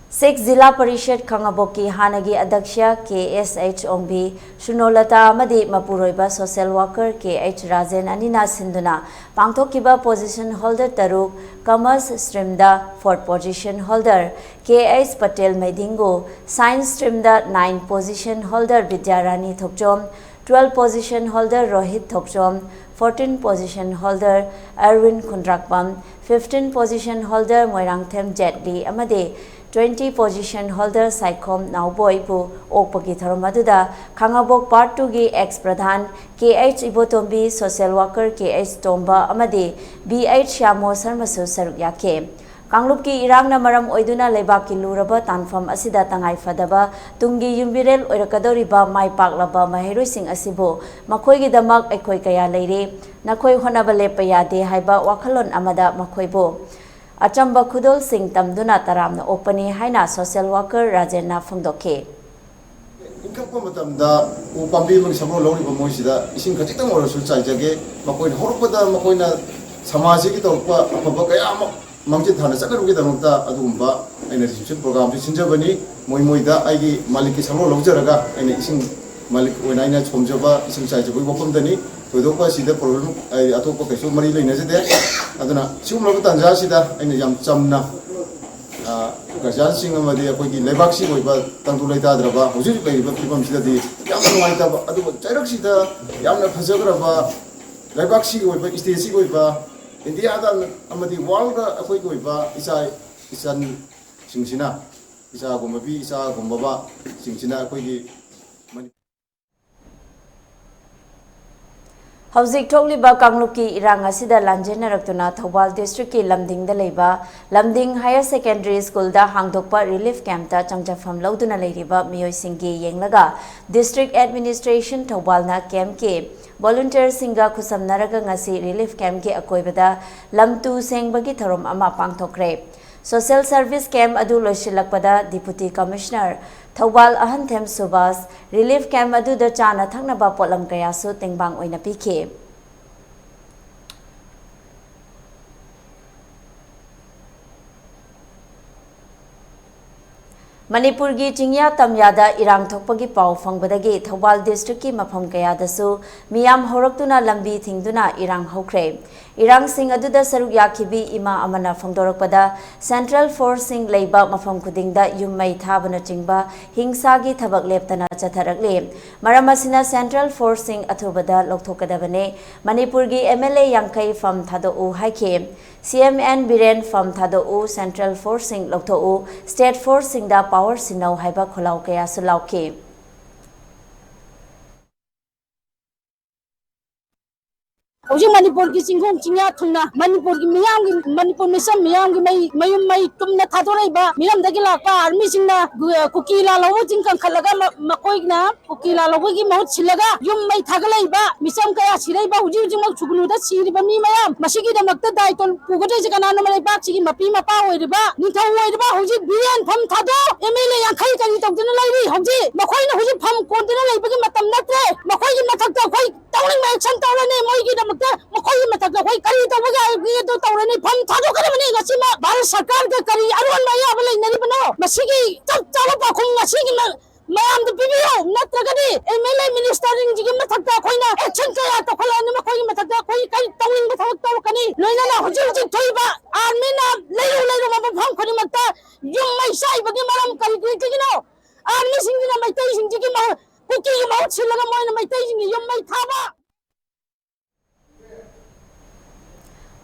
ꯁꯤꯛꯁ ꯖꯤꯂꯥ ꯄꯔꯤꯁꯠ ꯈꯥꯉꯕꯣꯛꯀꯤ ꯍꯥꯟꯅꯒꯤ ꯑꯗ꯭ꯌꯛꯁ ꯀꯦ ꯑꯦꯁ ꯑꯩꯆ ꯑꯣꯡꯕꯤ, ꯁꯨꯅꯣꯂꯇꯥ ꯑꯃꯗꯤ ꯃꯄꯨꯔꯣꯏꯕ social worker K H Rajen ꯑꯅꯤꯅ ꯁꯤꯟꯗꯨꯅ ꯄꯥꯡꯊꯣꯛꯈꯤꯕ position holder ꯇꯔꯨꯛ, Commerce streamꯗ fourth position holder K H Patel ꯃꯩꯗꯤꯡꯒꯨ, Science streamꯗ ninth position holder Bidyarani Thokchom, twelfth position holder Rohit Thokchom, fourteenth position holder Arvin ꯈꯨꯟꯗ꯭ꯔꯥꯛꯄꯝ, fifteenth position holder Moirangthem Jetli ꯑꯃꯗꯤ twenty position holder ꯁꯥꯏꯈꯣꯝ ꯅꯥꯎꯕꯣꯏꯕꯨ ꯑꯣꯛꯄꯒꯤ ꯊꯧꯔꯝ ꯑꯗꯨꯗ ꯈꯥꯉꯕꯣꯛ Part two ꯒꯤ ex ꯄ꯭ꯔꯙꯥꯟ ꯀꯦ ꯑꯩꯆ ꯏꯕꯣꯇꯣꯝꯕꯤ, social worker K H Tomba ꯑꯃꯗꯤ ꯕꯤ ꯑꯩꯆ ꯁ꯭ꯌꯥꯃꯣ ꯁꯔꯃꯁꯨ ꯁꯔꯨꯛ ꯌꯥꯈꯤ꯫ ꯀꯥꯡꯂꯨꯞꯀꯤ ꯏꯔꯥꯡꯅ ꯃꯔꯝ ꯑꯣꯏꯗꯨꯅ ꯂꯩꯕꯥꯛꯀꯤ ꯂꯨꯔꯕ ꯇꯥꯟꯐꯝ ꯑꯁꯤꯗ ꯇꯉꯥꯏ ꯐꯗꯕ ꯇꯨꯡꯒꯤ ꯌꯨꯝꯕꯤꯔꯦꯜ ꯑꯣꯏꯔꯛꯀꯗꯧꯔꯤꯕ ꯃꯥꯏ ꯄꯥꯛꯂꯕ ꯃꯍꯩꯔꯣꯏꯁꯤꯡ ꯑꯁꯤꯕꯨ ꯃꯈꯣꯏꯒꯤꯗꯃꯛ ꯑꯩꯈꯣꯏ ꯀꯌꯥ ꯂꯩꯔꯤ, ꯅꯈꯣꯏ ꯍꯣꯠꯅꯕ ꯂꯦꯞꯄ ꯌꯥꯗꯦ ꯍꯥꯏꯕ ꯋꯥꯈꯜꯂꯣꯟ ꯑꯃꯗ ꯃꯈꯣꯏꯕꯨ ꯑꯆꯝꯕ ꯈꯨꯗꯣꯜꯁꯤꯡ ꯇꯝꯗꯨꯅ ꯇꯔꯥꯝꯅ ꯑꯣꯛꯄꯅꯤ ꯍꯥꯏꯅ social worker ꯔꯥꯖꯦꯟꯅ ꯐꯣꯡꯗꯣꯛꯈꯤ꯫ ꯏꯟꯈꯠꯄ ꯃꯇꯝꯗ ꯎ ꯄꯥꯝꯕꯤ ꯑꯃꯒꯤ ꯁꯛꯐꯝ ꯂꯧꯔꯤꯕ ꯃꯣꯏꯁꯤꯗ ꯏꯁꯤꯡ ꯈꯖꯤꯛꯇꯪ ꯑꯣꯏꯔꯁꯨ ꯆꯥꯏꯖꯒꯦ꯫ ꯃꯈꯣꯏꯅ ꯍꯧꯔꯛꯄꯗ ꯃꯈꯣꯏꯅ ꯁꯃꯥꯖꯁꯤꯒꯤ ꯇꯧꯔꯛꯄ ꯑꯐꯕ ꯀꯌꯥ ꯑꯃ ꯃꯥꯡꯖꯤꯜ ꯊꯥꯅ ꯆꯠꯅꯕꯒꯤꯗꯃꯛꯇ ꯑꯗꯨꯒꯨꯝꯕ ꯑꯩꯅ reception program ꯁꯤ ꯁꯤꯟꯖꯕꯅꯤ꯫ ꯃꯣꯏ ꯃꯣꯏꯗ ꯑꯩꯒꯤ ꯃꯥꯂꯤꯛꯀꯤ ꯁꯛꯐꯝ ꯂꯧꯖꯔꯒ ꯑꯩꯅ ꯏꯁꯤꯡ ꯃꯥꯂꯤꯛ ꯑꯣꯏꯅ ꯑꯩꯅ ꯁꯣꯝꯖꯕ ꯏꯁꯤꯡ ꯆꯥꯏꯖꯕꯒꯤ ꯋꯥꯐꯝꯗꯅꯤ꯫ ꯊꯣꯏꯗꯣꯛꯄ ꯑꯁꯤꯗ problem ꯑꯩ ꯑꯇꯣꯞꯄ ꯀꯩꯁꯨ ꯃꯔꯤ ꯂꯩꯅꯖꯗꯦ꯫ ꯑꯗꯨꯅ ꯁꯤꯒꯨꯝꯂꯕ ꯇꯥꯟꯖꯥ ꯑꯁꯤꯗ ꯑꯩꯅ ꯌꯥꯝ ꯆꯝꯅ ꯒꯥꯔꯖꯤꯌꯥꯟꯁꯤꯡ ꯑꯃꯗꯤ ꯑꯩꯈꯣꯏꯒꯤ ꯂꯩꯕꯥꯛꯁꯤꯒꯤ ꯑꯣꯏꯕ ꯇꯪꯗꯨ ꯂꯩꯇꯥꯗ꯭ꯔꯕ ꯍꯧꯖꯤꯛ ꯍꯧꯖꯤꯛ ꯂꯩꯔꯤꯕ ꯐꯤꯕꯝꯁꯤꯗꯗꯤ ꯌꯥꯝꯅ ꯅꯨꯡꯉꯥꯏꯇꯕ, ꯑꯗꯨꯒ ꯆꯩꯔꯛꯁꯤꯗ ꯌꯥꯝꯅ ꯐꯖꯈ꯭ꯔꯕ ꯂꯩꯕꯥꯛꯁꯤꯒꯤ ꯑꯣꯏꯕ, stateꯁꯤꯒꯤ ꯑꯣꯏꯕ, ꯏꯟꯗꯤꯌꯥꯗ ꯑꯃꯗꯤ worldꯗ ꯑꯩꯈꯣꯏꯒꯤ ꯑꯣꯏꯕ ꯏꯆꯥ ꯏꯆꯟꯁꯤꯡꯁꯤꯅ, ꯏꯆꯥꯒꯨꯝꯕ ꯄꯤ, ꯏꯆꯥꯒꯨꯝꯕꯕꯁꯤꯡꯁꯤꯅ ꯑꯩꯈꯣꯏꯒꯤ ꯍꯧꯖꯤꯛ ꯊꯣꯛꯂꯤꯕ ꯀꯥꯡꯂꯨꯞꯀꯤ ꯏꯔꯥꯡ ꯑꯁꯤꯗ ꯂꯥꯟꯖꯦꯟꯅꯔꯛꯇꯨꯅ ꯊꯧꯕꯥꯜ districtꯀꯤ ꯂꯝꯗꯤꯡꯗ ꯂꯩꯕ ꯂꯝꯗꯤꯡ Higher Secondary Schoolꯗ ꯍꯥꯡꯗꯣꯛꯄ relief campꯇ ꯆꯪꯖꯐꯝ ꯂꯧꯗꯨꯅ ꯂꯩꯔꯤꯕ ꯃꯤꯑꯣꯏꯁꯤꯡꯒꯤ ꯌꯦꯡꯂꯒ district administration ꯊꯧꯕꯥꯜꯅ campꯀꯤ volunteerꯁꯤꯡꯒ ꯈꯨꯠꯁꯝꯅꯔꯒ ꯉꯁꯤ relief campꯀꯤ ꯑꯀꯣꯏꯕꯗ ꯂꯝ ꯇꯨ ꯁꯦꯡꯕꯒꯤ ꯊꯧꯔꯝ ꯑꯃ ꯄꯥꯡꯊꯣꯛꯈ꯭ꯔꯦ꯫ Social service camp ꯑꯗꯨ ꯂꯣꯏꯁꯤꯜꯂꯛꯄꯗ Deputy Commissioner Thoubal ꯑꯍꯟꯊꯦꯝ Subhas relief camp ꯑꯗꯨꯗ ꯆꯥꯅ ꯊꯛꯅꯕ ꯄꯣꯠꯂꯝ ꯀꯌꯥꯁꯨ ꯇꯦꯡꯕꯥꯡ ꯑꯣꯏꯅ ꯄꯤꯈꯤ꯫ ꯃꯅꯤꯄꯨꯔꯒꯤ ꯆꯤꯡꯌꯥ ꯇꯝꯌꯥꯗ ꯏꯔꯥꯡ ꯊꯣꯛꯄꯒꯤ ꯄꯥꯎ ꯐꯪꯕꯗꯒꯤ ꯊꯧꯕꯥꯜ districtꯀꯤ ꯃꯐꯝ ꯀꯌꯥꯗꯁꯨ ꯃꯤꯌꯥꯝ ꯍꯧꯔꯛꯇꯨꯅ ꯂꯝꯕꯤ ꯊꯤꯡꯗꯨꯅ ꯏꯔꯥꯡ ꯍꯧꯈ꯭ꯔꯦ꯫ ꯏꯔꯥꯡꯁꯤꯡ ꯑꯗꯨꯗ ꯁꯔꯨꯛ ꯌꯥꯈꯤꯕꯤ ꯏꯃꯥ ꯑꯃꯅ ꯐꯣꯡꯗꯣꯔꯛꯄꯗ, ꯁꯦꯟꯇ꯭ꯔꯦꯜ ꯐꯣꯔꯁꯁꯤꯡ ꯂꯩꯕ ꯃꯐꯝ ꯈꯨꯗꯤꯡꯗ ꯌꯨꯝ ꯃꯩ ꯊꯥꯕꯅꯆꯤꯡꯕ ꯍꯤꯡꯁꯥꯒꯤ ꯊꯕꯛ ꯂꯦꯞꯇꯅ ꯆꯠꯊꯔꯛꯂꯤ꯫ ꯃꯔꯝ ꯑꯁꯤꯅ ꯁꯦꯟꯇ꯭ꯔꯦꯜ ꯐꯣꯔꯁꯁꯤꯡ ꯑꯊꯨꯕꯗ ꯂꯧꯊꯣꯛꯀꯗꯕꯅꯤ꯫ ꯃꯅꯤꯄꯨꯔꯒꯤ ꯑꯦꯝ ꯑꯦꯜ ꯑꯦ ꯌꯥꯡꯈꯩ ꯐꯝ ꯊꯥꯗꯣꯛꯎ ꯍꯥꯏꯈꯤ꯫ ꯁꯤ ꯑꯦꯝ ꯑꯦꯟ ꯕꯤꯔꯦꯟ ꯐꯝ ꯊꯥꯗꯣꯛꯎ, ꯁꯦꯟꯇ꯭ꯔꯦꯜ ꯐꯣꯔꯁꯁꯤꯡ ꯂꯧꯊꯣꯛꯎ, ꯁ꯭ꯇꯦꯠ ꯐꯣꯔꯁꯁꯤꯡꯗ ꯄꯥꯋꯔ ꯁꯤꯟꯅꯧ ꯍꯥꯏꯕ ꯈꯣꯜꯂꯥꯎ ꯀꯌꯥꯁꯨ ꯂꯥꯎꯈꯤ꯫ ꯍꯧꯖꯤꯛ ꯃꯅꯤꯄꯨꯔꯒꯤ ꯆꯤꯡꯈꯣꯡ ꯆꯤꯡꯌꯥ ꯊꯨꯡꯅ ꯃꯅꯤꯄꯨꯔꯒꯤ ꯃꯤꯌꯥꯝꯒꯤ, ꯃꯅꯤꯄꯨꯔ ꯃꯤꯆꯝ ꯃꯤꯌꯥꯝꯒꯤ ꯃꯩ, ꯃꯌꯨꯝ ꯃꯩ ꯇꯨꯝꯅ ꯊꯥꯗꯣꯔꯛꯏꯕ ꯃꯤꯔꯝꯗꯒꯤ ꯂꯥꯛꯄ ꯑꯥꯔꯃꯤꯁꯤꯡꯅ ꯀꯨꯀꯤ ꯂꯥꯜꯍꯧꯕꯁꯤꯡ ꯀꯟꯈꯠꯂꯒ ꯃ-, ꯃꯈꯣꯏꯅ ꯀꯨꯀꯤ ꯂꯥꯜꯍꯧꯕꯒꯤ ꯃꯍꯨꯠ ꯁꯤꯜꯂꯒ ꯌꯨꯝ ꯃꯩ ꯊꯥꯒꯠꯂꯛꯏꯕ ꯃꯤꯆꯝ ꯀꯌꯥ ꯁꯤꯔꯛꯏꯕ, ꯍꯧꯖꯤꯛ ꯍꯧꯖꯤꯛꯃꯛ ꯁꯨꯒꯅꯨꯗ ꯁꯤꯔꯤꯕ ꯃꯤ ꯃꯌꯥꯝ, ꯃꯁꯤꯒꯤꯗꯃꯛꯇ ꯗꯥꯏꯇꯣꯟ ꯄꯨꯒꯗꯣꯏꯁꯦ ꯀꯅꯥꯅꯣ? ꯂꯩꯕꯥꯛꯁꯤꯒꯤ ꯃꯄꯤ ꯃꯄꯥ ꯑꯣꯏꯔꯤꯕ, ꯅꯤꯡꯊꯧ ꯑꯣꯏꯔꯤꯕ ꯍꯧꯖꯤꯛ ꯕꯤꯔꯦꯟ ꯐꯝ ꯊꯥꯗꯣꯛ, ꯑꯦꯝ ꯑꯦꯜ ꯑꯦ ꯌꯥꯡꯈꯩ ꯀꯔꯤ ꯇꯧꯗꯨꯅ ꯂꯩꯔꯤ? ꯍꯧꯖꯤꯛ ꯃꯈꯣꯏꯅ ꯍꯧꯖꯤꯛ ꯐꯝ ꯀꯣꯟꯗꯨꯅ ꯂꯩꯕꯒꯤ ꯃꯇꯝ ꯅꯠꯇ꯭ꯔꯦ꯫ ꯃꯈꯣꯏꯒꯤ ꯃꯊꯛꯇ ꯑꯩꯈꯣꯏ ꯇꯧꯅꯤꯡꯕ action ꯇꯧꯔꯅꯤ꯫ ꯃꯣꯏꯒꯤꯗꯃꯛꯇ, ꯃꯈꯣꯏꯒꯤ ꯃꯊꯛꯇ ꯑꯩꯈꯣꯏ ꯀꯔꯤ ꯇꯧꯕ ꯌꯥꯏꯒꯦ ꯑꯗꯨ ꯇꯧꯔꯅꯤ꯫ ꯐꯝ ꯊꯥꯗꯣꯛꯀꯗꯕꯅꯤ꯫ ꯉꯁꯤꯃꯛ ꯚꯥꯔꯠ ꯁꯔꯀꯥꯔꯒ ꯀꯔꯤ ꯑꯔꯣꯟꯕ ꯑꯌꯥꯕ ꯂꯩꯅꯔꯤꯕꯅꯣ? ꯃꯁꯤꯒꯤ ꯆꯞ ꯆꯥꯕ ꯄꯥꯎꯈꯨꯝ ꯉꯁꯤꯒꯤ ꯃ-, ꯃꯌꯥꯝꯗ ꯄꯤꯕꯤꯌꯨ꯫ ꯅꯠꯇ꯭ꯔꯒꯗꯤ ꯑꯦꯝ ꯑꯦꯜ ꯑꯦ ꯃꯤꯅꯤꯁꯇꯔꯁꯤꯡꯁꯤꯒꯤ ꯃꯊꯛꯇ ꯑꯩꯈꯣꯏꯅ action ꯀꯌꯥ ꯇꯧꯈꯠꯂꯛꯑꯅꯤ꯫ ꯃꯈꯣꯏꯒꯤ ꯃꯊꯛꯇ ꯑꯩꯈꯣꯏ ꯀꯔꯤ ꯇꯧꯅꯤꯡꯕ ꯊꯕꯛ ꯇꯧꯔꯛꯀꯅꯤ꯫ ꯂꯣꯏꯅꯅ ꯍꯧꯖꯤꯛ ꯍꯧꯖꯤꯛ ꯊꯣꯛꯏꯕ ꯑꯥꯔꯃꯤꯅ ꯂꯩꯔꯨ ꯂꯩꯔꯨꯕ ꯃꯐꯝ ꯈꯨꯗꯤꯡꯃꯛꯇ ꯌꯨꯝ ꯃꯩ ꯆꯥꯛꯏꯕꯒꯤ ꯃꯔꯝ ꯀꯔꯤ ꯀꯔꯤꯒꯤꯅꯣ? ꯑꯥꯔꯃꯤꯁꯤꯡꯁꯤꯅ ꯃꯩꯇꯩꯁꯤꯡꯁꯤꯒꯤ ꯃꯍꯨꯠ, ꯀꯨꯀꯤꯒꯤ ꯃꯍꯨꯠ ꯁꯤꯜꯂꯒ ꯃꯣꯏꯅ ꯃꯩꯇꯩꯁꯤꯡꯒꯤ ꯌꯨꯝ ꯃꯩ ꯊꯥꯕ꯫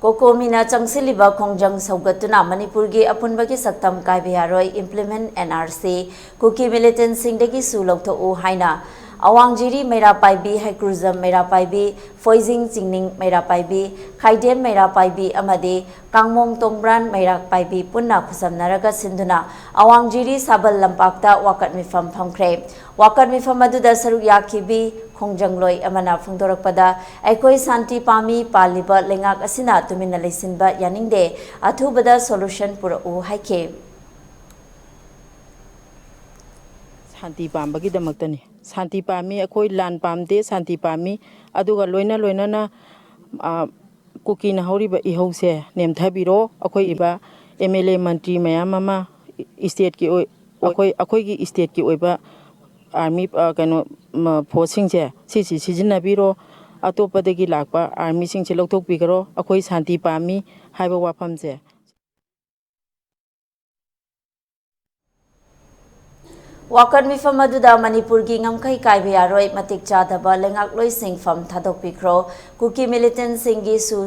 ꯀꯣꯀꯣꯃꯤꯅ ꯆꯪꯁꯤꯜꯂꯤꯕ ꯈꯣꯡꯖꯪ ꯁꯧꯒꯠꯇꯨꯅ ꯃꯅꯤꯄꯨꯔꯒꯤ ꯑꯄꯨꯟꯕꯒꯤ ꯁꯛꯇꯝ ꯀꯥꯏꯕ ꯌꯥꯔꯣꯏ, implement N R C, ꯀꯨꯀꯤ ꯃꯤꯂꯤꯇꯦꯟꯁꯤꯡꯗꯒꯤꯁꯨ ꯂꯧꯊꯣꯛꯎ ꯍꯥꯏꯅ ꯑꯋꯥꯡ ꯖꯤꯔꯤ ꯃꯩꯔꯥ ꯄꯥꯏꯕꯤ, ꯍꯩꯀ꯭ꯔꯨꯖꯝ ꯃꯩꯔꯥ ꯄꯥꯏꯕꯤ, ꯐꯣꯏꯖꯤꯡ ꯆꯤꯡꯅꯤꯡ ꯃꯩꯔꯥ ꯄꯥꯏꯕꯤ, ꯈꯥꯏꯗꯦꯝ ꯃꯩꯔꯥ ꯄꯥꯏꯕꯤ ꯑꯃꯗꯤ ꯀꯥꯡꯃꯣꯡ ꯇꯣꯡꯕ꯭ꯔꯥꯟ ꯃꯩꯔꯥ ꯄꯥꯏꯕꯤ ꯄꯨꯟꯅ ꯈꯨꯠꯁꯝꯅꯔꯒ ꯁꯤꯟꯗꯨꯅ ꯑꯋꯥꯡ ꯖꯤꯔꯤ ꯁꯥꯕꯜ ꯂꯝꯄꯥꯛꯇ ꯋꯥꯀꯠ ꯃꯤꯐꯝ ꯐꯝꯈ꯭ꯔꯦ꯫ ꯋꯥꯀꯠ ꯃꯤꯐꯝ ꯑꯗꯨꯗ ꯁꯔꯨꯛ ꯌꯥꯈꯤꯕꯤ ꯈꯣꯡꯖꯪꯂꯣꯏ ꯑꯃꯅ ꯐꯣꯡꯗꯣꯔꯛꯄꯗ, ꯑꯩꯈꯣꯏ ꯁꯥꯟꯇꯤ ꯄꯥꯝꯃꯤ, ꯄꯥꯜꯂꯤꯕ ꯂꯩꯉꯥꯛ ꯑꯁꯤꯅ ꯇꯨꯃꯤꯟꯅ ꯂꯩꯁꯤꯟꯕ ꯌꯥꯅꯤꯡꯗꯦ, ꯑꯊꯨꯕꯗ solution ꯄꯨꯔꯛꯎ ꯍꯥꯏꯈꯤ꯫ ꯁꯥꯟꯇꯤ ꯄꯥꯝꯕꯒꯤꯗꯃꯛꯇꯅꯤ꯫ ꯁꯥꯟꯇꯤ ꯄꯥꯝꯃꯤ, ꯑꯩꯈꯣꯏ ꯂꯥꯟ ꯄꯥꯝꯗꯦ, ꯁꯥꯟꯇꯤ ꯄꯥꯝꯃꯤ꯫ ꯑꯗꯨꯒ ꯂꯣꯏꯅ ꯂꯣꯏꯅꯅ, ꯑ, ꯀꯨꯀꯤꯅ ꯍꯧꯔꯤꯕ ꯏꯍꯧꯁꯦ ꯅꯦꯝꯊꯕꯤꯔꯣ꯫ ꯑꯩꯈꯣꯏ ꯏꯕ ꯑꯦꯝ ꯑꯦꯜ ꯑꯦ ꯃꯟꯇ꯭ꯔꯤ ꯃꯌꯥꯝ ꯑꯃ ꯏꯁꯇꯦꯠꯀꯤ ꯑꯣꯏ-, ꯑꯩꯈꯣꯏ, ꯑꯩꯈꯣꯏꯒꯤ ꯏꯁꯇꯦꯠꯀꯤ ꯑꯣꯏꯕ ꯑꯥꯔꯃꯤ, ꯑ, ꯀꯩꯅꯣ, ꯃ, ꯐꯣꯔꯁꯁꯤꯡꯁꯦ ꯁꯤꯁꯤ ꯁꯤꯖꯤꯟꯅꯕꯤꯔꯣ꯫ ꯑꯇꯣꯞꯄꯗꯒꯤ ꯂꯥꯛꯄ ꯑꯥꯔꯃꯤꯁꯤꯡꯁꯦ ꯂꯧꯊꯣꯛꯄꯤꯈ꯭ꯔꯣ, ꯑꯩꯈꯣꯏ ꯁꯥꯟꯇꯤ ꯄꯥꯝꯃꯤ ꯍꯥꯏꯕ ꯋꯥꯐꯝꯁꯦ꯫ ꯋꯥꯀꯠ ꯃꯤꯐꯝ ꯑꯗꯨꯗ ꯃꯅꯤꯄꯨꯔꯒꯤ ꯉꯝꯈꯩ ꯀꯥꯏꯕ ꯌꯥꯔꯣꯏ, ꯃꯇꯤꯛ ꯆꯥꯗꯕ ꯂꯩꯉꯥꯛꯂꯣꯏꯁꯤꯡ ꯐꯝ ꯊꯥꯗꯣꯛꯄꯤꯈ꯭ꯔꯣ, ꯀꯨꯀꯤ ꯃꯤꯂꯤꯇꯦꯟꯁꯤꯡꯒꯤ ꯁꯨ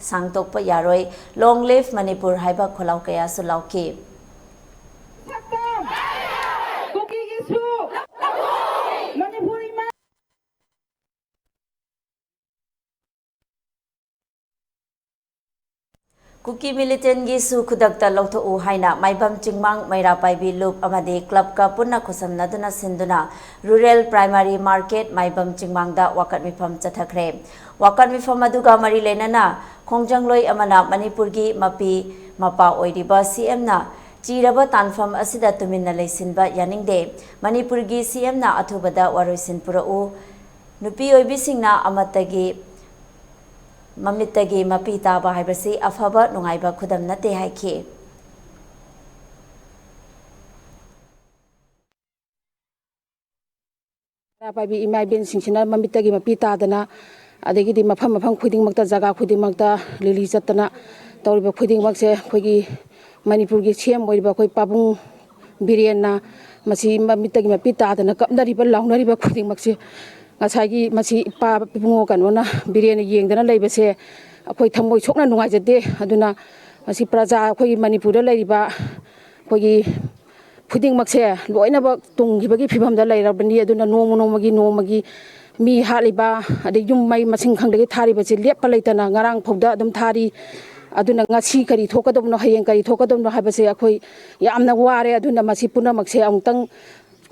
ꯁꯥꯡꯗꯣꯛꯄ ꯌꯥꯔꯣꯏ, ꯂꯣꯡ ꯂꯤꯚ ꯃꯅꯤꯄꯨꯔ ꯍꯥꯏꯕ ꯈꯣꯜꯂꯥꯎ ꯀꯌꯥꯁꯨ ꯂꯥꯎꯈꯤ꯫ ꯀꯨꯀꯤꯒꯤꯁꯨ ꯃꯅꯤꯄꯨꯔ ꯏꯃꯥ ꯀꯨꯀꯤ ꯃꯤꯂꯤꯇꯦꯟꯒꯤꯁꯨ ꯈꯨꯗꯛꯇ ꯂꯧꯊꯣꯛꯎ ꯍꯥꯏꯅ ꯃꯥꯏꯕꯝ ꯆꯤꯡꯃꯥꯡ ꯃꯩꯔꯥ ꯄꯥꯏꯕꯤ ꯂꯨꯞ ꯑꯃꯗꯤ ꯀ꯭ꯂꯕꯀ ꯄꯨꯟꯅ ꯈꯨꯠꯁꯝꯅꯗꯨꯅ ꯁꯤꯟꯗꯨꯅ ꯔꯨꯔꯦꯜ ꯄ꯭ꯔꯥꯏꯃꯥꯔꯤ ꯃꯥꯔꯀꯦꯠ ꯃꯥꯏꯕꯝ ꯆꯤꯡꯃꯥꯡꯗ ꯋꯥꯀꯠ ꯃꯤꯐꯝ ꯆꯠꯊꯈ꯭ꯔꯦ꯫ ꯋꯥꯀꯠ ꯃꯤꯐꯝ ꯑꯗꯨꯒ ꯃꯔꯤ ꯂꯩꯅꯅ ꯈꯣꯡꯖꯪꯂꯣꯏ ꯑꯃꯅ ꯃꯅꯤꯄꯨꯔꯒꯤ ꯃꯄꯤ ꯃꯄꯥ ꯑꯣꯏꯔꯤꯕ ꯁꯤ ꯑꯦꯝꯅ ꯆꯤꯔꯕ ꯇꯥꯟꯐꯝ ꯑꯁꯤꯗ ꯇꯨꯃꯤꯟꯅ ꯂꯩꯁꯤꯟꯕ ꯌꯥꯅꯤꯡꯗꯦ꯫ ꯃꯅꯤꯄꯨꯔꯒꯤ ꯁꯤ ꯑꯦꯝꯅ ꯑꯊꯨꯕꯗ ꯋꯥꯔꯣꯏꯁꯤꯟ ꯄꯨꯔꯛꯎ꯫ ꯅꯨꯄꯤ ꯑꯣꯏꯕꯤꯁꯤꯡꯅ ꯑꯃꯠꯇꯒꯤ ꯃꯃꯤꯠꯇꯒꯤ ꯃꯄꯤ ꯇꯥꯕ ꯍꯥꯏꯕꯁꯤ ꯑꯐꯕ ꯅꯨꯡꯉꯥꯏꯕ ꯈꯨꯗꯝ ꯅꯠꯇꯦ ꯍꯥꯏꯈꯤ꯫ ꯄꯥꯏꯕꯤ ꯏꯃꯥ ꯏꯕꯦꯟꯁꯤꯡꯁꯤꯅ ꯃꯃꯤꯠꯇꯒꯤ ꯃꯄꯤ ꯇꯥꯗꯅ, ꯑꯗꯒꯤꯗꯤ ꯃꯐꯝ ꯃꯐꯝ ꯈꯨꯗꯤꯡꯃꯛꯇ, ꯖꯒꯥ ꯈꯨꯗꯤꯡꯃꯛꯇ ꯂꯤꯂꯤ ꯆꯠꯇꯅ ꯇꯧꯔꯤꯕ ꯈꯨꯗꯤꯡꯃꯛꯁꯦ ꯑꯩꯈꯣꯏꯒꯤ ꯃꯅꯤꯄꯨꯔꯒꯤ ꯁꯤ ꯑꯦꯝ ꯑꯣꯏꯔꯤꯕ ꯑꯩꯈꯣꯏ ꯄꯥꯕꯨꯡ ꯕꯤꯔꯦꯟꯅ ꯃꯁꯤ ꯃꯃꯤꯠꯇꯒꯤ ꯃꯄꯤ ꯇꯥꯗꯅ ꯀꯞꯅꯔꯤꯕ, ꯂꯥꯎꯅꯔꯤꯕ ꯈꯨꯗꯤꯡꯃꯛꯁꯦ ꯉꯁꯥꯏꯒꯤ ꯃꯁꯤ ꯏꯄꯥ ꯏꯕꯨꯡꯉꯣ ꯀꯩꯅꯣꯅ ꯕꯤꯔꯦꯟꯅ ꯌꯦꯡꯗꯅ ꯂꯩꯕꯁꯦ ꯑꯩꯈꯣꯏ ꯊꯃꯣꯏ ꯁꯣꯛꯅ ꯅꯨꯡꯉꯥꯏꯖꯗꯦ꯫ ꯑꯗꯨꯅ ꯃꯁꯤ ꯄ꯭ꯔꯖꯥ, ꯑꯩꯈꯣꯏꯒꯤ ꯃꯅꯤꯄꯨꯔꯗ ꯂꯩꯔꯤꯕ ꯑꯩꯈꯣꯏꯒꯤ ꯈꯨꯗꯤꯡꯃꯛꯁꯦ ꯂꯣꯏꯅꯃꯛ ꯇꯨꯡꯈꯤꯕꯒꯤ ꯐꯤꯕꯝꯗ ꯂꯩꯔꯕꯅꯤ꯫ ꯑꯗꯨꯅ ꯅꯣꯡꯃ ꯅꯣꯡꯃꯒꯤ ꯅꯣꯡꯃꯒꯤ ꯃꯤ ꯍꯥꯠꯂꯤꯕ, ꯑꯗꯩ ꯌꯨꯝ ꯃꯩ ꯃꯁꯤꯡ ꯈꯪꯗꯒꯩ ꯊꯥꯔꯤꯕꯁꯤ ꯂꯦꯞꯄ ꯂꯩꯇꯅ ꯉꯔꯥꯡ ꯐꯥꯎꯗ ꯑꯗꯨꯝ ꯊꯥꯔꯤ꯫ ꯑꯗꯨꯅ ꯉꯁꯤ ꯀꯔꯤ ꯊꯣꯛꯀꯗꯕꯅꯣ, ꯍꯌꯦꯡ ꯀꯔꯤ ꯊꯣꯛꯀꯗꯕꯅꯣ ꯍꯥꯏꯕꯁꯦ ꯑꯩꯈꯣꯏ ꯌꯥꯝꯅ ꯋꯥꯔꯦ꯫ ꯑꯗꯨꯅ ꯃꯁꯤ ꯄꯨꯝꯅꯃꯛꯁꯦ ꯑꯃꯨꯛꯇꯪ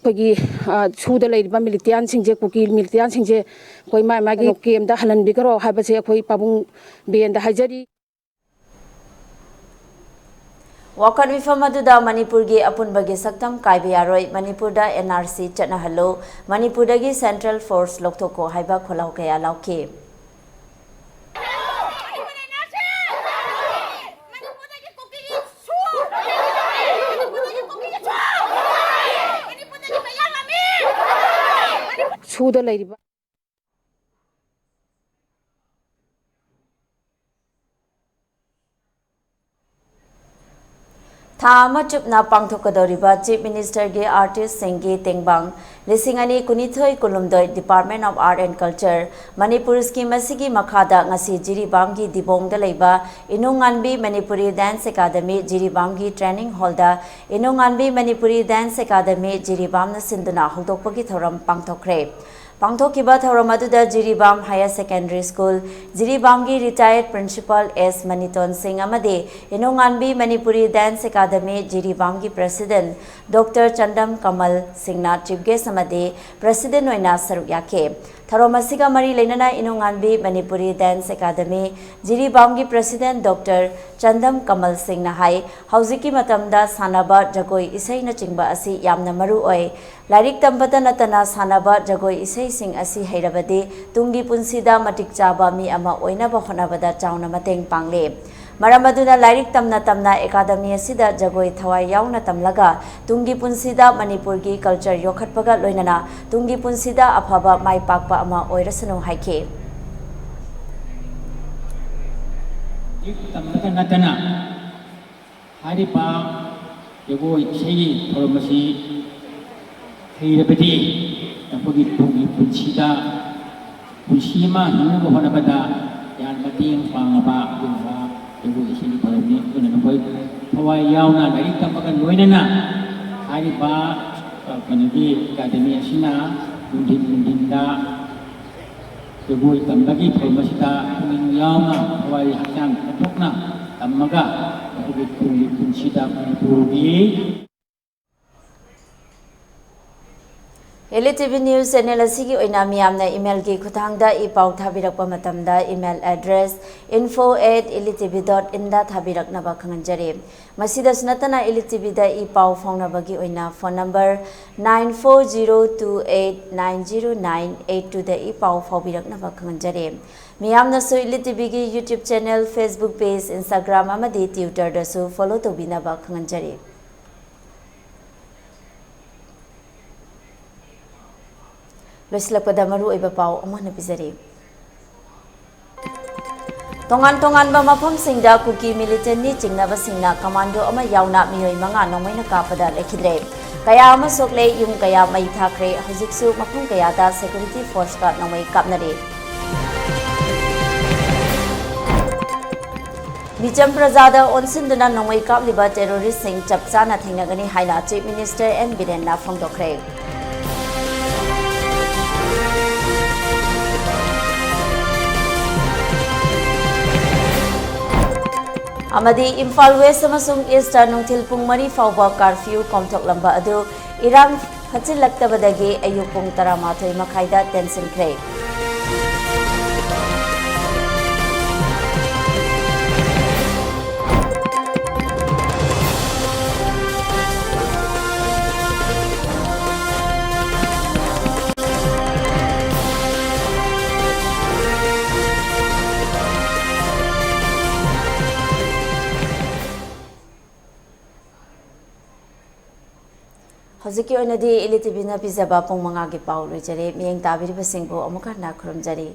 ꯑꯩꯈꯣꯏꯒꯤ, ꯑ, ꯁꯨꯗ ꯂꯩꯔꯤꯕ ꯃꯤꯂꯤꯇꯤꯌꯥꯟꯁꯤꯡꯁꯦ, ꯀꯨꯀꯤ ꯃꯤꯂꯤꯇꯤꯌꯥꯟꯁꯤꯡꯁꯦ ꯑꯩꯈꯣꯏ ꯃꯥꯏ ꯃꯥꯒꯤ ꯀꯦꯝꯗ ꯍꯜꯍꯟꯕꯤꯈ꯭ꯔꯣ ꯍꯥꯏꯕꯁꯦ ꯑꯩꯈꯣꯏ ꯄꯥꯕꯨꯡ ꯕꯤꯔꯦꯟꯗ ꯍꯥꯏꯖꯔꯤ꯫ ꯋꯥꯀꯠ ꯃꯤꯐꯝ ꯑꯗꯨꯗ ꯃꯅꯤꯄꯨꯔꯒꯤ ꯑꯄꯨꯟꯕꯒꯤ ꯁꯛꯇꯝ ꯀꯥꯏꯕ ꯌꯥꯔꯣꯏ, ꯃꯅꯤꯄꯨꯔꯗ ꯑꯦꯟ ꯑꯥꯔ ꯁꯤ ꯆꯠꯅꯍꯜꯂꯨ, ꯃꯅꯤꯄꯨꯔꯗꯒꯤ ꯁꯦꯟꯇ꯭ꯔꯦꯜ ꯐꯣꯔꯁ ꯂꯧꯊꯣꯛꯈꯣ ꯍꯥꯏꯕ ꯈꯣꯜꯂꯥꯎ ꯀꯌꯥ ꯂꯥꯎꯈꯤ꯫ ꯁꯨꯗ ꯂꯩꯔꯤꯕ ꯊꯥ ꯑꯃ ꯆꯨꯞꯅ ꯄꯥꯡꯊꯣꯛꯀꯗꯧꯔꯤꯕ Chief Ministerꯒꯤ Artistꯁꯤꯡꯒꯤ ꯇꯦꯡꯕꯥꯡ ꯂꯤꯁꯤꯡ ꯑꯅꯤ ꯀꯨꯟꯅꯤꯊꯣꯏ ꯀꯨꯟꯍꯨꯝꯗꯣꯏ Department of Art and Culture Manipur Scheme ꯑꯁꯤꯒꯤ ꯃꯈꯥꯗ ꯉꯁꯤ ꯖꯤꯔꯤꯕꯥꯝꯒꯤ ꯗꯤꯕꯣꯡꯗ ꯂꯩꯕ ꯏꯅꯨꯡꯉꯥꯟꯕꯤ Manipuri Dance Academy ꯖꯤꯔꯤꯕꯥꯝꯒꯤ training hallꯗ ꯏꯅꯨꯡꯉꯥꯟꯕꯤ Manipuri Dance Academy ꯖꯤꯔꯤꯕꯥꯝꯅ ꯁꯤꯟꯗꯨꯅ ꯍꯧꯗꯣꯛꯄꯒꯤ ꯊꯧꯔꯝ ꯄꯥꯡꯊꯣꯛꯈ꯭ꯔꯦ꯫ ꯄꯥꯡꯊꯣꯛꯈꯤꯕ ꯊꯧꯔꯝ ꯑꯗꯨꯗ Jiribam Higher Secondary School, ꯖꯤꯔꯤꯕꯥꯝꯒꯤ retired Principal S ꯃꯅꯤꯇꯣꯟ ꯁꯤꯡ ꯑꯃꯗꯤ ꯏꯅꯨꯡꯉꯥꯟꯕꯤ Manipuri Dance Academy ꯖꯤꯔꯤꯕꯥꯝꯒꯤ President Doctor ꯆꯟꯗꯝ ꯀꯃꯜ ꯁꯤꯡꯅ Chief Guest ꯑꯃꯗꯤ President ꯑꯣꯏꯅ ꯁꯔꯨꯛ ꯌꯥꯈꯤ꯫ ꯊꯧꯔꯝ ꯑꯁꯤꯒ ꯃꯔꯤ ꯂꯩꯅꯅ ꯏꯅꯨꯡꯉꯥꯟꯕꯤ Manipuri Dance Academy ꯖꯤꯔꯤꯕꯥꯝꯒꯤ President Doctor ꯆꯟꯗꯝ ꯀꯃꯜ ꯁꯤꯡꯅ ꯍꯥꯏ, ꯍꯧꯖꯤꯛꯀꯤ ꯃꯇꯝꯗ ꯁꯥꯟꯅꯕ, ꯖꯒꯣꯏ, ꯏꯁꯩꯅꯆꯤꯡꯕ ꯑꯁꯤ ꯌꯥꯝꯅ ꯃꯔꯨ ꯑꯣꯏ꯫ ꯂꯥꯏꯔꯤꯛ ꯇꯝꯕꯇ ꯅꯠꯇꯅ ꯁꯥꯟꯅꯕ, ꯖꯒꯣꯏ, ꯏꯁꯩꯁꯤꯡ ꯑꯁꯤ ꯍꯩꯔꯕꯗꯤ ꯇꯨꯡꯒꯤ ꯄꯨꯟꯁꯤꯗ ꯃꯇꯤꯛ ꯆꯥꯕ ꯃꯤ ꯑꯃ ꯑꯣꯏꯅꯕ ꯍꯣꯠꯅꯕꯗ ꯆꯥꯎꯅ ꯃꯇꯦꯡ ꯄꯥꯡꯂꯦ꯫ ꯃꯔꯝ ꯑꯗꯨꯅ ꯂꯥꯏꯔꯤꯛ ꯇꯝꯅ ꯇꯝꯅ academy ꯑꯁꯤꯗ ꯖꯒꯣꯏ ꯊꯋꯥꯏ ꯌꯥꯎꯅ ꯇꯝꯂꯒ ꯇꯨꯡꯒꯤ ꯄꯨꯟꯁꯤꯗ ꯃꯅꯤꯄꯨꯔꯒꯤ culture ꯌꯣꯛꯈꯠꯄꯒ ꯂꯣꯏꯅꯅ ꯇꯨꯡꯒꯤ ꯄꯨꯟꯁꯤꯗ ꯑꯐꯕ ꯃꯥꯏ ꯄꯥꯛꯄ ꯑꯃ ꯑꯣꯏꯔꯁꯅꯨ ꯍꯥꯏꯈꯤ꯫ ꯂꯥꯏꯔꯤꯛ ꯇꯝꯕꯇ ꯅꯠꯇꯅ ꯍꯥꯏꯔꯤꯕ ꯖꯒꯣꯏ ꯏꯁꯩꯒꯤ ꯊꯧꯔꯝ ꯑꯁꯤ ꯍꯩꯔꯕꯗꯤ ꯑꯩꯈꯣꯏꯒꯤ ꯇꯨꯡꯒꯤ ꯄꯨꯟꯁꯤꯗ, ꯄꯨꯟꯁꯤ ꯑꯃ ꯍꯤꯡꯅꯕ ꯍꯣꯠꯅꯕꯗ ꯌꯥꯝꯅ ꯃꯇꯦꯡ ꯄꯥꯡꯉꯕ ꯑꯗꯨꯒꯨꯝꯕ ꯖꯒꯣꯏ ꯏꯁꯩꯒꯤ ꯊꯧꯔꯝꯅꯤ꯫ ꯑꯗꯨꯅ ꯅꯈꯣꯏ ꯊꯋꯥꯏ ꯌꯥꯎꯅ ꯂꯥꯏꯔꯤꯛ ꯇꯝꯕꯒ ꯂꯣꯏꯅꯅ ꯍꯥꯏꯔꯤꯕ, ꯑ, ꯀꯩꯅꯣꯒꯤ academy ꯑꯁꯤꯅ ꯅꯨꯡꯊꯤꯟ ꯅꯨꯡꯊꯤꯟꯗ ꯖꯒꯣꯏ ꯇꯝꯕꯒꯤ ꯊꯧꯔꯝ ꯑꯁꯤꯗ ꯄꯨꯛꯅꯤꯡ ꯌꯥꯎꯅ ꯊꯋꯥꯏ ꯍꯛꯆꯥꯡ ꯄꯨꯊꯣꯛꯅ ꯇꯝꯃꯒ ꯑꯩꯈꯣꯏꯒꯤ ꯇꯨꯡꯒꯤ ꯄꯨꯟꯁꯤꯗ ꯃꯅꯤꯄꯨꯔꯒꯤ Elite TV News channel ꯑꯁꯤꯒꯤ ꯑꯣꯏꯅ ꯃꯤꯌꯥꯝꯅ emailꯒꯤ ꯈꯨꯠꯊꯥꯡꯗ ꯏ ꯄꯥꯎ ꯊꯥꯕꯤꯔꯛꯄ ꯃꯇꯝꯗ email address info at elite TV dot inꯗ ꯊꯥꯕꯤꯔꯛꯅꯕ ꯈꯪꯍꯟꯖꯔꯤ꯫ ꯃꯁꯤꯗꯁꯨ ꯅꯠꯇꯅ Elite TVꯗ ꯏ ꯄꯥꯎ ꯐꯥꯎꯅꯕꯒꯤ ꯑꯣꯏꯅ phone number nine four zero two eight nine zero nine eight twoꯗ E ꯄꯥꯎ ꯐꯥꯎꯕꯤꯔꯛꯅꯕ ꯈꯪꯍꯟꯖꯔꯤ꯫ ꯃꯤꯌꯥꯝꯅꯁꯨ Elite TVꯒꯤ YouTube channel, Facebook page, Instagram ꯑꯃꯗꯤ Twitterꯗꯁꯨ follow ꯇꯧꯕꯤꯅꯕ ꯈꯪꯍꯟꯖꯔꯤ꯫ ꯂꯣꯏꯁꯤꯜꯂꯛꯄꯗ ꯃꯔꯨꯑꯣꯏꯕ ꯄꯥꯎ ꯑꯃꯨꯛ ꯍꯟꯅ ꯄꯤꯖꯔꯤ꯫ ꯇꯣꯉꯥꯟ ꯇꯣꯉꯥꯟꯕ ꯃꯐꯝꯁꯤꯡꯗ ꯀꯨꯀꯤ ꯃꯤꯂꯤꯇꯦꯟꯠꯅꯤ ꯆꯤꯡꯅꯕꯁꯤꯡꯅ ꯀꯃꯥꯟꯗꯣ ꯑꯃ ꯌꯥꯎꯅ ꯃꯤꯑꯣꯏ ꯃꯉꯥ ꯅꯣꯡꯃꯩꯅ ꯀꯥꯞꯄꯗ ꯂꯩꯈꯤꯗ꯭ꯔꯦ꯫ ꯀꯌꯥ ꯑꯃ ꯁꯣꯛꯂꯦ, ꯌꯨꯝ ꯀꯌꯥ ꯃꯩ ꯊꯥꯈ꯭ꯔꯦ꯫ ꯍꯧꯖꯤꯛꯁꯨ ꯃꯐꯝ ꯀꯌꯥꯗ ꯁꯦꯀ꯭ꯌꯨꯔꯤꯇꯤ ꯐꯣꯔꯁꯀ ꯅꯣꯡꯃꯩ ꯀꯥꯞꯅꯔꯤ꯫ ꯃꯤꯆꯝ ꯄ꯭ꯔꯖꯥꯗ ꯑꯣꯟꯁꯤꯟꯗꯨꯅ ꯅꯣꯡꯃꯩ ꯀꯥꯞꯂꯤꯕ ꯇꯦꯔꯣꯔꯤꯁꯁꯤꯡ ꯆꯞ ꯆꯥꯅ ꯊꯦꯡꯅꯒꯅꯤ ꯍꯥꯏꯅ ꯆꯤꯐ ꯃꯤꯅꯤꯁꯇꯔ ꯑꯦꯟ ꯕꯤꯔꯦꯟꯅ ꯐꯣꯡꯗꯣꯛꯈ꯭ꯔꯦ꯫ ꯑꯃꯗꯤ ꯏꯝꯐꯥꯜ ꯋꯦꯁ ꯑꯃꯁꯨꯡ ꯏꯁꯇ ꯅꯨꯡꯊꯤꯜ ꯄꯨꯡ ꯃꯔꯤ ꯐꯥꯎꯕ ꯀꯥꯔꯐ꯭ꯌꯨ ꯀꯣꯝꯊꯣꯛꯂꯝꯕ ꯑꯗꯨ ꯏꯔꯥꯡ ꯐꯠꯆꯤꯜꯂꯛꯇꯕꯗꯒꯤ ꯑꯌꯨꯛ ꯄꯨꯡ ꯇꯔꯥꯃꯥꯊꯣꯏ ꯃꯈꯥꯏꯗ ꯇꯦꯟꯁꯤꯟꯈ꯭ꯔꯦ꯫ ꯍꯧꯖꯤꯛꯀꯤ ꯑꯣꯏꯅꯗꯤ ꯏꯂꯤ ꯇꯤꯚꯤꯅ ꯄꯤꯖꯕ ꯄꯨꯡ ꯃꯉꯥꯒꯤ ꯄꯥꯎ ꯂꯣꯏꯖꯔꯦ꯫ ꯃꯤꯠꯌꯦꯡ ꯇꯥꯕꯤꯔꯤꯕꯁꯤꯡꯕꯨ ꯑꯃꯨꯛ ꯍꯟꯅ ꯈꯨꯔꯨꯝꯖꯔꯤ꯫